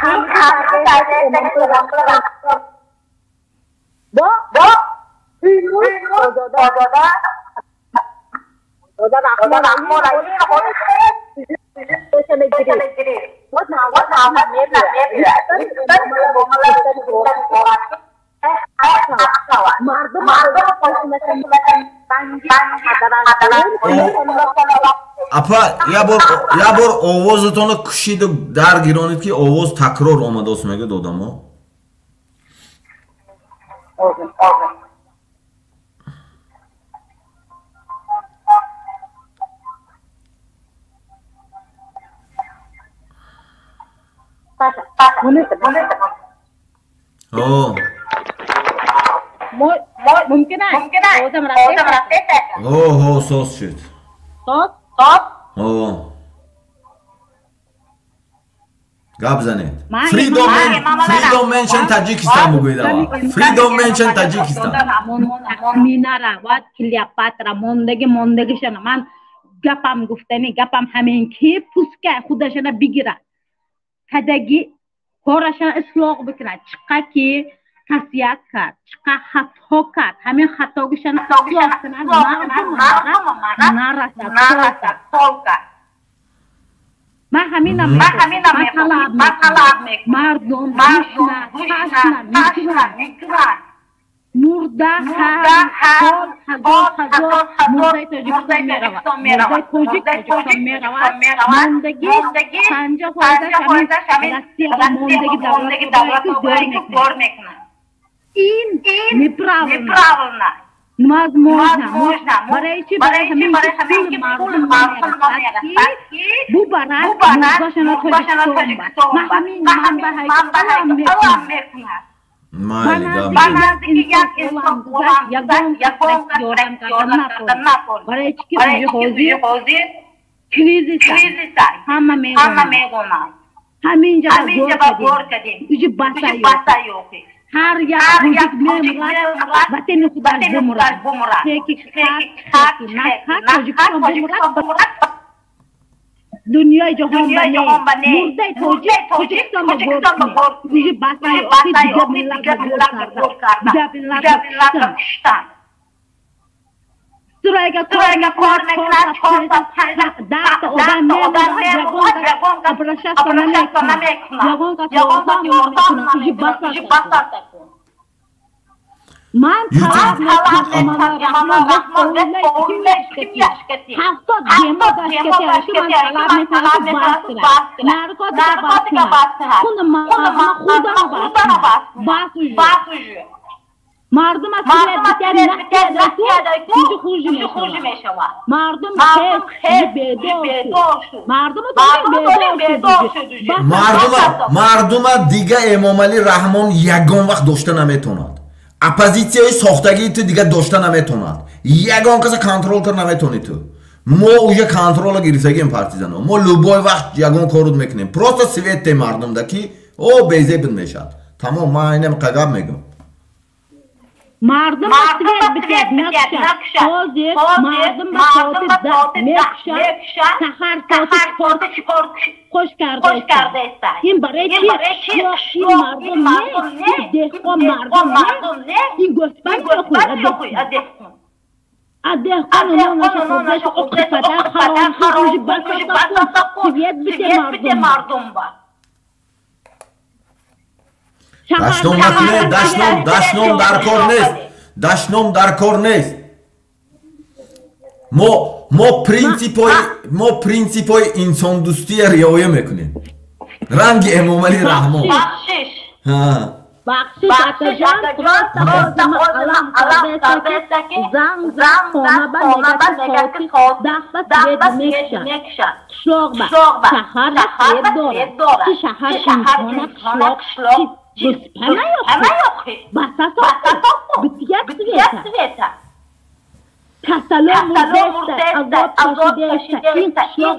Speaker 1: Апа, я бор овозатонро кушиду дар гиронид ки овоз такрор омадааст мегӯяд одамо. О.
Speaker 4: Мумкин аст?
Speaker 1: О, соз шуд.
Speaker 4: Соз?
Speaker 1: О. Гап занед. Freedom Menschen Таҷикистон бугӯед аввал. Freedom Menschen Таҷикистон.
Speaker 4: Минара ва Клеопатра мондаги мондагишана ман гапам гуфтани гапам ҳамин ки пуска худашана бигирад. Кадаги корашана ислоҳ бикунад. Чиқа ки касият кард, чиқа хато кард, ҳамин хатогишана ислоҳ кунад, нарасад толка. Ман ҳаминам мехоҳам. Мардум гушна, ташна, мекунанд. Мурда ҳар сол ҳазор мурдаи Тоҷикистон меравад. Мурдаи тоҷик Тоҷикистон меравад. Мондагӣ 50% ҳамин Россия ба мондагӣ давлат кор мекунад. Ин неправильно. Невозможно. Барои чӣ? Барои ҳамин ки пул мардум намерасад, ки бубарад мурдашона Тоҷикистон. Ман ҳамин ман ба ҳайсалам мекунад.
Speaker 1: Майли,
Speaker 4: ба наздики як инсон ягон ёрдам кардан натавонад. Барои чӣ ки ҳозир кризис ҳама медонанд. Ҳаминҷа ба гор кардем. Уҷи баса ёфтем. Ҳар як тоҷик мемурад, ватани худаш бимурад. Ки хак Тоҷикистон бимурад, дунёи ҷаҳон ба не. Мурдаи тоҷик Тоҷикистон ба гор кунед. Уҷи баса ёфтем, дигар миллат ба гор карда, дигар миллат ба куштан. Сурайга кор мекунад, 4 5 10 та одам мемурад, ягон обращаться намекунад, ягон кас ёрдам намекунад. Уҷи баса. Ман талаб мекунам, Раҳмон 70 бемор дашкати, ман талаб мекунам, бас кунад, наркотика бас кунад, хуни мардума худам бас уҷи. Мардум аз свет битяд нақияд, уҷи хурҷи мешавад. Мардум хез бедор шуд. Мардума бедор шуд.
Speaker 1: Мардума дига Эмомалӣ Раҳмон ягон вақт дошта наметавонад. Оппозитсияи сохтагии ту дига дошта наметавонад. Ягон каса контрол кар наметавонӣ ту. Мо уже контрола гирифтагием партизано. Мо любой вақт ягон корут мекунем. Просто свет те мардумда ки о безебн мешавад. Тамом, ман инам қагаб мегӯям.
Speaker 4: Мардум свет битяд накушад. Ҳозир мардум ба соати 10 мекушад, саҳар соати 4 қош карда. Ин барои чи? Ин мардум не, ин деҳқон мардум не, ин гӯсфанд мехӯрад. А деҳқон нонаша хӯрда, оқибата харом уҷи баса свет бите мардум ба.
Speaker 1: Дашном накунед, дашном, дашном дар кор нест. Дашном дар кор нест. Мо принсипҳои инсондӯстия риоя мекунем. Ранги Эмомалӣ Раҳмон.
Speaker 4: Бахшиш. Бахшиш, акаҷон, просто алам кардаеста ки занг зад хона ба мегӯяд ки соати 10 ба свет мекушад. Қишлоқ ба шаҳар свет дорад. Чи шаҳар инсона қишлоқ чи гӯспа наёхӣ. Баса сохт. Битяд света. Касало мурдаеста, азоб кашидаеста. Ин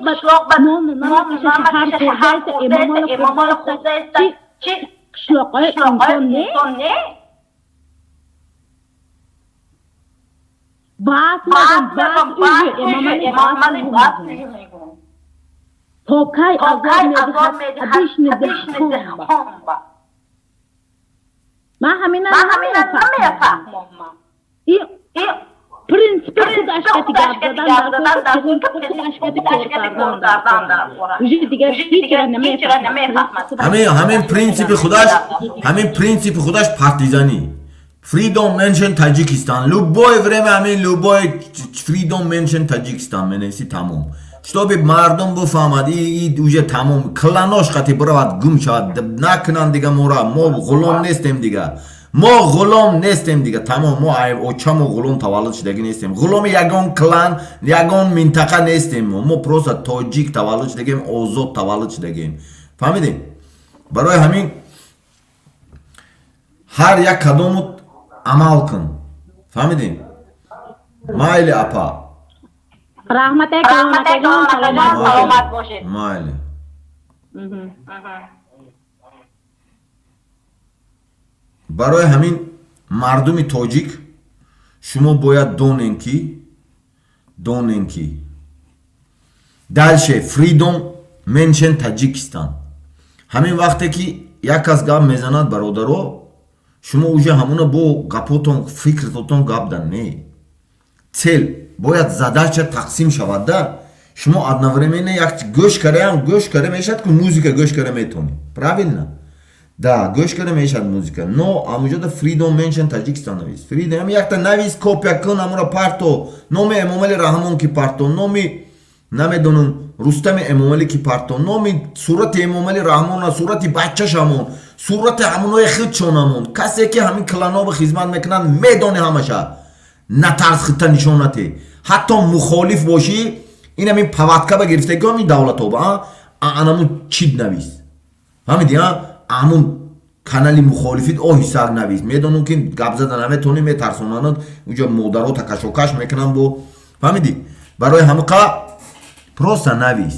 Speaker 4: қишлоқ ба нону намакаша шаҳар хӯрдаеста, Эмомалӣ хӯрдаеста. Чи қишлоқҳои инсон не? Бас мегӯям, бас уҷи Эмомалӣ бас мегӯям. То кай азоб медиҳад ҳабишни деҳқон ба? Ман ҳамина намефаҳмам. Ин принсипи худаш кати гап задан дар кор, принсипи худаш кати кор кардан дар кор. Уҷи дигар ҳеҷ намефаҳмад.
Speaker 1: Ҳамин принсипи худаш, ҳамин принсипи худаш партизанӣ. Freedom mention Таджикистан. Любое время ҳамин любой freedom mention Таджикистан менависи, тамом. Чтобы мардум бифаҳмад, и уже тамом кланош қати биравад, гум шавад, накунанд дига мора. Мо ғулом нестем дига. Мо ғулом нестем дига, тамом. Мо очамо ғулом таваллуд шудагӣ нестем. Ғуломи ягон клан, ягон минтақа нестем. Мо просто тоҷик таваллуд шудагем, озод таваллуд шудагем. Фаҳмидем? Барои ҳамин ҳар як кадому амал кун. Фаҳмидем? Майли, апа.
Speaker 4: Раҳмат акаҷон, саломат бошед.
Speaker 1: Майли. Барои ҳамин мардуми тоҷик шумо бояд донем ки дальше freedom mention Таджикистан. Ҳамин вақте ки як кас гап мезанад, бародаро, шумо уже ҳамуна бо гапотон, фикртотон гап дан не. Цель бояд задача тақсим шавад да. Шумо одновременно як гӯш караям, гӯш кара мешавад ки музыка гӯш кара метавонӣ. Правильно? Да, гӯш карда мешавад музика. Но амуҷода Freedom Mention Таҷикистон навис. Freedom якта навис, копия кун, амура парто. Номи Эмомали Раҳмон ки парто, номи намедонам Рустами Эмомалӣ ки парто, номи сурати Эмомали Раҳмона, сурати бачашамон, сурати ҳамонои худшонамон. Касе ки ҳамин кланобо хизмат мекунанд, медони ҳамаша. Натарс худта нишон нате. Ҳатто мухолиф бошӣ, ин ҳамин паватка ба гирифтагӣ ҳамин давлатоба, анамун чид навис. Фаҳмидӣ, ҳамун канали мухолифит оҳисак навис. Медонам ки гап зада наметонӣ, метарсонанд, уҷо модаро такашокаш мекунанд бо. Фаҳмидӣ? Барои ҳамқа просто навис.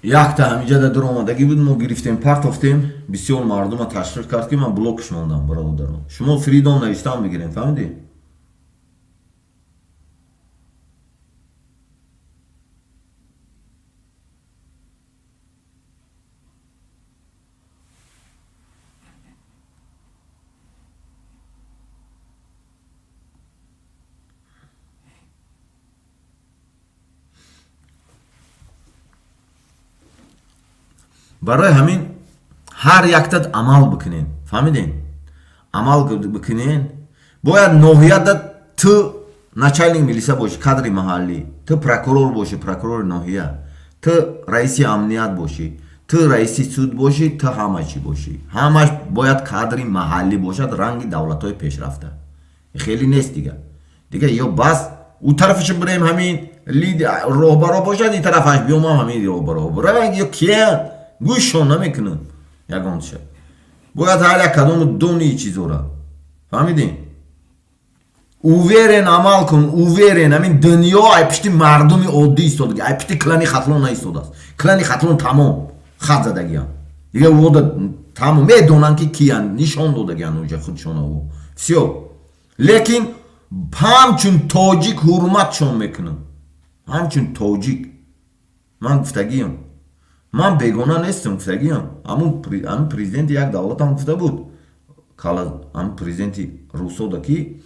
Speaker 1: Якта ҳамиҷа дар омадагӣ буд, мо гирифтем, партофтем, бисёр мардума ташвиқ кард ки ман блокш мондам, бародарон. Шумо Freedom навистан бигирем, фаҳмидӣ? Барои ҳамин ҳар яктат амал бикунен, фаҳмиден? Амал бикунен. Бояд ноҳияда ту начальник милиса бошӣ, кадри маҳаллӣ, ту прокурор бошӣ, прокурори ноҳия, ту раиси амният бошӣ, ту раиси суд бошӣ, ту ҳама чӣ бошӣ. Ҳамаш бояд кадри маҳаллӣ бошад, ранги давлатҳои пешрафта. Хеле нест дига. Дига ё бас ӯ тарафашо бирем ҳамин роҳбаро бошад, ин тарафаш биёмам ҳамин роҳбаро. Раванг ё киянд? Гӯшшон намекунанд ягонша. Бояд ҳар як кадому дони чизора. Фаҳмидем? Уверен амал кун, уверен. Ҳамин дунё ай пишти мардуми оддӣ истодаги, ай пишти клани Хатлон наистодааст. Клани Хатлон тамом хат задагиам. Дига вода тамом медонанд ки киянд, нишон додагианд уҷа худшона ӯ. Всё. Лекин ҳамчун тоҷик ҳурматшон мекунам. Ҳамчун тоҷик. Ман гуфтагиам. Ман бегона нестам, гуфтагиам. Ҳамун президенти як давлатам гуфта буд. Ҳамун президенти русода ки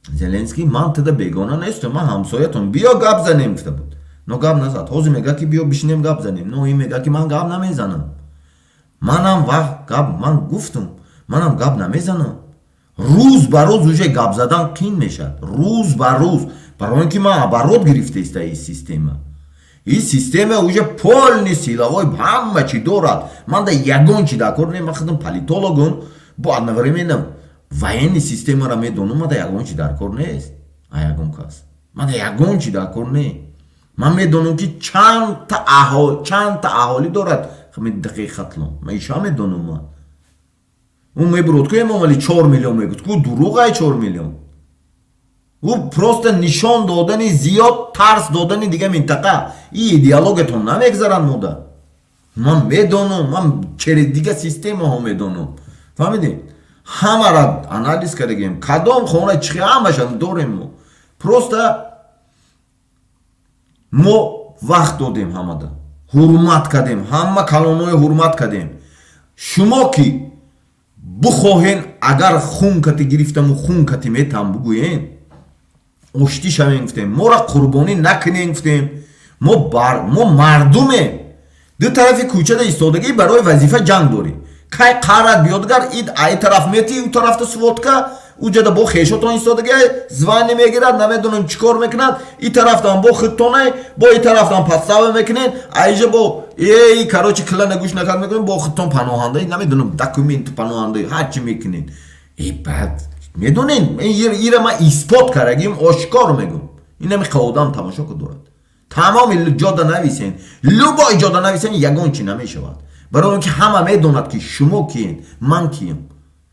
Speaker 1: Зеленский, ман туда бегона нестам, ман ҳамсоятон, биё гап занем гуфта буд. Но гап назад. Ҳозир мега ки биё бишинем гап занем. Но ин мега ки ман гап намезанам. Манам вақт гап, ман гуфтам, манам гап намезанам. Рӯз ба рӯз уже гап задан қин мешавад. Рӯз ба рӯз. Барои ин ки ман оборот гирифтаиста ин система. Ин система уже полный силовой ҳама чӣ дорад. Ман да ягон чӣ дар кор не, ман худам политологам, бо одновременно военный системаро медонам, ман да ягон чӣ дар кор нест. А ягон кас. Ман да ягон чӣ дар кор не. Ман медонам ки чандта аҳолӣ дорад минтақаи Хатлон. Ман иша медонам ман. Ӯ мебурод ку Эмомалӣ 4 миллион мегуфт. Ку дурӯғ ай 4 миллион. Ӯ просто нишон додани зиёд тарс додани дига минтақа. И идеологиятон намегзаранд мода. Ман медонам, ман через дига системаҳо медонам. Фаҳмидед? Ҳамаро анализ кардагем. Кадом хона чӣ ҳамаша дорем мо. Просто мо вақт додем ҳамада. Ҳурмат кардем, ҳама калонҳои ҳурмат кардем. Шумо ки бухоҳен агар хун кати гирифтаму хун кати метам бугӯен, оштӣ шавем гуфтем, моро қурбонӣ накунем гуфтем. Мо мардумем. Ду тарафи кӯчада истодагӣ барои вазифа ҷанг дорӣ. Кай қарат биёдгар ид ай тараф мети, ӯ тарафта сводка, ӯ ҷада бо хешотон истодагӣ, звани мегирад, намедонам чӣ кор мекунад, и тарафтан бо худтонай, бо и тарафтан подстава мекунед, айҷа бо эй короче клана гӯш накард мекунед, бо худтон паноҳанда, намедонам документ паноҳанда, ҳар чӣ мекунед. Э баъд медонед, ира ман исбот кардагим, ошкор мегӯм. Инами одам тамошо ку дорад. Тамоми ҷода нависен, любой ҷода нависен, ягон чӣ намешавад. Барои он ки ҳама медонад ки шумо киен, ман кием.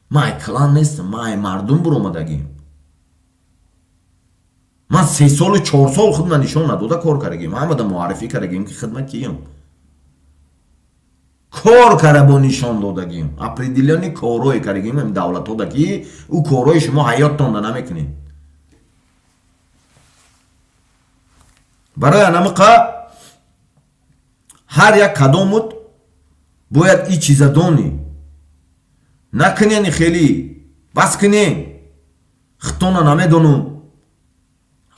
Speaker 1: Ман ай клан нестам, ман ай мардум буромадагим. Ман 3 солу 4 сол худма нишон надода кор кардагим, ҳамада муаррифӣ кардагим ки хидмат кием. Кор кара бо нишон додагим, определённый корҳое кардагим ам давлатҳода ки ӯ корҳои шумо ҳаёттонда намекунед. Барои анамиқа ҳар як кадомут бояд и чиза донӣ. Накунени хеле, бас кунен. Хитона намедонам.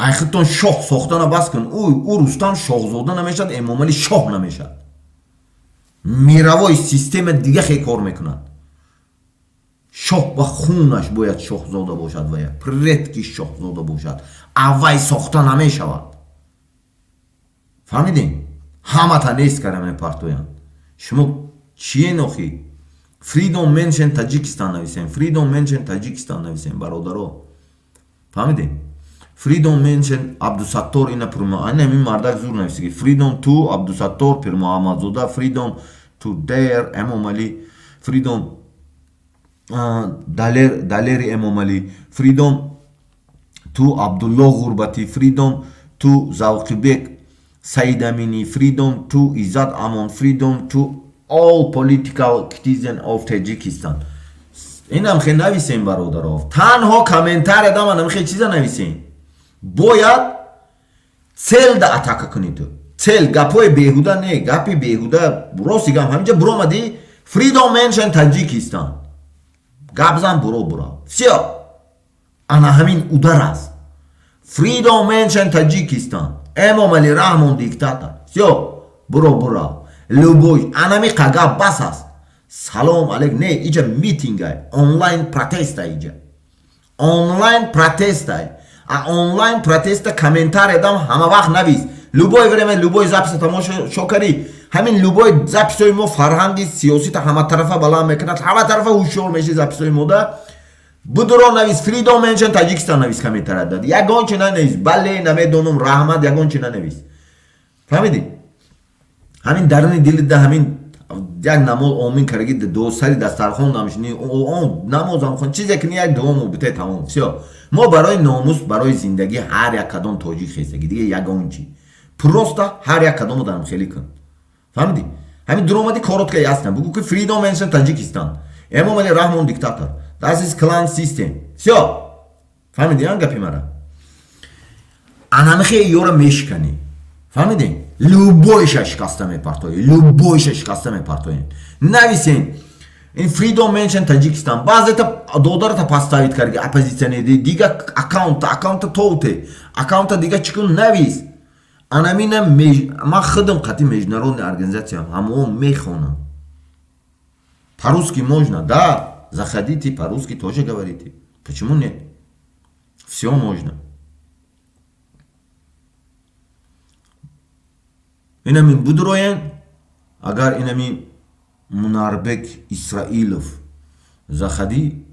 Speaker 1: Ай худтон шоҳ сохтана бас кун. Ӯ Рустам шоҳзода намешавад, Эмомалӣ шоҳ намешавад. Мировой система дига хе кор мекунад. Шоҳ ба хунаш бояд шоҳзода бошад ва я предки шоҳзода бошад. Аввай сохта намешавад. Фаҳмидем? Ҳамата нест кара мепартоянд. Шумо чиен охи? Freedom Mention Таҷикистон нависем. Freedom Mention Таҷикистон нависем, бародаро. Фаҳмидем? Freedom Mention Абдусаттор ина Пирмуҳаммад. Ин мардак зур нависиги. Freedom to Абдусаттор Пирмуҳаммадзода, Freedom to Dear Эмомалӣ, Freedom Далери Эмомалӣ, Freedom to Абдулло Ғурбатӣ, Freedom to Завқибек Саидаминӣ, Freedom to Иззат Амон, Freedom to all political citizen of Tajikistan. Инам хе нависем, бародаро. Танҳо комментария дама намхе чиза нависем. Бояд цель да атака кунӣ ту. Цель гапҳои беҳуда не, гапи беҳуда рости гап ҳаминҷа буромадӣ Freedom Mention Таҷикистон. Гап зан буро буро. Всё. Ана ҳамин удар аст. Freedom Mention Таҷикистон. Эмомалӣ Раҳмон диктатор. Всё. Буро буро. Любой анами қага бас аст. Салом алейк не, иҷа митингай, онлайн протеста иҷа. Онлайн протестай. А онлайн протеста комментария дам ҳама вақт навис. Любой время, любой записа тамошо карӣ. Ҳамин любой записҳои мо фарҳанги сиёсита ҳама тарафа баланд мекунад, ҳама тарафа ҳушёр меши записҳои мода. Будуро навис Freedom Mention Таҷикистон навис комментария дад. Ягон чи нанавис. Бале, намедонам, раҳмат, ягон чи нанавис. Фаҳмидӣ? Ҳамин даруни дилида ҳамин як намоз омин кардаги ду сари дастархон намшини, он намозам хон, чизе ки як дуо бите тамом. Всё. Мо барои номус, барои зиндагӣ ҳар як кадом тоҷик хестаги, дига ягон чи. Просто ҳар як кадомо дарам хеле кун. Фаҳмидӣ? Ҳамин дуромади коротко ясно. Бугу ки Freedom Mention Таҷикистон. Эмомалӣ Раҳмон диктатор. That is clan system. Всё. Фаҳмидӣ ан гапи мара? Анамихе ёра мешиканӣ. Фаҳмидӣ? Любойша шикаста мепартоед, любойша шикаста мепартоед. Нависен ин Freedom Mention Таҷикистон. Баъзета додарата поставит карди оппозитсионери, дига аккаунта тоуте, аккаунта дига чӣ кун навис. Анамина ман худам қати международный организациям ҳамон мехонам. По-русски можно, да, заходите, по-русски тоже говорите. Почему нет? Всё можно. Инамин будроен, агар инамин Мунарбек Исраилов заходи,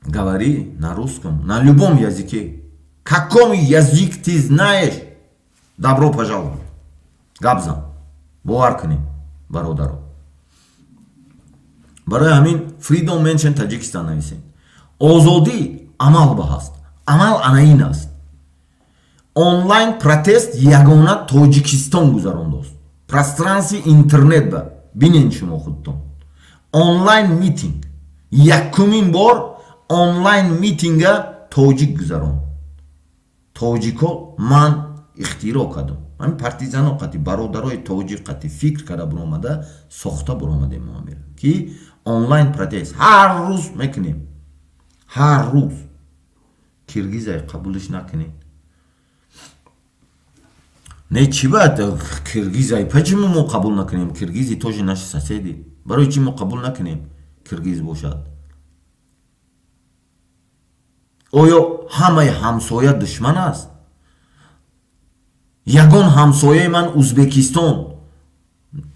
Speaker 1: говори на русском, на любом языке. Каком язык ты знаешь? Добро пожаловать. Гап зан. Бовар кунед, бародаро. Барои ҳамин Freedom Mention Таҷикистон нависем. Озодӣ амал ба ҳаст. Амал ана ин аст. Онлайн протест ягона Тоҷикистон гузарондааст. Пространстви интернет ба бинен шумо худтон. Онлайн митинг. Якумин бор онлайн митинга тоҷик гузаронд. Тоҷико ман ихтироъ кардам. Ҳамин партизано қати бародарои тоҷик қати фикр карда буромада, сохта буромадем мо амира. Ки онлайн протест ҳар рӯз мекунем. Ҳар рӯз. Киргизай қабулиш накунед. Не, чӣ баъд киргизай? Почему мо қабул накунем? Киргизи тоже наши соседи. Барои чӣ мо қабул накунем? Киргиз бошад. Оё ҳамаи ҳамсоя душман аст? Ягон ҳамсояи ман Узбекистон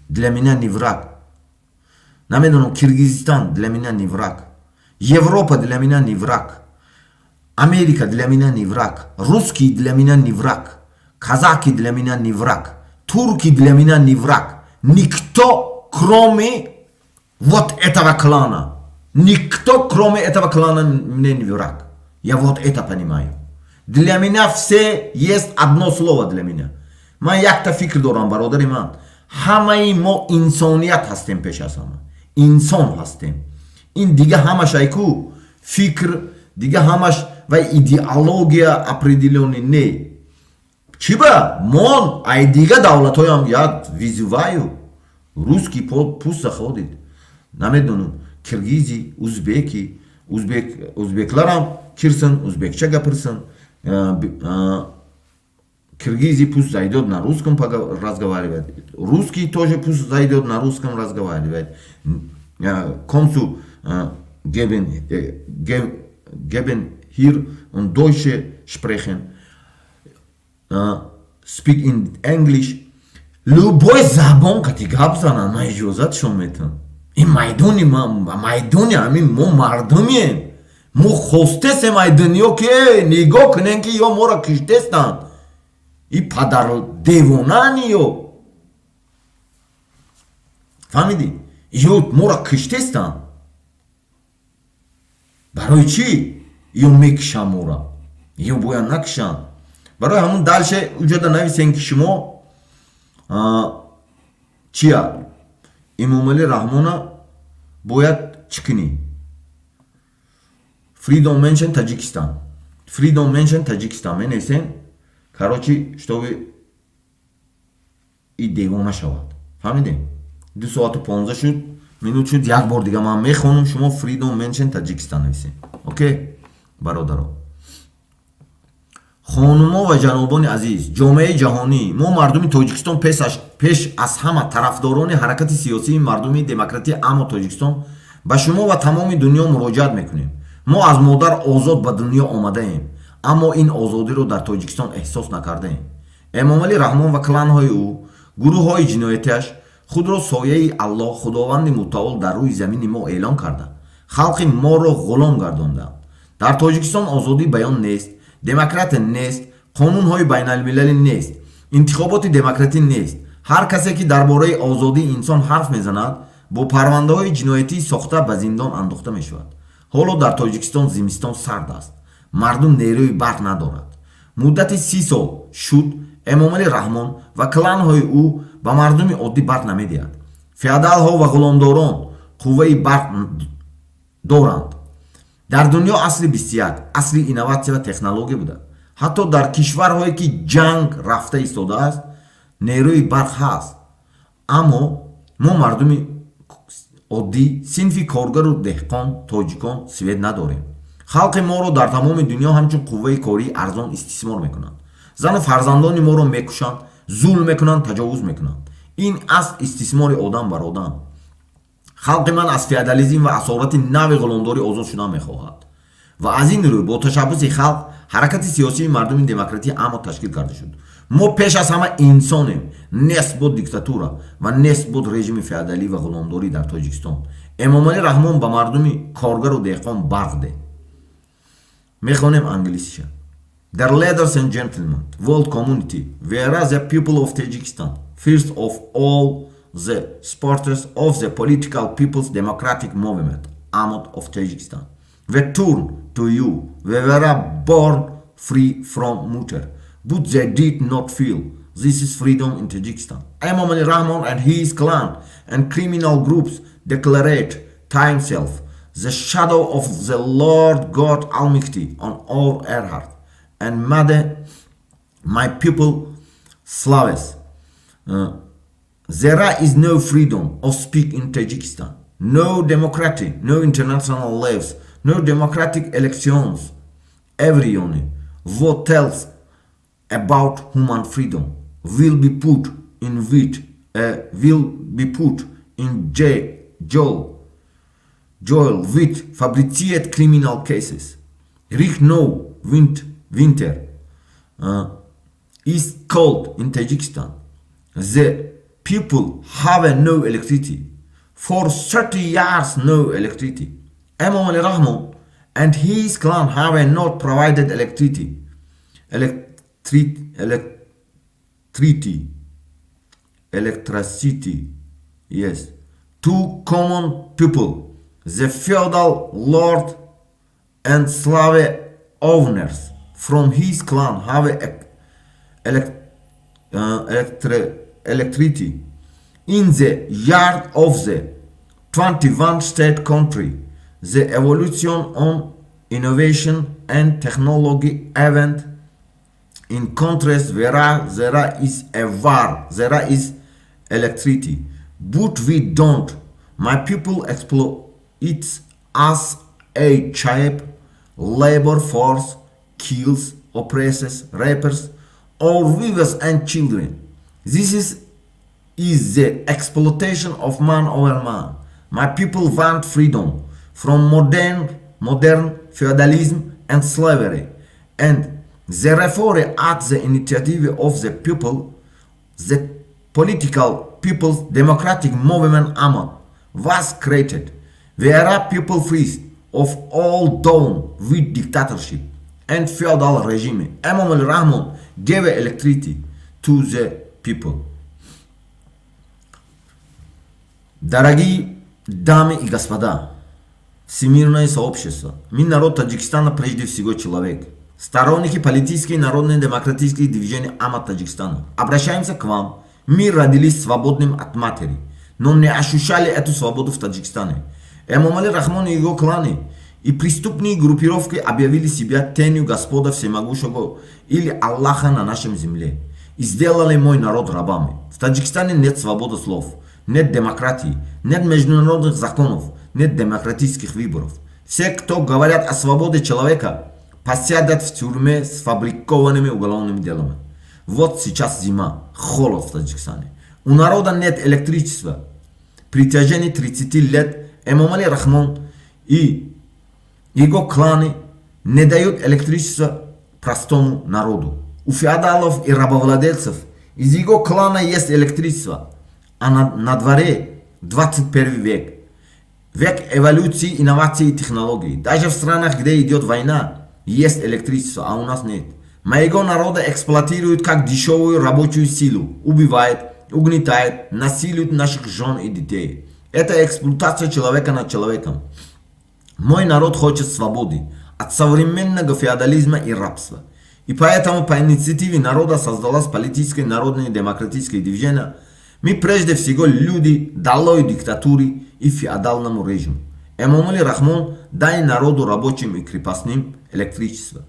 Speaker 1: для меня не враг. Намедонам, Киргизистон для меня не враг. Европа для меня не враг. Америка для меня не враг. Русский для меня не враг. Казаки для меня не враг. Турки для меня не враг. Никто, кроме вот этого клана. Никто, кроме этого клана, мне не враг. Я вот это понимаю. Для меня все есть одно слово для меня. Ман якта фикр дорам, бародари ман. Ҳамаи мо инсоният ҳастем пеш аз ҳама. Инсон ҳастем. Ин дига ҳамаш айку фикр, дига ҳамаш ва идеология определённый не. Чӣ ба? Мон ай дига давлатҳоям я визываю. Русский пусть заходит. Намедонам, киргизи, узбеки, узбекларам кирсин, узбекча гапирсин. Киргизи пусть зайдет, на русском разговаривает, русский тоже пусть зайдет, на русском разговаривает. Kommst geben hier und Deutsche sprechen, speak in English. Любой забон кати гап занан, ман иҷозатшон метам. Ин майдони майдони ҳамин мо мардумем. Мо хостесем ай дунё, ки нигоҳ кунем, ки ё моро киштестанд. И падар девонаани ё. Фаҳмидӣ? Ё моро киштестанд. Барои чӣ ё мекишанд моро? Ё бояд накишанд. Барои ҳамун дальше уҷода нависем, ки шумо чия Эмомалӣ Раҳмона бояд чӣ кунӣ? Freedom Menschen Таджикистан, Freedom Menschen Таджикистан менависем, короче, чтобы и девона шавад. Фаҳмидем? 2 соату 15 шуд минут шуд. Як бор дига ман мехонам, шумо Freedom Menschen Таджикистан нависем. Окей, бародаро, хонумо ва ҷанобони азиз, ҷомеаи ҷаҳонӣ, мо, мардуми Тоҷикистон, пеш аз ҳама тарафдорони ҳаракати сиёсии мардуми демократии амо Тоҷикистон, ба шумо ва тамоми дунё муроҷиат мекунем. Мо аз модар озод ба дунё омадаем, аммо ин озодиро дар Тоҷикистон эҳсос накардаем. Эмомалӣ Раҳмон ва кланҳои ӯ, гурӯҳҳои ҷиноятиаш худро сояи Аллоҳ, Худованди Мутаол дар рӯи замини мо эълон карда, халқи моро ғулом гардонданд. Дар Тоҷикистон озодии баён нест, демократия нест, қонунҳои байналмилалӣ нест, интихоботи демократӣ нест. Ҳар касе, ки дар бораи озодии инсон ҳарф мезанад, бо парвандаҳои ҷиноятии сохта ба зиндон андохта мешавад. Ҳоло дар Тоҷикистон зимистон, сард аст, мардум нерӯи барқ надорад. Муддати 30 сол шуд, Эмомалӣ Раҳмон ва кланҳои ӯ ба мардуми оддӣ барқ намедиҳад. Феодалҳо ва ғуломдорон қувваи барқ доранд. Дар дунё асри 21 асри инноватсия ва технология буда, ҳатто дар кишварҳое, ки ҷанг рафта истодааст, нерӯи барқ ҳаст. Аммо мо, мардуми оддӣ, синфи коргару деҳқон, тоҷикон свет надорем. Халқи моро дар тамоми дунё ҳамчун қувваи кории арзон истисмор мекунанд. Зану фарзандони моро мекушанд, зулм мекунанд, таҷовуз мекунанд. Ин аст истисмори одам бар одам. Халқи ман аз феодализм ва асорати нави ғуломдорӣ озод шудан мехоҳад ва аз ин рӯ бо ташаббуси халқ ҳаракати сиёсии мардуми демократии амо ташкил карда шуд. Мо пеш аз ҳама инсонем. Нест буд диктатура ва нест буд режими феодалӣ ва ғуломдорӣ дар Тоҷикистон. Эмомалӣ Раҳмон, ба мардуми коргару деҳқон барқ деҳ. Мехонем англисиша. Dear ladies and gentlemen, world community, whereas the people of Tajikistan, first of all the supporters of the political people's democratic movement, AMOT of Tajikistan, we turn to you. We were born free from mother, but they did not feel this is freedom in Tajikistan. Emomali Rahman and his clan and criminal groups declared themselves the shadow of the Lord God Almighty on all earth and made my people slaves. There is no freedom of speech in Tajikistan, no democracy, no international laws, no democratic elections. Everyone who tells about human freedom will be put in jail with fabricated criminal cases. Right now, winter is cold in Tajikistan. The people have no electricity. For 30 years, no electricity. Emomali Rahmon and his clan have not provided electricity, yes, to common people. The feudal lord and slave owners from his clan have electricity. In the yard of the 21 state country, the evolution on innovation and technology event in countries where there is a war, there is electricity, but we don't. My people exploit us a cheap labor force, kills oppressors, rapers, or weavers and children. This is the exploitation of man over man. My people want freedom from modern feudalism and slavery, and therefore at the initiative of the people, the political People's Democratic Movement AMAD was created. Where are people free of all down with dictatorship and feudal regime. Emomali Rahmon gave electricity to the people. Дорогие дамы и господа, всемирное сообщество, мы народ Таджикистана прежде всего человек. Сторонники политической народной демократической движения АМАД Таджикистана. Обращаемся к вам. Мы родились свободным от матери, но не ощущали эту свободу в Таджикистане. Эмомали Рахмон и его кланы и преступные группировки объявили себя тенью Господа Всемогущего или Аллаха на нашем земле и сделали мой народ рабами. В Таджикистане нет свободы слов, нет демократии, нет международных законов, нет демократических выборов. Все, кто говорят о свободе человека, посядят в тюрьме с фабрикованными уголовными делами. Вот сейчас зима, холод в Таджикистане. У народа нет электричества. При протяжении 30 лет Эмомали Рахмон и его кланы не дают электричество простому народу. У феодалов и рабовладельцев из его клана есть электричество, а на дворе 21 век. Век эволюции, инноваций и технологий. Даже в странах, где идет война, есть электричество, а у нас нет. Моего народа эксплуатируют как дешевую рабочую силу, убивают, угнетают, насилуют наших жен и детей. Это эксплуатация человека над человеком. Мой народ хочет свободы от современного феодализма и рабства. И поэтому по инициативе народа создалось политическое народное демократическое движение. Мы прежде всего люди долой диктатуры и феодальному режиму. Эмомали Рахмон, дай народу рабочим и крепостным электричество.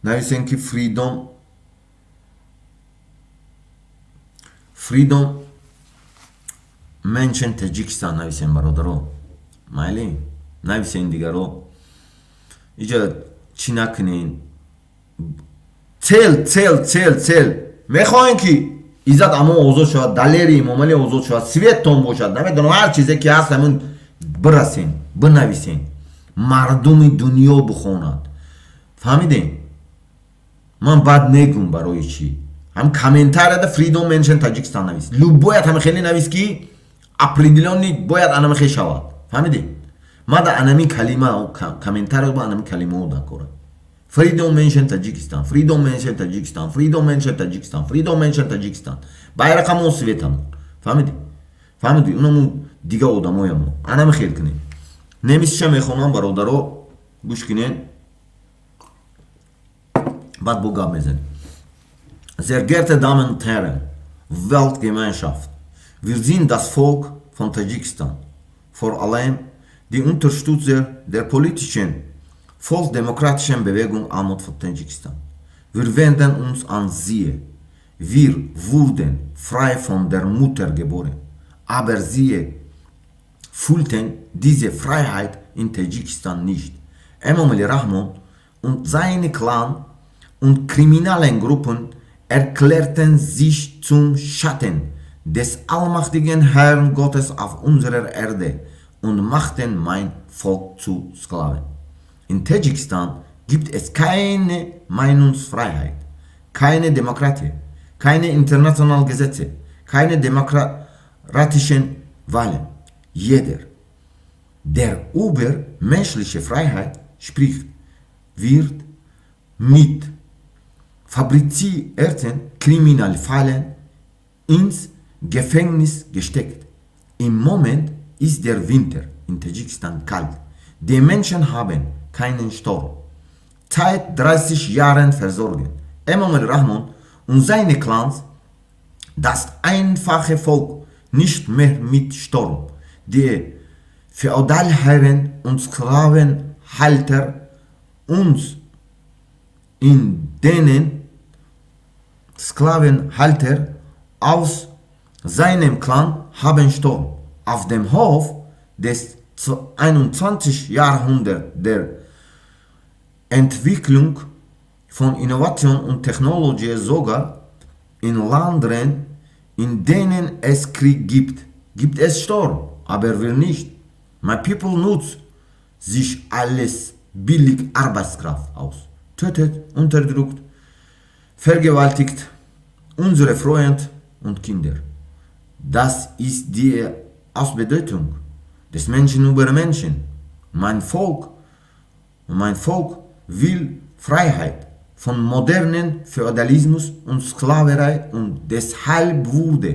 Speaker 1: Нависем ки freedom Menschen Таджикистан нависем бародаро. Майли нависем дигаро. Иҷа чӣ накунен? Цел цел цел цел. Мехоҳем ки Иззат Амон озод шавад, Далери Эмомалӣ озод шавад, светтон бошад. Намедонам ҳар чизе ки ҳаст ҳамин бирасен, бинависен. Мардуми дунё бихонад. Фаҳмидем? Ман бад негум барои чӣ. Ҳам комментарияда Freedom Menschen Таджикистан навис. Любоят ҳама хеле навис ки определённый бояд анама хел шавад. Фаҳмидем? Ман да анами калима комментария ба анами калимао дакора. Freedom Menschen Таджикистан, Freedom Menschen Таджикистан, Freedom Menschen Таджикистан, Freedom Menschen Таджикистан. Байрақамо светамо. Фаҳмидем? Фаҳмидӣ? Унаму дига одамоямо. Анами хел кунем. Немисиша мехонам бародаро, гӯш кунен. Баъд бо гап мезанем. Sehr geehrte Damen und Herren, Weltgemeinschaft, wir sind das Volk von Tadschikistan, vor allem die Unterstützer der politischen, volksdemokratischen Bewegung Amot von Tadschikistan. Wir wenden uns an Sie. Wir wurden frei von der Mutter geboren, aber Sie fühlten diese Freiheit in Tadschikistan nicht. Emomali Rahmon und seine Clan und kriminellen Gruppen erklärten sich zum Schatten des allmächtigen Herrn Gottes auf unserer Erde und machten mein Volk zu Sklaven. In Tadschikistan gibt es keine Meinungsfreiheit, keine Demokratie, keine internationalen Gesetze, keine demokratischen Wahlen. Jeder, der über menschliche Freiheit spricht, wird mit fabrizierten Kriminalfällen ins Gefängnis gesteckt. Im Moment ist der Winter in Tadschikistan kalt. Die Menschen haben keinen Sturm. Seit 30 Jahren versorgen Emomali Rahmon und seine Clans das einfache Volk nicht mehr mit Sturm. Die Feudalherren und Sklavenhalter uns in denen Sklavenhalter Aus seinem Clan haben Sturm auf dem Hof des 21. Jahrhunderts der Entwicklung von Innovation und Technologie sogar in Ländern, in denen es Krieg gibt, gibt es Sturm, aber wir nicht. My people nutzt sich alles billig Arbeitskraft aus, tötet, unterdrückt, vergewaltigt unsere Freunde und Kinder. Das ist die Ausbeutung des Menschen über Menschen. Mein Volk will Freiheit von modernen Feudalismus und Sklaverei und deshalb wurde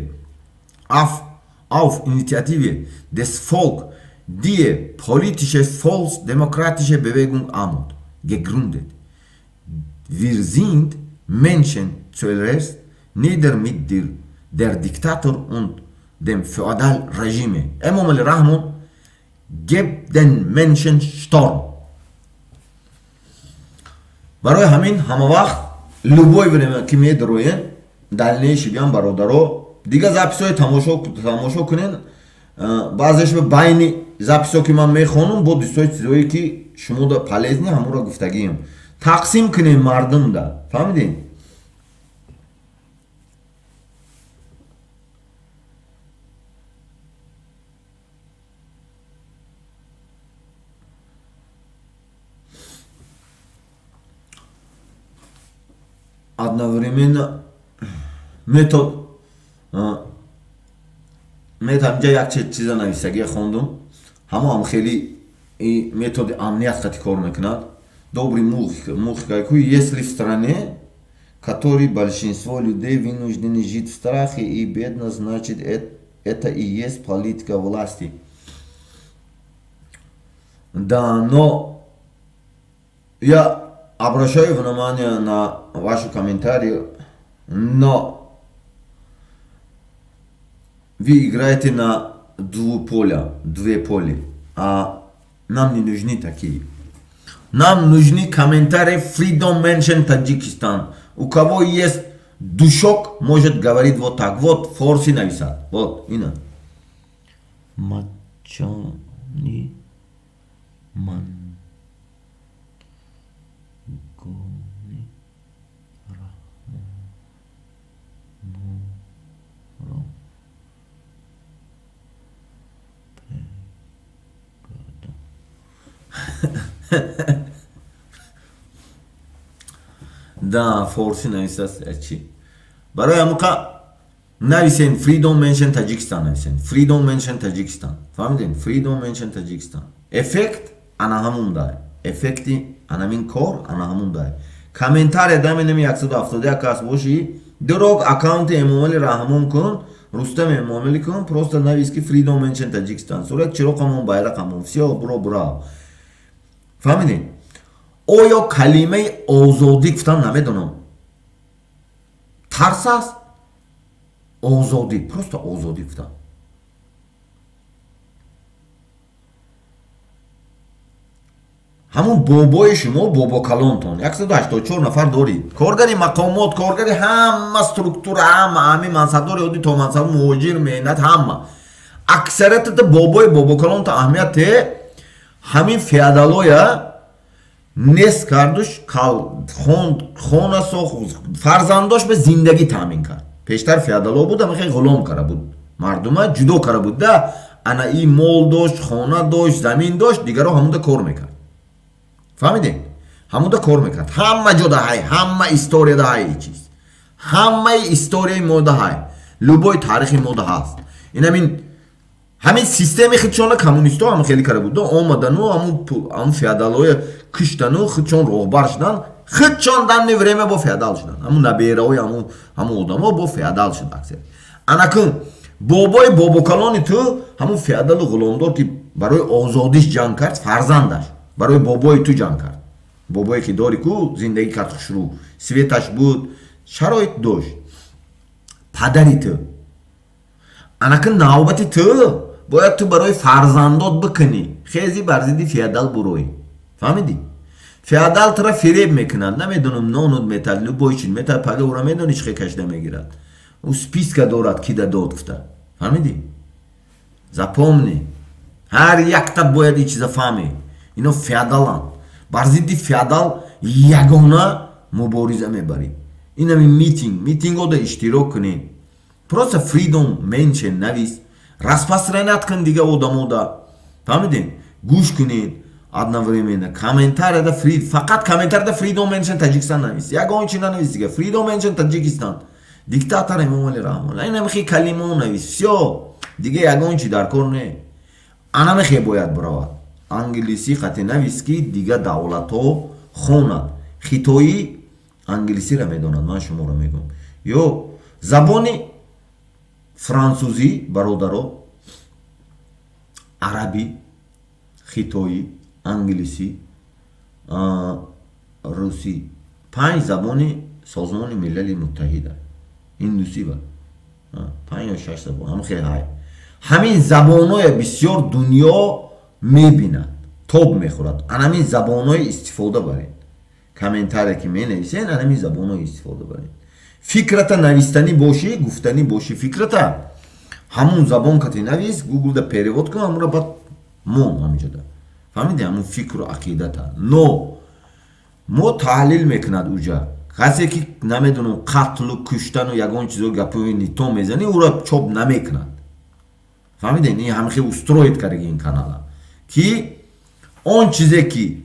Speaker 1: auf Initiative des Volkes die politische volksdemokratische Bewegung Armut gegründet. Wir sind Menschen zuerst, nieder mit der Diktator und dem Feudalregime. Emomali Rahmon, gebt den Menschen Sturm. Барои ҳамин ҳама вақт любой время ки медроен дальнейший биям бародаро дига записҳои тамошо кунен, баъзеш байни записҳо ки ман мехонам бо дӯстои чизое ки шумода полезни ҳамонро гуфтагием тақсим кунем мардумда, фаҳмидем? Одновременно метод ҳамҷа як чиза нависагия хондум, ҳамо ҳам хеле методи амният қати кор мекунад. Добрый мух какой, если в стране, которой большинство людей вынуждены жить в страхе и бедно, значит это и есть политика власти. Да, но я обращаю внимание на ваши комментарии, но вы играете на две поля, а нам не нужны такие. Нам нужны комментарии Freedom Mention Таджикистан. У кого есть душок, может говорить вот так. Вот форси написать. Вот, ина. Мачони ман. Да, форси нависаст чи. Барои ҳамуқа нависен Freedom Mention Таджикистан, нависен Freedom Mention Таджикистан. Фаҳмидем? Freedom Mention Таджикистан. Эффект ана ҳамун дай. Эффекти анамин кор ана ҳамун дай. Комментария даминами 171 кас боши, дурог аккаунти Эмомали Раҳмон кун, Рустам Эмомали кун, просто навис ки Freedom Mention Таджикистан. Сурат чироқамон байрақамон. Всё, бро, бро. Фаҳмидем? Оё калимаи озодӣ гуфтан намедонам. Тарс аст? Озодӣ, просто озодӣ гуфтан. Ҳамон бобои шумо, бобокалонтон, 184 нафар дорид. Коргари мақомот, коргари ҳама структура, ҳама, ҳамин мансабдори оддӣ то мансаб, муҳоҷир, меҳнат, ҳама. Аксарияти бобои бобокалонта аҳамият ҳамин феодалоя нест кардуш, хона сохт, фарзандош ба зиндагӣ таъмин кард. Пештар феодало буд, ама хеле ғулом кара буд, мардума ҷудо кара буд, да ана и мол дошт, хона дошт, замин дошт, дигаро ҳамонда кор мекард. Фаҳмидем? Ҳамонда кор мекард. Ҳама ҷо даҳай, ҳама история даҳай и чиз, ҳамаи историяи мо даҳай, любой таърихи мо даҳаст. Ин ҳамин системи худшона коммунистҳо ҳам хеле кара буд, омадану ҳамун феодалоя киштану худшон роҳбар шудан, худшон данни время бо феодал шудан. Ҳамун набераҳои ҳамун одамо бо феодал шуд аксар. Анакун бобои бобокалони ту ҳамун феодалу ғуломдор ки барои озодиш ҷанг кард, фарзандаш барои бобои ту ҷанг кард. Бобое ки дори ку зиндагӣ кард хушрӯ, светаш буд, шароит дошт. Падари ту анакун навбати ту бояд ту барои фарзандот бикунӣ, хези бар зидди феодал бурӯӣ. Фаҳмидӣ? Феодал тура фиреб мекунад, намедонам нонуд метад, любой чиз метад, пага ура медонӣ чӣ хел кашида мегирад. Ӯ списка дорад, ки да дод гуфта. Фаҳмидӣ? Запомни, ҳар якта бояд ин чиза фаҳмӣ. Ино феодаланд. Бар зидди феодал ягона мубориза мебарӣ. Инами митинг, митингода иштирок кунед. Просто Freedom Mention навис, распространять кун дига одамода. Фаҳмидем? Гӯш кунед одновременно. Комментарияда free, фақат комментарияда Freedom Mention Таджикистан навис. Ягон чи нанавис дига. Freedom Mention Таджикистан. Диктатор Эмомали Раҳмон. Инамихи калимао навис. Всё. Дига ягон чи дар кор не. Анамихе бояд биравад. Англисӣ қати навис, ки дига давлатҳо хонад. Хитоӣ англисиро медонад, ман шуморо мегӯям. Ё забони франсузӣ, бародаро, арабӣ, хитоӣ, англисӣ, русӣ, панҷ забони Созмони Милали Муттаҳида, индусӣ ба панҷ ё шаш забон ҳам хеле ҳай. Ҳамин забонҳое бисёр дунё мебинад, тоб мехӯрад. Анамин забонҳое истифода баред. Комментария ки менависен, анамин забонҳое истифода баред. Фикрата навистанӣ бошӣ, гуфтанӣ бошӣ, фикрата ҳамун забон кати навис, гуглда перевод кун, ҳамура баъд мон ҳаминҷода. Фаҳмиди? Ҳамун фикру ақидата. Но мо таҳлил мекунад уҷа. Касе ки, намедонам, қатлу куштану ягон чизо гапои нито мезанӣ, ӯро чоп намекунад. Фаҳмидем? Ин ҳамихе устроить кардаги ин канала, ки он чизе ки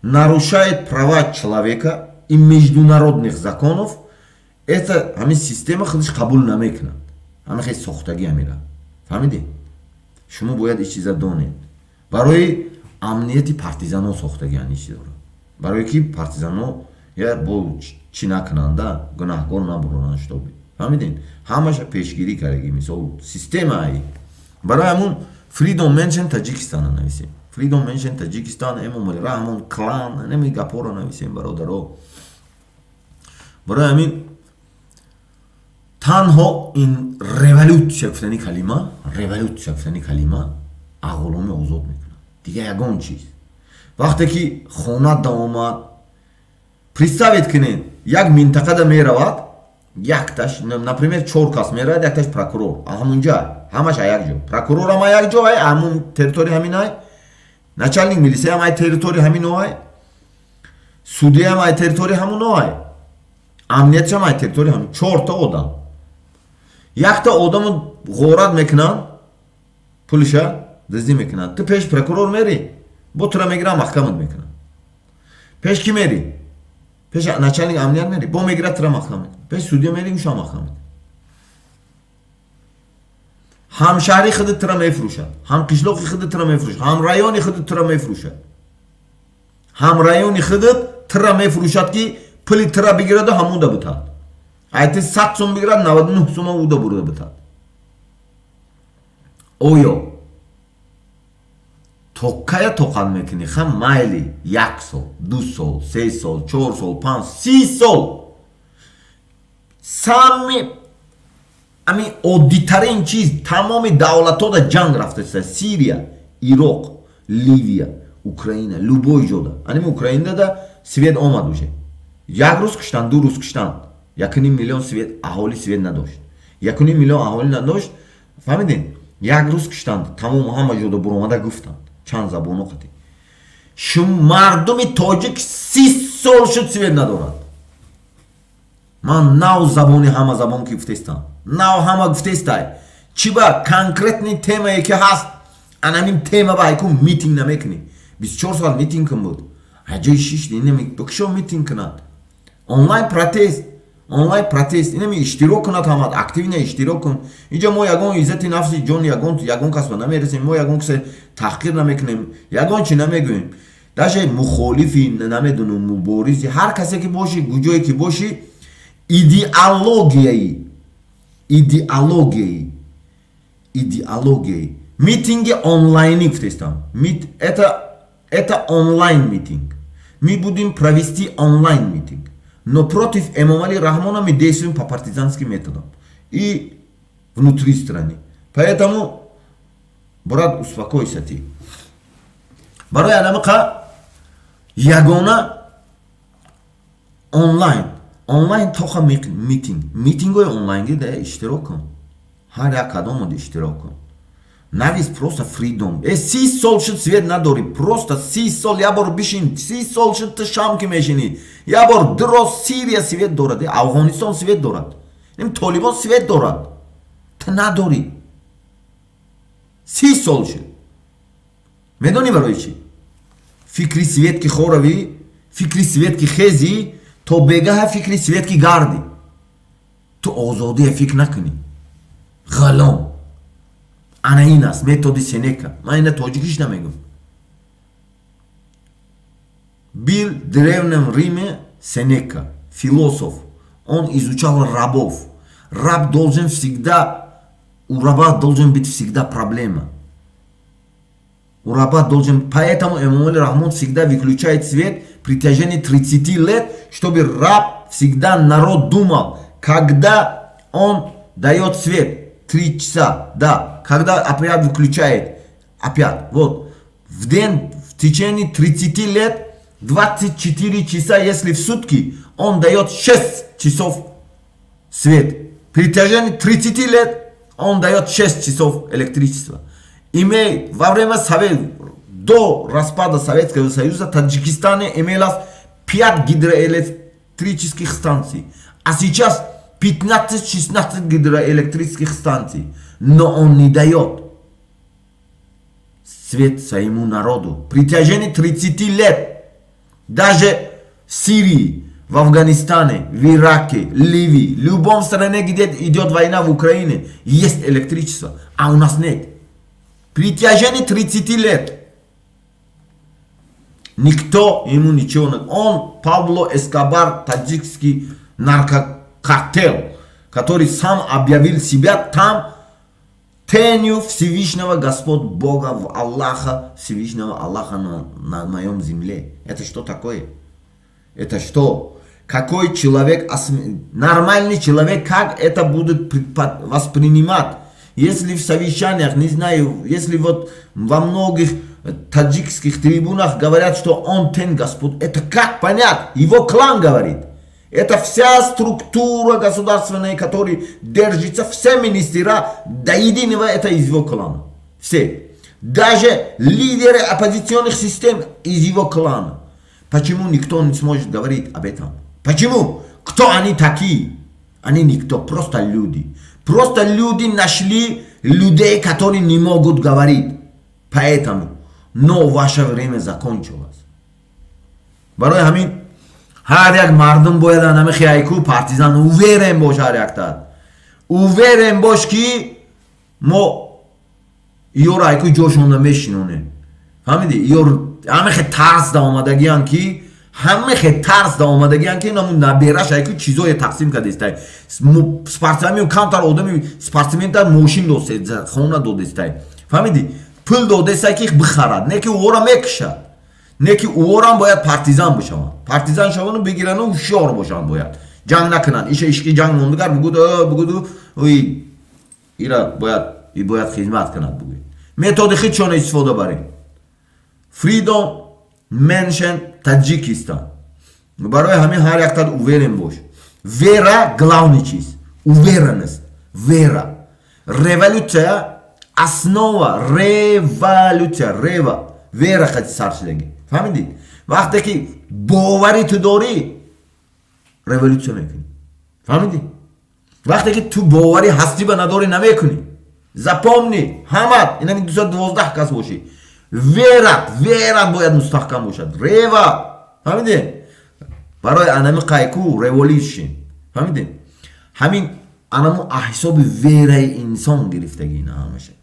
Speaker 1: нарушает права человека и международных законов, это ҳамин система худаш қабул намекунад. Ҳамихе сохтагӣ ҳамира. Фаҳмидем? Шумо бояд ин чиза донед. Барои амнияти партизано сохтагиан ин чизоро. Барое ки партизано я бо чӣ накунанда, гунаҳкор набуронанд, шутоби. Фаҳмидем? Ҳамаша пешгирӣ кардаги, мисол, системаи. Барои ҳамун Freedom Mention Таджикистана нависем. Freedom Mention Таджикистан, Эмомали Раҳмон, клан, неми гапҳоро нависем, бародаро. Барои ҳамин танҳо ин революция гуфтани калима, революция гуфтани калима ағуломи озод мекунад. Дига ягон чиз. Вақте ки хона даомад, представить кунед, як минтақада меравад, якташ, например, чор кас меравад, якташ прокурор, ҳамунҷа, ҳамаш як ҷо. Прокурорам як ҷо, ай ҳамун территория ҳамин ай, начальник милисияам ай территория ҳамино ай, судияам ай территория ҳамуно ай, амниятшам ай территория ҳамин. Чорта одам. Якта одамо ғорат мекунанд, пулиша дуздӣ мекунанд. Ту пеш прокурор мери, бо тура мегирам, маҳкамат мекунанд. Пеш кӣ мери? Пеш начальник амният мери, бо мегирад, тура маҳкам мекунад. Пеш судья мери, уша маҳкам мекунад. Ҳамшаҳри худат тура мефурӯшад, ҳамқишлоқи худат тура мефурӯшад, ҳамрайони худат тура мефурӯшад. Ҳамрайони худат тура мефурӯшад, ки пули тура бигираду ҳамуда бутад. Айти 100 сум бигирад, 99 сума уда бурда бутад. Оё то кая тоқат мекунӣ? Хам майли, як сол, 2 сол, 3 сол, 4 сол, 5, 30 сол. Сами ами оддитарин чиз, тамоми давлатҳода ҷанг рафтааст: Сирия, Ироқ, Ливия, Украина, любой ҷода. Аними Украинада свет омад уже. Як рӯз куштанд, 2 рӯз куштанд. 1,5 миллион свет, аҳолӣ свет надошт. 1,5 миллион аҳолӣ надошт. Фаҳмидем? Як рӯз куштанд, тамом ҳама ҷода буромада гуфтанд. Чанд забоно қатӣ. Шум мардуми тоҷик 30 сол шуд свет надорад. Ман нав забони ҳама забон ки гуфтестам. Нав ҳама гуфтестай. Чӣ ба конкретный темае ки ҳаст, анамин тема ба айку митинг намекунӣ. 24 соат митинг кун буд. Аҷои шишти, инами бикшо митинг кунад. Онлайн протест, онлайн протест, инами иштирок кунад ҳама, активно иштирок кун. Инҷа мо ягон иззати нафси ҷони ягон кас ба намерасем, мо ягон касе таҳқир намекунем, ягон чи намегӯем. Даже мухолифи, намедонам, муборизи, ҳар касе ки бошӣ, куҷое ки бошӣ, идеологияи митинги онлайнӣ гуфтестам. Это онлайн митинг. Мы будем провести онлайн митинг. Но против Эмомали Рахмона мы действуем по партизанским методам. И внутри страны. Поэтому, брат, успокойся ты. Барои анамақа ягона онлайн, Онлайн тоха митинг. Митингои онлайнги да иштирок кун. Ҳар як кадомод иштирок кун. Навис просто freedom. 30 сол шуд, свет надорӣ. Просто 30 сол як бор бишин. 30 сол шуд, ту шам ки мешинӣ. Як бор дроз Сирия свет дорад, Афғонистон свет дорад. Ним Толибон свет дорад. Ту надорӣ. 30 сол шуд. Медонӣ барои чӣ? Фикри свет ки хоравӣ, фикри свет ки хезӣ, то бегаҳа фикри свет ки гардӣ. Ту озодия фикр накунӣ. Ғалом. Ана ин аст методи Сенека. Ман ина тоҷикиш намегум. Был Древнем Риме Сенека, философ. Он изучал рабов. Раб должен всегда, у раба должен быть всегда проблема. У раба должен. Поэтому Эмомали Рахмон всегда выключает свет в протяжении 30 лет, чтобы раб всегда, народ думал, когда он дает свет, 3 часа, да, когда опять выключает, опять, вот, в день, в течение 30 лет, 24 часа, если в сутки, он дает 6 часов свет. В протяжении 30 лет он дает 6 часов электричества. Имеет, во время Совет, до распада Советского Союза, Таджикистане имелось 5 гидроэлектрических станций. А сейчас 15-16 гидроэлектрических станций. Но он не дает свет своему народу. В протяжении 30 лет даже в Сирии, в Афганистане, в Ираке, Ливии, в любом стране, где идет война, в Украине, есть электричество, а у нас нет. В протяжении 30 лет никто ему ничего не. Он Пабло Эскобар, таджикский наркокартел, который сам объявил себя там тенью Всевышнего Господь Бога, в Аллаха, Всевышнего Аллаха на моем земле. Это что такое? Это что? Какой человек, нормальный человек, как это будет воспринимать? Если в совещаниях, не знаю, если вот во многих таджикских трибунах говорят, что он тень Господь, это как понять? Его клан говорит. Это вся структура государственная, которая держится, все министра до единого, это из его клана. Все. Даже лидеры оппозиционных систем из его клана. Почему никто не сможет говорить об этом? Почему? Кто они такие? Они никто, просто люди. Просто люди нашли людей, которые не могут говорить. Поэтому. Но ваше время закончилось. Барои ҳамин ҳар як мардум бояд анами хиайку партизан уверен бош, ҳар яктат уверен бош, ки мо ёро айку ҷошонда мешинонем. Фаҳмиди? Ёр ҳамахе тарс да омадагиян, ки ҳамахе тарс да омадагиян, ки наму набераш айку чизое тақсим кардестай. Спортсмен камтар одами спортсмента мошин досте, хона додестай, фаҳмиди, пул додестай, ки бихарад, не ки ӯро мекушад, не ки ӯрам бояд партизан бишаванд, партизан шавану бигирану ҳушёр бошанд, бояд ҷанг накунанд. Иша ишқи ҷанг мондагар бугуд, бугуду ира бояд, и бояд хизмат кунад, бугӯед, методи худшон истифода барем. Freedom Menschen Таджикистан. Барои ҳамин ҳар яктат уверен бош. Вера главный чиз, уверенность, вера. Революция основа, революция рева вера хати сар шудагӣ, фаҳмидӣ? Вақте ки боварӣ ту дорӣ, революция мекунӣ, фаҳмидӣ? Вақте ки ту боварӣ ҳастӣ ба надорӣ, намекунӣ. Запомни, ҳамат инами 212 кас бошӣ, верат, верат бояд мустаҳкам бошад. Рева, фаҳмидӣ? Барои анами қайку revolution, фаҳмидӣ, ҳамин анаму ҳисоби вераи инсон гирифтагӣ ина ҳамаша,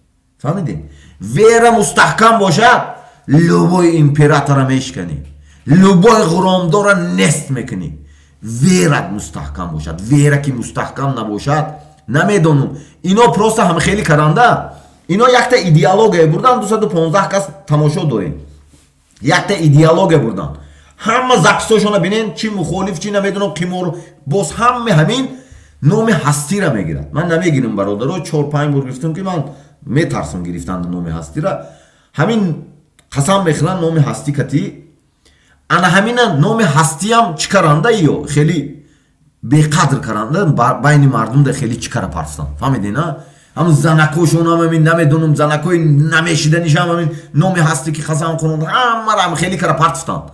Speaker 1: фаҳмидӣ? Вера мустаҳкам бошад, любой императора мешканӣ, любой ғуромдора нест мекунӣ. Верат мустаҳкам бошад. Вера ки мустаҳкам набошад, намедонум, ино просто ҳам хеле каранда. Ино якта идеология бурдан, 215 кас тамошо дорем. Якта идеология бурдан, ҳама записошона бинен, чи мухолиф, чи намедонам қимор боз, ҳаме ҳамин номи ҳастира мегирад. Ман намегирам, бародаро, чор панҷ бор гирифтам, ки ман метарсам гирифтан номи ҳастира. Ҳамин қасам мехӯранд номи ҳастӣ кати. Ана ҳамина номи ҳастиам чӣ каранда, ё хеле Беқадр каранда байни мардум да хеле чӣ кара парстан. Фаҳмидӣ на? Ҳамун занакошон ҳам ҳамин намедонам занакои намешиданишам ҳамин номи ҳасте ки қасам хӯранд ҳамаро ҳам хеле кара партфтанд.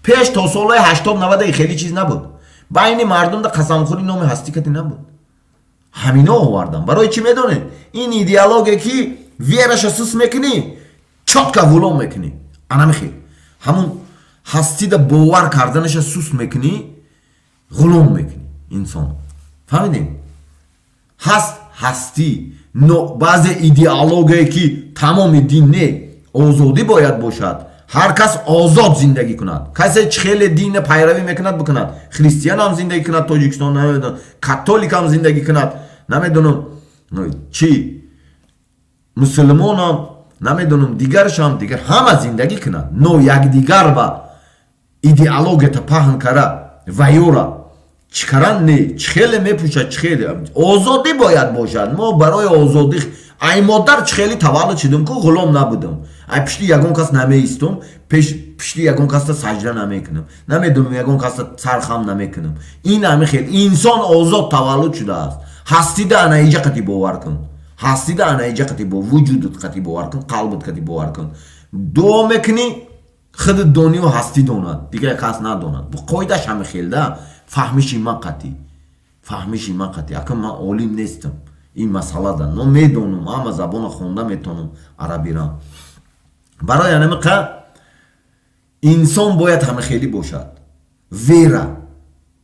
Speaker 1: Пеш то солҳои 80-90 хеле чиз набуд. Байни мардум да қасамхӯрӣ номи ҳастӣ кати набуд. Ҳамино овардам. Барои чӣ медонед? Ин идеология ки вераша сус мекунӣ, чётко ғулом мекунӣ. Анами хел. Ҳамун ҳастида бовар карданаша сус мекунӣ, ғулом мекунӣ инсон. Фаҳмидем? Ҳаст ҳастӣ. Но баъзе идеология ки тамоми дин не, озодӣ бояд бошад. Ҳар кас озод зиндагӣ кунад. Касе чӣ хеле дина пайравӣ мекунад бикунад. Христиан ҳам зиндагӣ кунад Тоҷикистон, намедонам, католик ҳам зиндагӣ кунад, намедонам чӣ, мусулмонам, намедонам дигаршам, дигар ҳама зиндагӣ кунад. Но якдигар ба идеологията паҳн кара вайора чӣ каран не, чӣ хеле мепӯшад, чӣ хеле озодӣ бояд бошад. Мо барои озодӣ ай модар чӣ хеле таваллуд шудем ку ғулом набудам. Ай пишти ягон кас намеистум, пишти ягон касда саҷда намекунам, намедонам ягон касда сархам намекунам. Ин ҳами хел инсон озод таваллуд шудааст. Ҳастида ана иҷа қати бовар кун. Ҳастида ана иҷа қати бо вуҷудат қати бовар кун, қалбат қати бовар кун. Дуо мекунӣ, худат донию ҳастӣ донад, дигар кас надонад. Бу қоидаш ҳами хел да, фаҳмиши ман қати. Фаҳмиши ман қати. Акун ман олим нестам ин масъалада, но медонам, ҳама забона хонда метонам арабирам. Барои анамиқа инсон бояд ҳама хелӣ бошад. Вера.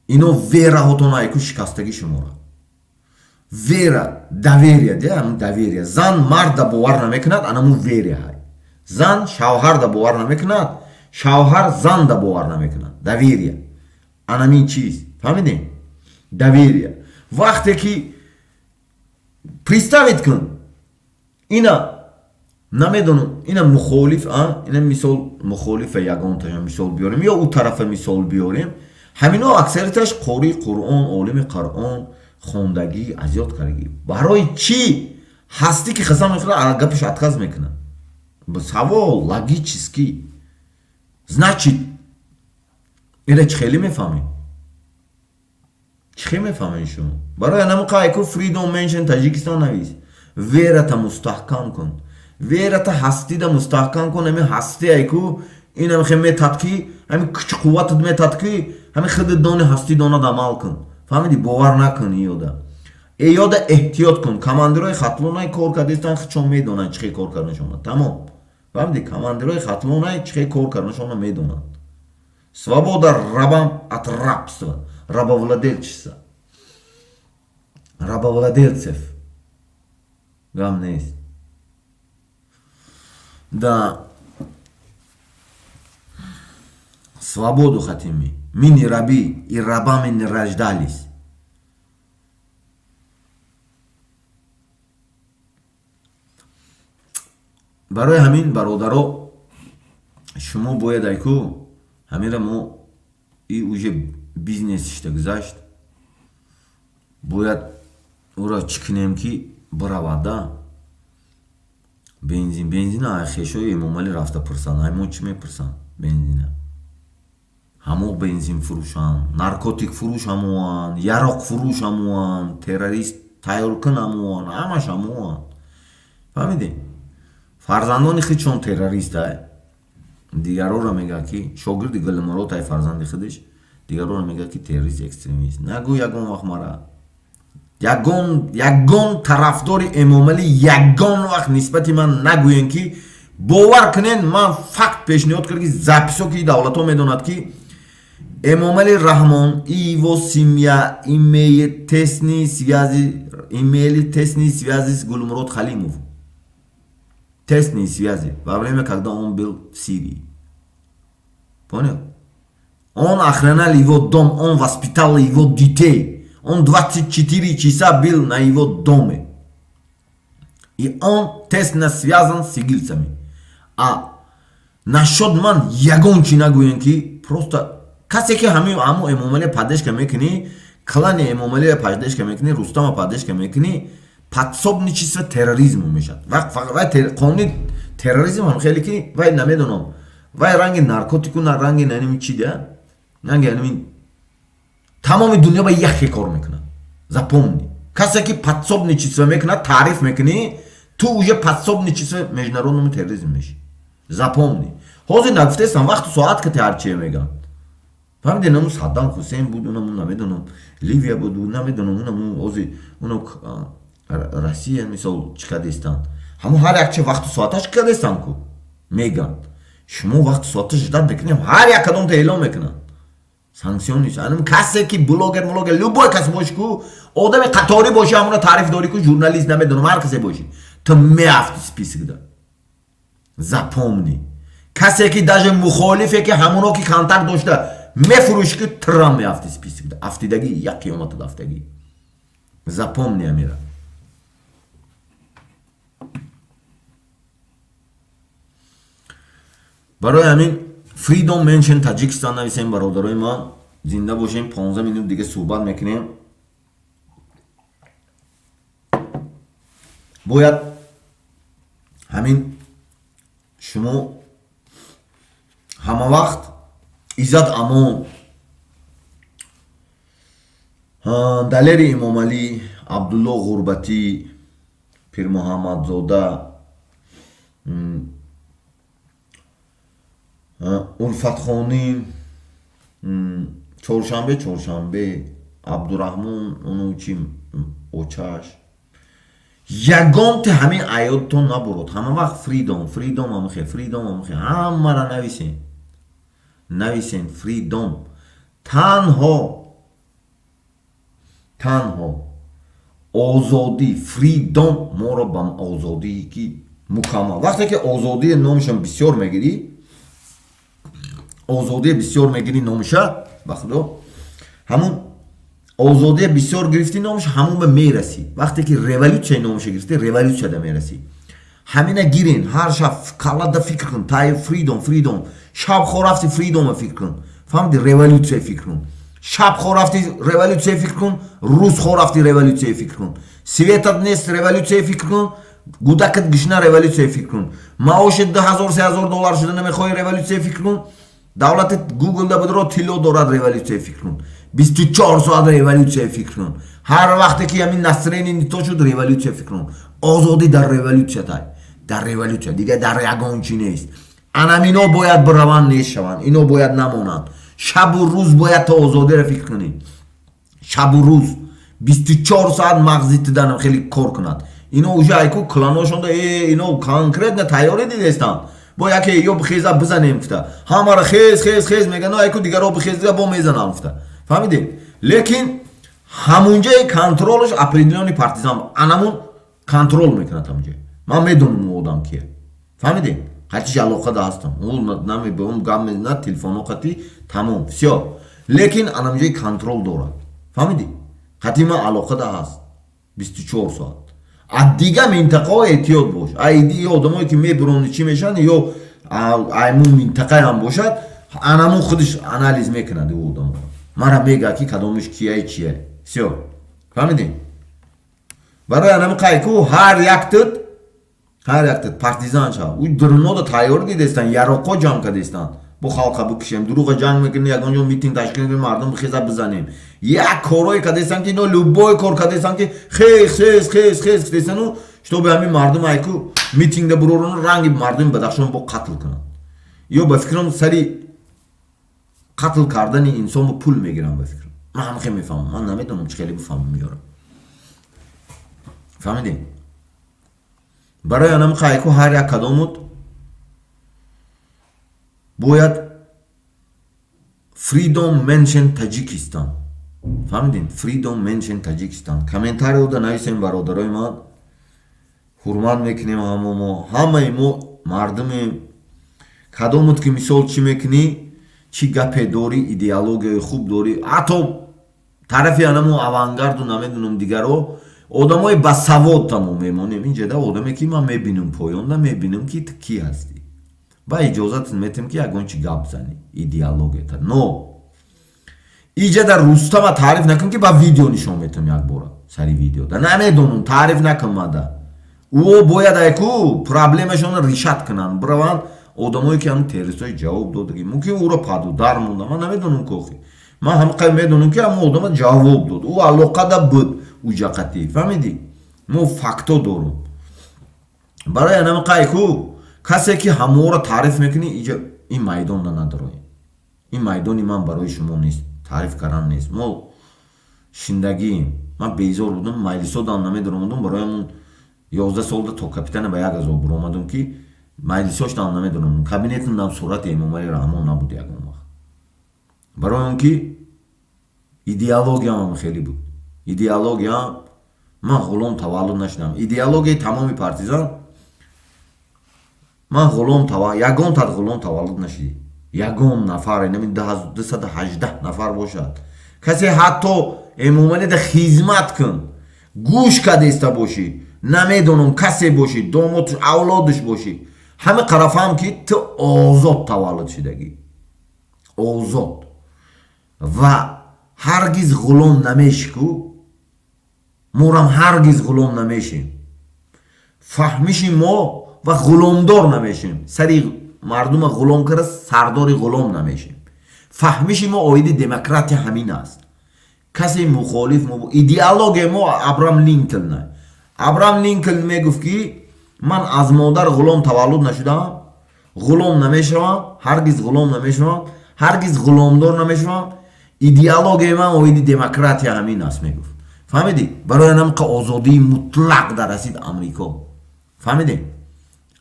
Speaker 1: Ино вераҳотон айку шикастагӣ шумора. Вера, доверие, де, ҳамун доверие. Зан марда бовар намекунад, анамун вера ҳай. Зан шавҳарда бовар намекунад, шавҳар занда бовар намекунад. Доверие. Анамин чиз. Фаҳмидем? Доверие. Вақте ки представить кун, ина намедонам, ина мухолиф, ина мисол мухолифа ягонташа мисол биёрем ё ӯ тарафа мисол биёрем, ҳамино аксарияташ қории Қуръон, олими Қуръон, хондагӣ, азёд кардагӣ. Барои чӣ ҳастӣ ки қасам мехӯрад, гапаш отказ мекунад? Савол логический. Значит, ина чӣ хеле мефаҳмед? Чӣ хел мефаҳмед шумо? Барои анамуқа айку Freedom Mention Таҷикистон навис. Верата мустаҳкам кун. Верата ҳастида мустаҳкам кун. Ҳами ҳасти айку инам хе метад ки, ҳами куч қувватат метад ки, ҳами худат дони ҳастӣ донад амал кун. Фаҳмидӣ? Бовар накун иёда. Иёда эҳтиёт кун. Командирои Хатлонай кор кардистан, худшон медонанд чӣ хел кор карданашона. Тамом. Фаҳмидӣ? Командирои Хатлонай чӣ хел кор карданашона медонанд. Свобода рабам от рабства, рабовладельчества. Рабовладельцев. Гам нест. Да. Свободу хотим мы. Мы не раби, и рабами не рождались. Барои ҳамин бародаро шумо бояд айку ҳаминро мо и уже бизнесишта гузашт, бояд ӯро чӣ кунем ки биравада бензин. Бензина хешои Эмомалӣ рафта пурсанд. Ай мо чӣ мепурсанд бензина? Ҳамо бензин фурӯшанд, наркотик фурӯш ҳамоанд, яроқ фурӯш ҳамоанд, террорист тайёркун ҳамоанд, ҳамаш ҳамоанд. Фаҳмидем? Фарзандони худшон террорист ай. Дигарора мегӯяд ки шогирди Гулмурод ай фарзанди худаш, дигарора мегӯяд ки террорист, экстремист. Нагӯ ягон вақт мара. Ягон тарафдори Эмомалӣ ягон вақт нисбати ман нагӯен ки бовар кунен, ман факт пешниҳод кард ки записо ки давлатҳо медонад ки Эмомалӣ Раҳмон и его семья имеет тесные связи, имели тесные связи с Гулмурод Халимов. Тесные связи во время, когда он был в Сирии. Понял? Он охранял его дом, он воспитал его детей. Он 24 часа был на его доме. И он тесно связан с игильцами. А насчет ман ягон чи нагӯем ки просто касе ки ҳамин ҳамо Эмомалӣ поддержка мекунӣ, клани Эмомалиро поддержка мекунӣ, Рустама поддержка мекунӣ, подсобничество терроризму мешавад. Вай қонуни терроризм ҳам хеле ки вай намедонам, вай ранги наркотику на ранги наними чи да, ранги аними Тамоми дунё ба яхе кор мекунад. Запомни. Касе ки подсобничество мекунад, таъриф мекунӣ, ту уже подсобничество международному терроризм мешӣ. Запомни. Ҳозир нагуфтаестам, вақту соат ки ҳарчие мегӯянд. Фаҳмидед, наму Саддам Ҳусейн буд, унаму намедонам, Ливия буд, намедонам, унаму ҳозир уно Россия мисол чӣ кардестанд. Ҳамун ҳар як чи вақту соаташ чӣ кардестанд ку? Мегӯянд. Шумо вақту соаташ ждать мекунем, ҳар як кадомта эълон мекунанд. Санксион нест. Анам касе ки блогер, млогер, любой кас боши ку, одами қаторӣ боши, ҳамуна таъриф дорӣ ку, журналист намедонам, ҳар касе боши. Ту меафти списокда. Запомни. Касе ки даже мухолифе ки ҳамуно ки контакт дошта, мефурӯши ки трам меафти списокда. Афтидагӣ, як қиёматат афтагӣ. Запомни амира. Барои ҳамин Freedom Mention Таҷикистон нависем бародарои ман. Зинда бошем, 15 минут дига суҳбат мекунем. Бояд ҳамин шумо ҳама вақт Иззат Амон, Далери Имомалӣ, Абдулло Ғурбатӣ, Пирмуҳаммадзода, Улфатхонӣ, чоршанбе, Абдураҳмон, уну чи очаш. Ягонте ҳамин аёдтон набурод. Ҳама вақт Freedom, Freedom амхе, Freedom амхе. Ҳамара нависен. Нависен Freedom. Танҳо озодӣ, Freedom моро ба озодӣ ки мукаммал. Вақте ки озодии номашон бисёр мегирӣ, озодия бисёр мегирӣ номаша, ба худо, ҳамун озодия бисёр гирифтӣ номаша, ҳамун ба мерасӣ. Вақте ки революсияи номаша гирифтӣ, революсияда мерасӣ. Ҳамина гирен, ҳар шаб каллада фикр кун, тай Freedom, Freedom. Шаб хо рафти Freedom фикр кун. Фаҳмидӣ? Революсия фикр кун. Шаб хо рафти революсия фикр кун, рӯз хо рафти революсия фикр кун. Светат нест, революсия фикр кун. Гудакат гишна, революсия фикр кун. Маоши 2000-3000 доллар шуда намехоҳӣ, революсия фикр кун. Давлати Google-да будро тилло дорад, революсия фикр кун. 24 соат революсия фикр кун. Ҳар вақте ки ҳамин настроение нито шуд, революсия фикр кун. Озодӣ дар революсия тай. Дар революсия дига дар ягон чи нест. Анам ино бояд бираванд, нест шаванд. Ино бояд намонанд. Шабу рӯз бояд то озодиро фикр кунӣ. Шабу рӯз 24 соат мағзи тиданам хеле кор кунад. Ино уже айку кланошонда ино конкретно тайёрӣ дидестанд. Бо яке ё бихеза бизанем гуфта. Ҳамаро хез хез хез мегӯянд, айку дигаро бихез дига бо мезанам гуфта. Фаҳмидед? Лекин ҳамунҷаи контролш определённый партизан анамун контрол мекунад ҳамунҷа. Ман медонам ӯ одам кие. Фаҳмидед? Қатиш алоқада ҳастам. Ӯ намебом гап мезанад, телефонҳо қатӣ тамом, всё. Лекин анамунҷаи контрол дорад. Фаҳмидед? Қатӣ ман алоқада ҳаст 24 соат. Аз дига минтақаҳо эҳтиёт бош. Ай одамое ки мебирони чӣ мешаванд, ё аймун минтақаам бошад, анамун худаш анализ мекунад ӯ одамро. Мара мегӯяд ки кадомиш кияй чия. Всё. Фаҳмидед? Барои анами қайку ҳар яктит партизан шав. Ӯ дурнода тайёр дидестанд, яроқҳо ҷамъ кардестанд. Бо халқа бикушем, дурӯға ҷанг мекунем, ягон ҷо митинг ташкил мекунем, мардум бихеза бизанем. Як корое кардестанд ки ино любой кор кардестанд ки хез хез хез хез кардестану, чтобы ҳамин мардум айку митингда буророну ранги мардуми Бадахшон бо қатл кунанд. Ё ба фикрам сари қатл кардани инсон бо пул мегиранд, ба фикрам. Ман ҳам хел мефаҳмам, ман намедонам чӣ хеле бифаҳмам меёрам. Фаҳмидед? Барои анам қайку ҳар як кадомут бояд Freedom Mention Таҷикистон. Фаҳмидед? Freedom Mention Таҷикистон. Комментариёда нависем бародарои ман. Ҳурмат мекунем ҳама мо. Ҳамаи мо мардумем. Кадомут ки мисол чӣ мекунӣ, чӣ гапе дорӣ, идеологияи хуб дорӣ, ҳатто тарафи анамо авангарду намедонам дигаро, одамои басавод тамо мемонем. Инҷода одаме ки ман мебинам поёнда, мебинам ки ту кӣ ҳастӣ. Ба иҷозат метем ки ягон чи гап занӣ, идеологията. Но иҷада Рустама таъриф накун ки ба видео нишон метам як бора. Сари видео. Да намедонам, таъриф накун мада. Ӯ бояд айку проблемашонро решат кунанд. Бираванд одамое ки ҳамин террористҳои ҷавоб додагӣ. Мумкин ӯро падудар монда. Ман намедонам кохи. Ман ҳамқай медонам, ки ҳамон одама ҷавоб дод, ӯ алоқада буд уҷақатӣ, фаҳмидӣ? Мо факто дорум. Барои анамқай ку касе ки ҳаморо таъриф мекунӣ, иҷа ин майдонда надороем. Ин майдони ман барои шумо нест, таъриф кардан нест. Мо шиндагием. Ман безор будам, маҷлисодам намедоромадам, барои ҳамон 11 солда то капитана ба як азоб буромадам, ки маҷлисоштам намедонам, кабинетам сурати Эмомалӣ Раҳмон набуд ягон вақт. Барои он ки идеологиямам хеле буд. Идеологиям, ман ғулом таваллуд нашудам. Идеологияи тамоми партизан, ман ғулом, ягон тат ғулом таваллуд нашудӣ. Ягон нафар, инами 218 нафар бошад, касе ҳатто Эмомалида хизмат кун, гӯш кадеста бошӣ, намедонам, касе бошӣ, домодш, авлодаш бошӣ, ҳама қарафаҳм, ки ту озод таваллуд шудагӣ, озод, ва ҳаргиз ғулом намешӣ. Ку морам ҳаргиз ғулом намешем, фаҳмиши мо, ва ғуломдор намешем, сари мардума ғулом карда сардори ғулом намешем. Фаҳмиши мо оиди демократия ҳамин аст. Касе мухолиф мо, идеологияи мо Абрам Линколн. Абрам Линколн мегуфт, ки ман аз модар ғулом таваллуд нашудам, ғулом намешавам, ҳаргиз ғулом намешавам, ҳаргиз ғуломдор намешавам. Идеологияи ман оиди демократия ҳамин аст, мегуфт. Фаҳмидӣ? Барои анамқа озодии мутлақ дар расид Амрико. Фаҳмидӣ?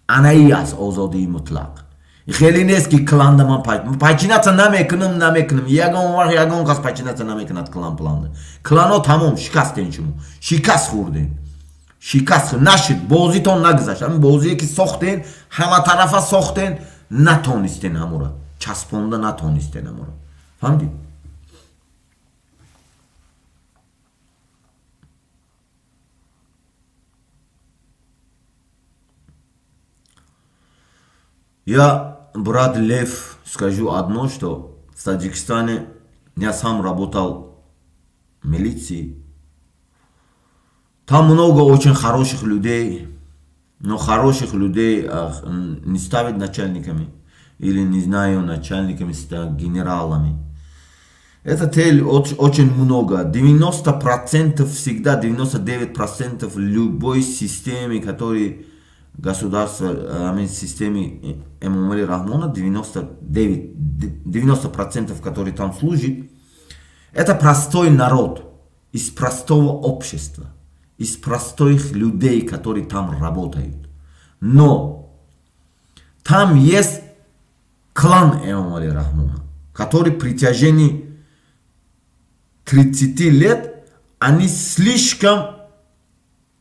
Speaker 1: Анаи аст озодии мутлақ. Хеле нест, ки кланда ман подчиняться намекунам, намекунам. Ягон вақт ягон кас подчиняться намекунад клан планда. Клано тамом шикастен, шумо шикаст хӯрден, шикаст нашид, бозитон нагузашт. Ҳамин бозие ки сохтен, ҳаматарафа сохтен, натонистен ҳамура часпонда, натонистен ҳамура. Фаҳмидӣ? Я, брат Лев, скажу одно, что в Таджикистане я сам работал в милиции. Там много очень хороших людей, но хороших людей не ставят начальниками или, не знаю, начальниками, генералами. Это цель очень много. 90% всегда, 99% любой системы, которая государство, системе Эмомали Рахмона, 99, 90%, которые там служит, это простой народ из простого общества, из простых людей, которые там работают. Но там есть клан Эмомали Рахмона, который при протяжении 30 лет они слишком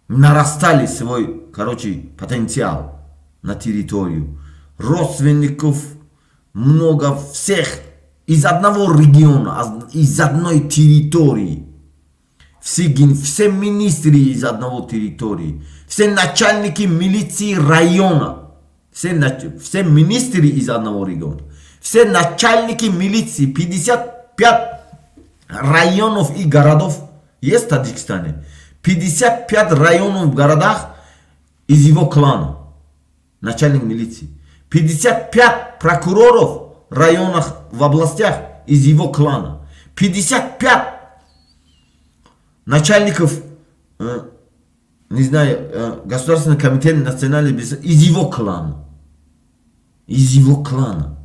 Speaker 1: нарастали свой, короче, потенциал на территорию. Родственников много, всех из одного региона, из одной территории. Все министры из одного территории, все начальники милиции района, все министры из одного региона, все начальники милиции, 55 районов и городов есть в Таджикистане. 55 районов в городах из его клана, начальник милиции. 55 прокуроров в районах, в областях из его клана. 55 начальников, не знаю, Государственный комитет национальной безопасности из его клана. Из его клана.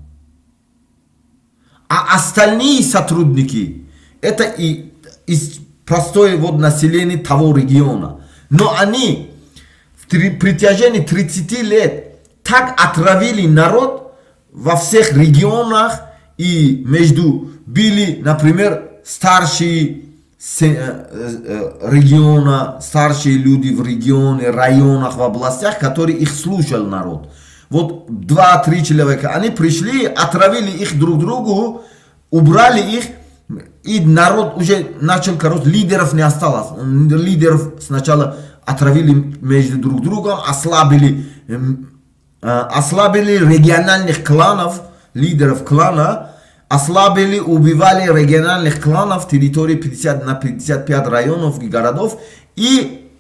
Speaker 1: А остальные сотрудники, это и из простое вот население того региона. Но они в протяжении 30 лет так отравили народ во всех регионах, и между были, например, старшие региона, старшие люди в регионе, районах, в областях, которые их слушал народ. Вот 2-3 человека, они пришли, отравили их друг другу, убрали их, и народ уже начал, короче, лидеров не осталось. Лидеров сначала отравили между друг другом, ослабили региональных кланов, лидеров клана, ослабили, убивали региональных кланов территории 50 на 55 районов и городов и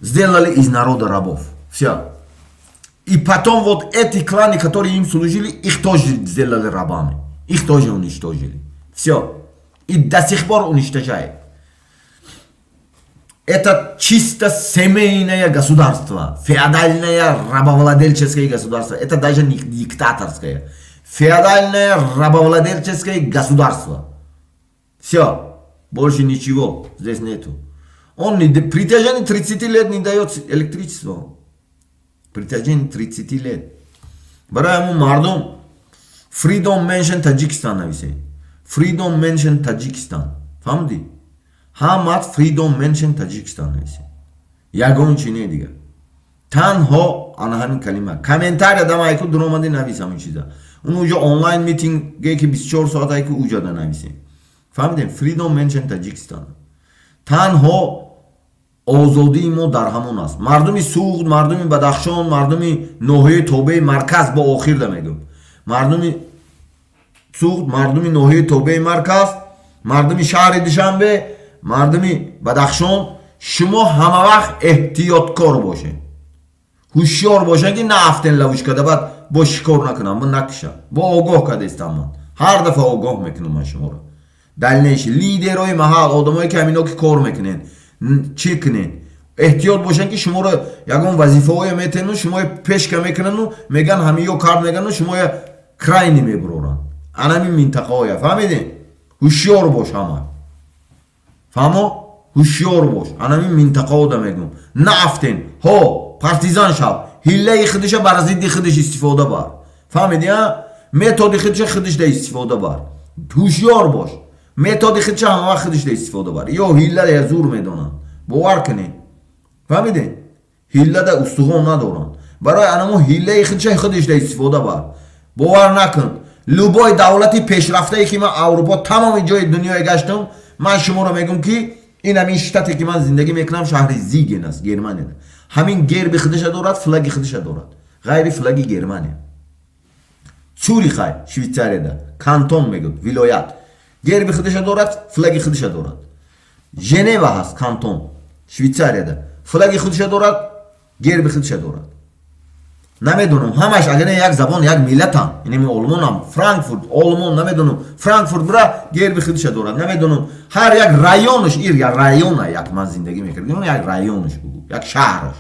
Speaker 1: сделали из народа рабов. Все. И потом вот эти кланы, которые им служили, их тоже сделали рабами. Их тоже уничтожили. Все. И до сих пор уничтожает. Это чисто семейное государство, феодальное рабовладельческое государство. Это даже не диктаторское. Феодальное рабовладельческое государство. Все. Больше ничего здесь нету. Он не, протяжении 30 лет не дает электричество. Протяжении 30 лет. Барои ҳамун мардум, Freedom Menschen Таджикистан нависед. Freedom Menschen Таджикистан. Фаҳмидӣ? Ҳамат Freedom Menschen Таджикистан нависед. Ягон чи не дигар. Танҳо ана ҳамин калима. Комментария дама айку дуромадӣ, навис ҳамин чиза. Он уҷо онлайн митинге ки 24 соат айку, уҷода нависем. Фаҳмидем? Freedom Menschen Таджикистан. Танҳо озодии мо дар ҳамон аст. Мардуми Суғд, мардуми Бадахшон, мардуми ноҳияи тобеи марказ, бо охирда мегӯм, мардуми Суғд, мардуми ноҳияи тобеи марказ, мардуми шаҳри Душанбе, мардуми Бадахшон, шумо ҳама вақт эҳтиёткор бошед, ҳушёр бошед, ки наафтен ловушка да, баъд бо шикор накунам, бо накушам. Бо огоҳ кардестам, ман ҳар дафъа огоҳ мекунам ман шуморо. Дальнейший лидерои маҳал, одамое ки ҳамино ки кор мекунед, чӣ кунед, эҳтиёт бошед, ки шуморо ягон вазифаҳое метену шумои пешка мекунану меган ҳамиё кард, мегану шумоя крайний мебуроранд анами минтақаҳоя. Фаҳмидем? Ҳушёр бош ҳама. Фаҳмо? Ҳушёр бош. Анами минтақаҳода мегӯм, наафтен. Ҳо, партизан шав, ҳиллаи худиша бар зидди худиш истифода бар. Фаҳмиди? Методи худиша худишда истифода бар. Ҳушёр бош, методи худиша ҳама вақт худишда истифода бар. Ё ҳиллада я зур медонанд, бовар кунед. Фаҳмидем? Ҳиллада устухон надоранд. Барои анамо ҳиллаи худиша худишда истифода бар. Бовар накун. Любой давлати пешрафтае ки ман Аврупо, тамоми ҷои дунёе гаштам, ман шуморо мегӯм, ки ин ҳамин штате ки ман зиндагӣ мекунам, шаҳри Зиген аст, Германия, ҳамин герби худиша дорад, флаги худиша дорад, ғайри флаги Германия. Цюрихай, Швейцарияда, кантон мегӯд, вилоят, герби худиша дорад, флаги худиша дорад. Женева ҳаст, кантон, Швейцарияда, флаги худиша дорад, герби худиша дорад. Намедонам, ҳамаш агар як забон, як миллатам, инами олмонам, Франкфурт, Олмон, намедонам, Франкфурт бира, герби худиша дорад. Намедонам, ҳар як районаш, ир як района, як ман зиндагӣ мекардем, як районаш бугу, як шаҳраш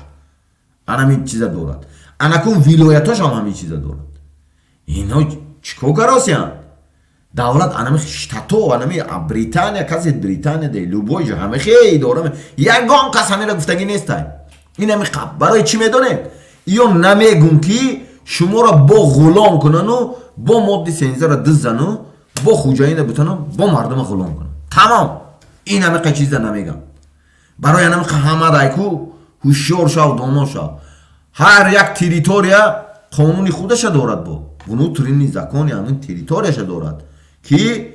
Speaker 1: анамин чиза дорад. Анакун вилоятош ҳам ҳамин чиза дорад. Ино чӣ кор каросиянд? Давлат анами штато, анами Британия, касе Британия де, любой ҷо ҳама хе идора. Ягон кас ҳамира гуфтагӣ нестай. Инами барои чӣ медонед? Ё намегум, ки шуморо бо ғулом кунану бо модди сензара дизану бо хуҷаина бутану бо мардума ғулом кунан. Тамом. Ин ҳамиқа чиза намегам. Барои ҳамиқа ҳамадайку ҳушёр шав, доно шав. Ҳар як территория қонуни худаша дорад, бо внутренний закони ҳамин территорияша дорад, ки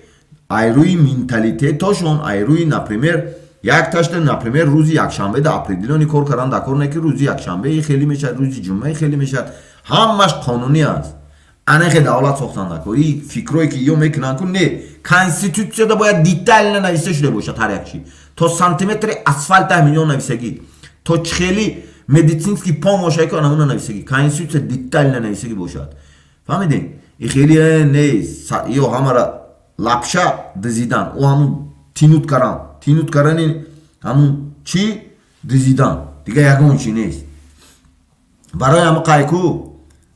Speaker 1: айрӯи менталитетошон, айрӯи, например, як ташта, например, рӯзи якшанбе да определённый кор кардан дар кор не, ки рӯзи якшанбе хеле мешавад, рӯзи ҷумъа хеле мешавад, ҳамаш қонунӣ аст. Анахе давлат сохтан дар кор. И фикрое ки ё мекунанд ку, не, конститутсияда бояд детально нависта шуда бошад ҳар як чи, то сантиметри асфальта ҳамино нависагӣ, то чихели медицинский помощь ку, анамуна нависагӣ, конститутсия детально нависагӣ бошад. Фаҳмидем? И хеле не, ё ҳамара лапша дизидан, ӯ ҳамун тинут каран, тинут карани ҳамун чӣ дизидан, дига ягон чи нест. Барои ҳама қайку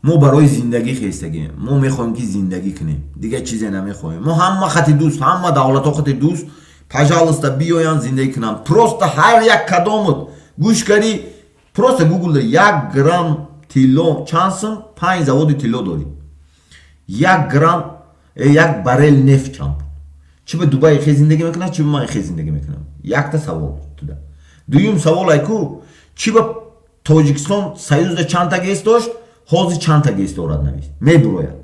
Speaker 1: мо барои зиндагӣ хестагем. Мо мехоҳем, ки зиндагӣ кунем, дига чизе намехоҳем. Мо ҳама хати дӯст, ҳама давлатҳо хати дӯст, пожалуйста, биёянд, зиндагӣ кунанд. Просто ҳар як кадомут гӯш карӣ, просто гугл, 1 грамм тилло чанд сум? Панҷ заводи тилло дорӣ. 1 грамм, 1 баррел нефт чанд? Чӣ ба Дубай хе зиндагӣ мекунад, чӣ ба ман хе зиндагӣ мекунам? Якта савол туда. Дуюм савол айку: чӣ ба Тоҷикистон союзда чандта ГЭС дошт, ҳозир чандта ГЭС дорад? Навис, мебурояд.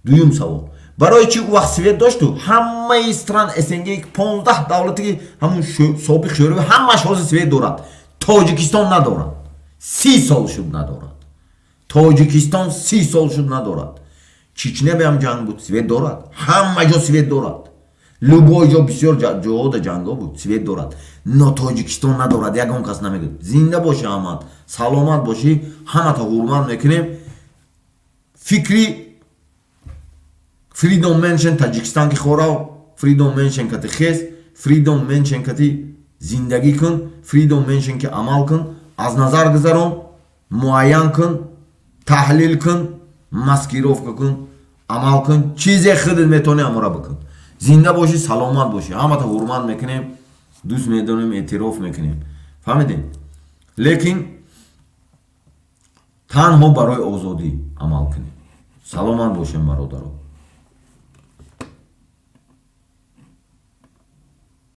Speaker 1: Дуюм савол: барои чӣ ӯ вақт свет дошту ҳамаи стран СНГ, 15 давлати ҳамун собиқ Шӯравӣ, ҳамаш ҳозир свет дорад, Тоҷикистон надорад? 30 сол шуд, надорад. Тоҷикистон 30 сол шуд, надорад. Чечня ҳам ҷанг буд, свет дорад. Ҳама ҷо свет дорад, любой ҷо. Бисёр ҷоҳода ҷангҳо буд, свет дорад, но Тоҷикистон надорад. Ягон кас намегӯяд. Зинда боши ҳамат, саломат бошӣ, ҳамата ҳурмат мекунем. Фикри Freedom Menschen Таджикистан ки хорав. Freedom Mention кати хес, Freedom Mention кати зиндагӣ кун, Freedom Mention ки амал кун, аз назар гузарон, муайян кун, таҳлил кун, маскировка кун, амал кун, чизе худат метавонӣ, амора бикун. Зинда бошӣ, саломат бошӣ. Ҳамата ҳурмат мекунем, дӯст медонем, эътироф мекунем, фаҳмидем. Лекин танҳо барои озодӣ амал кунем. Саломат бошем, бародаро.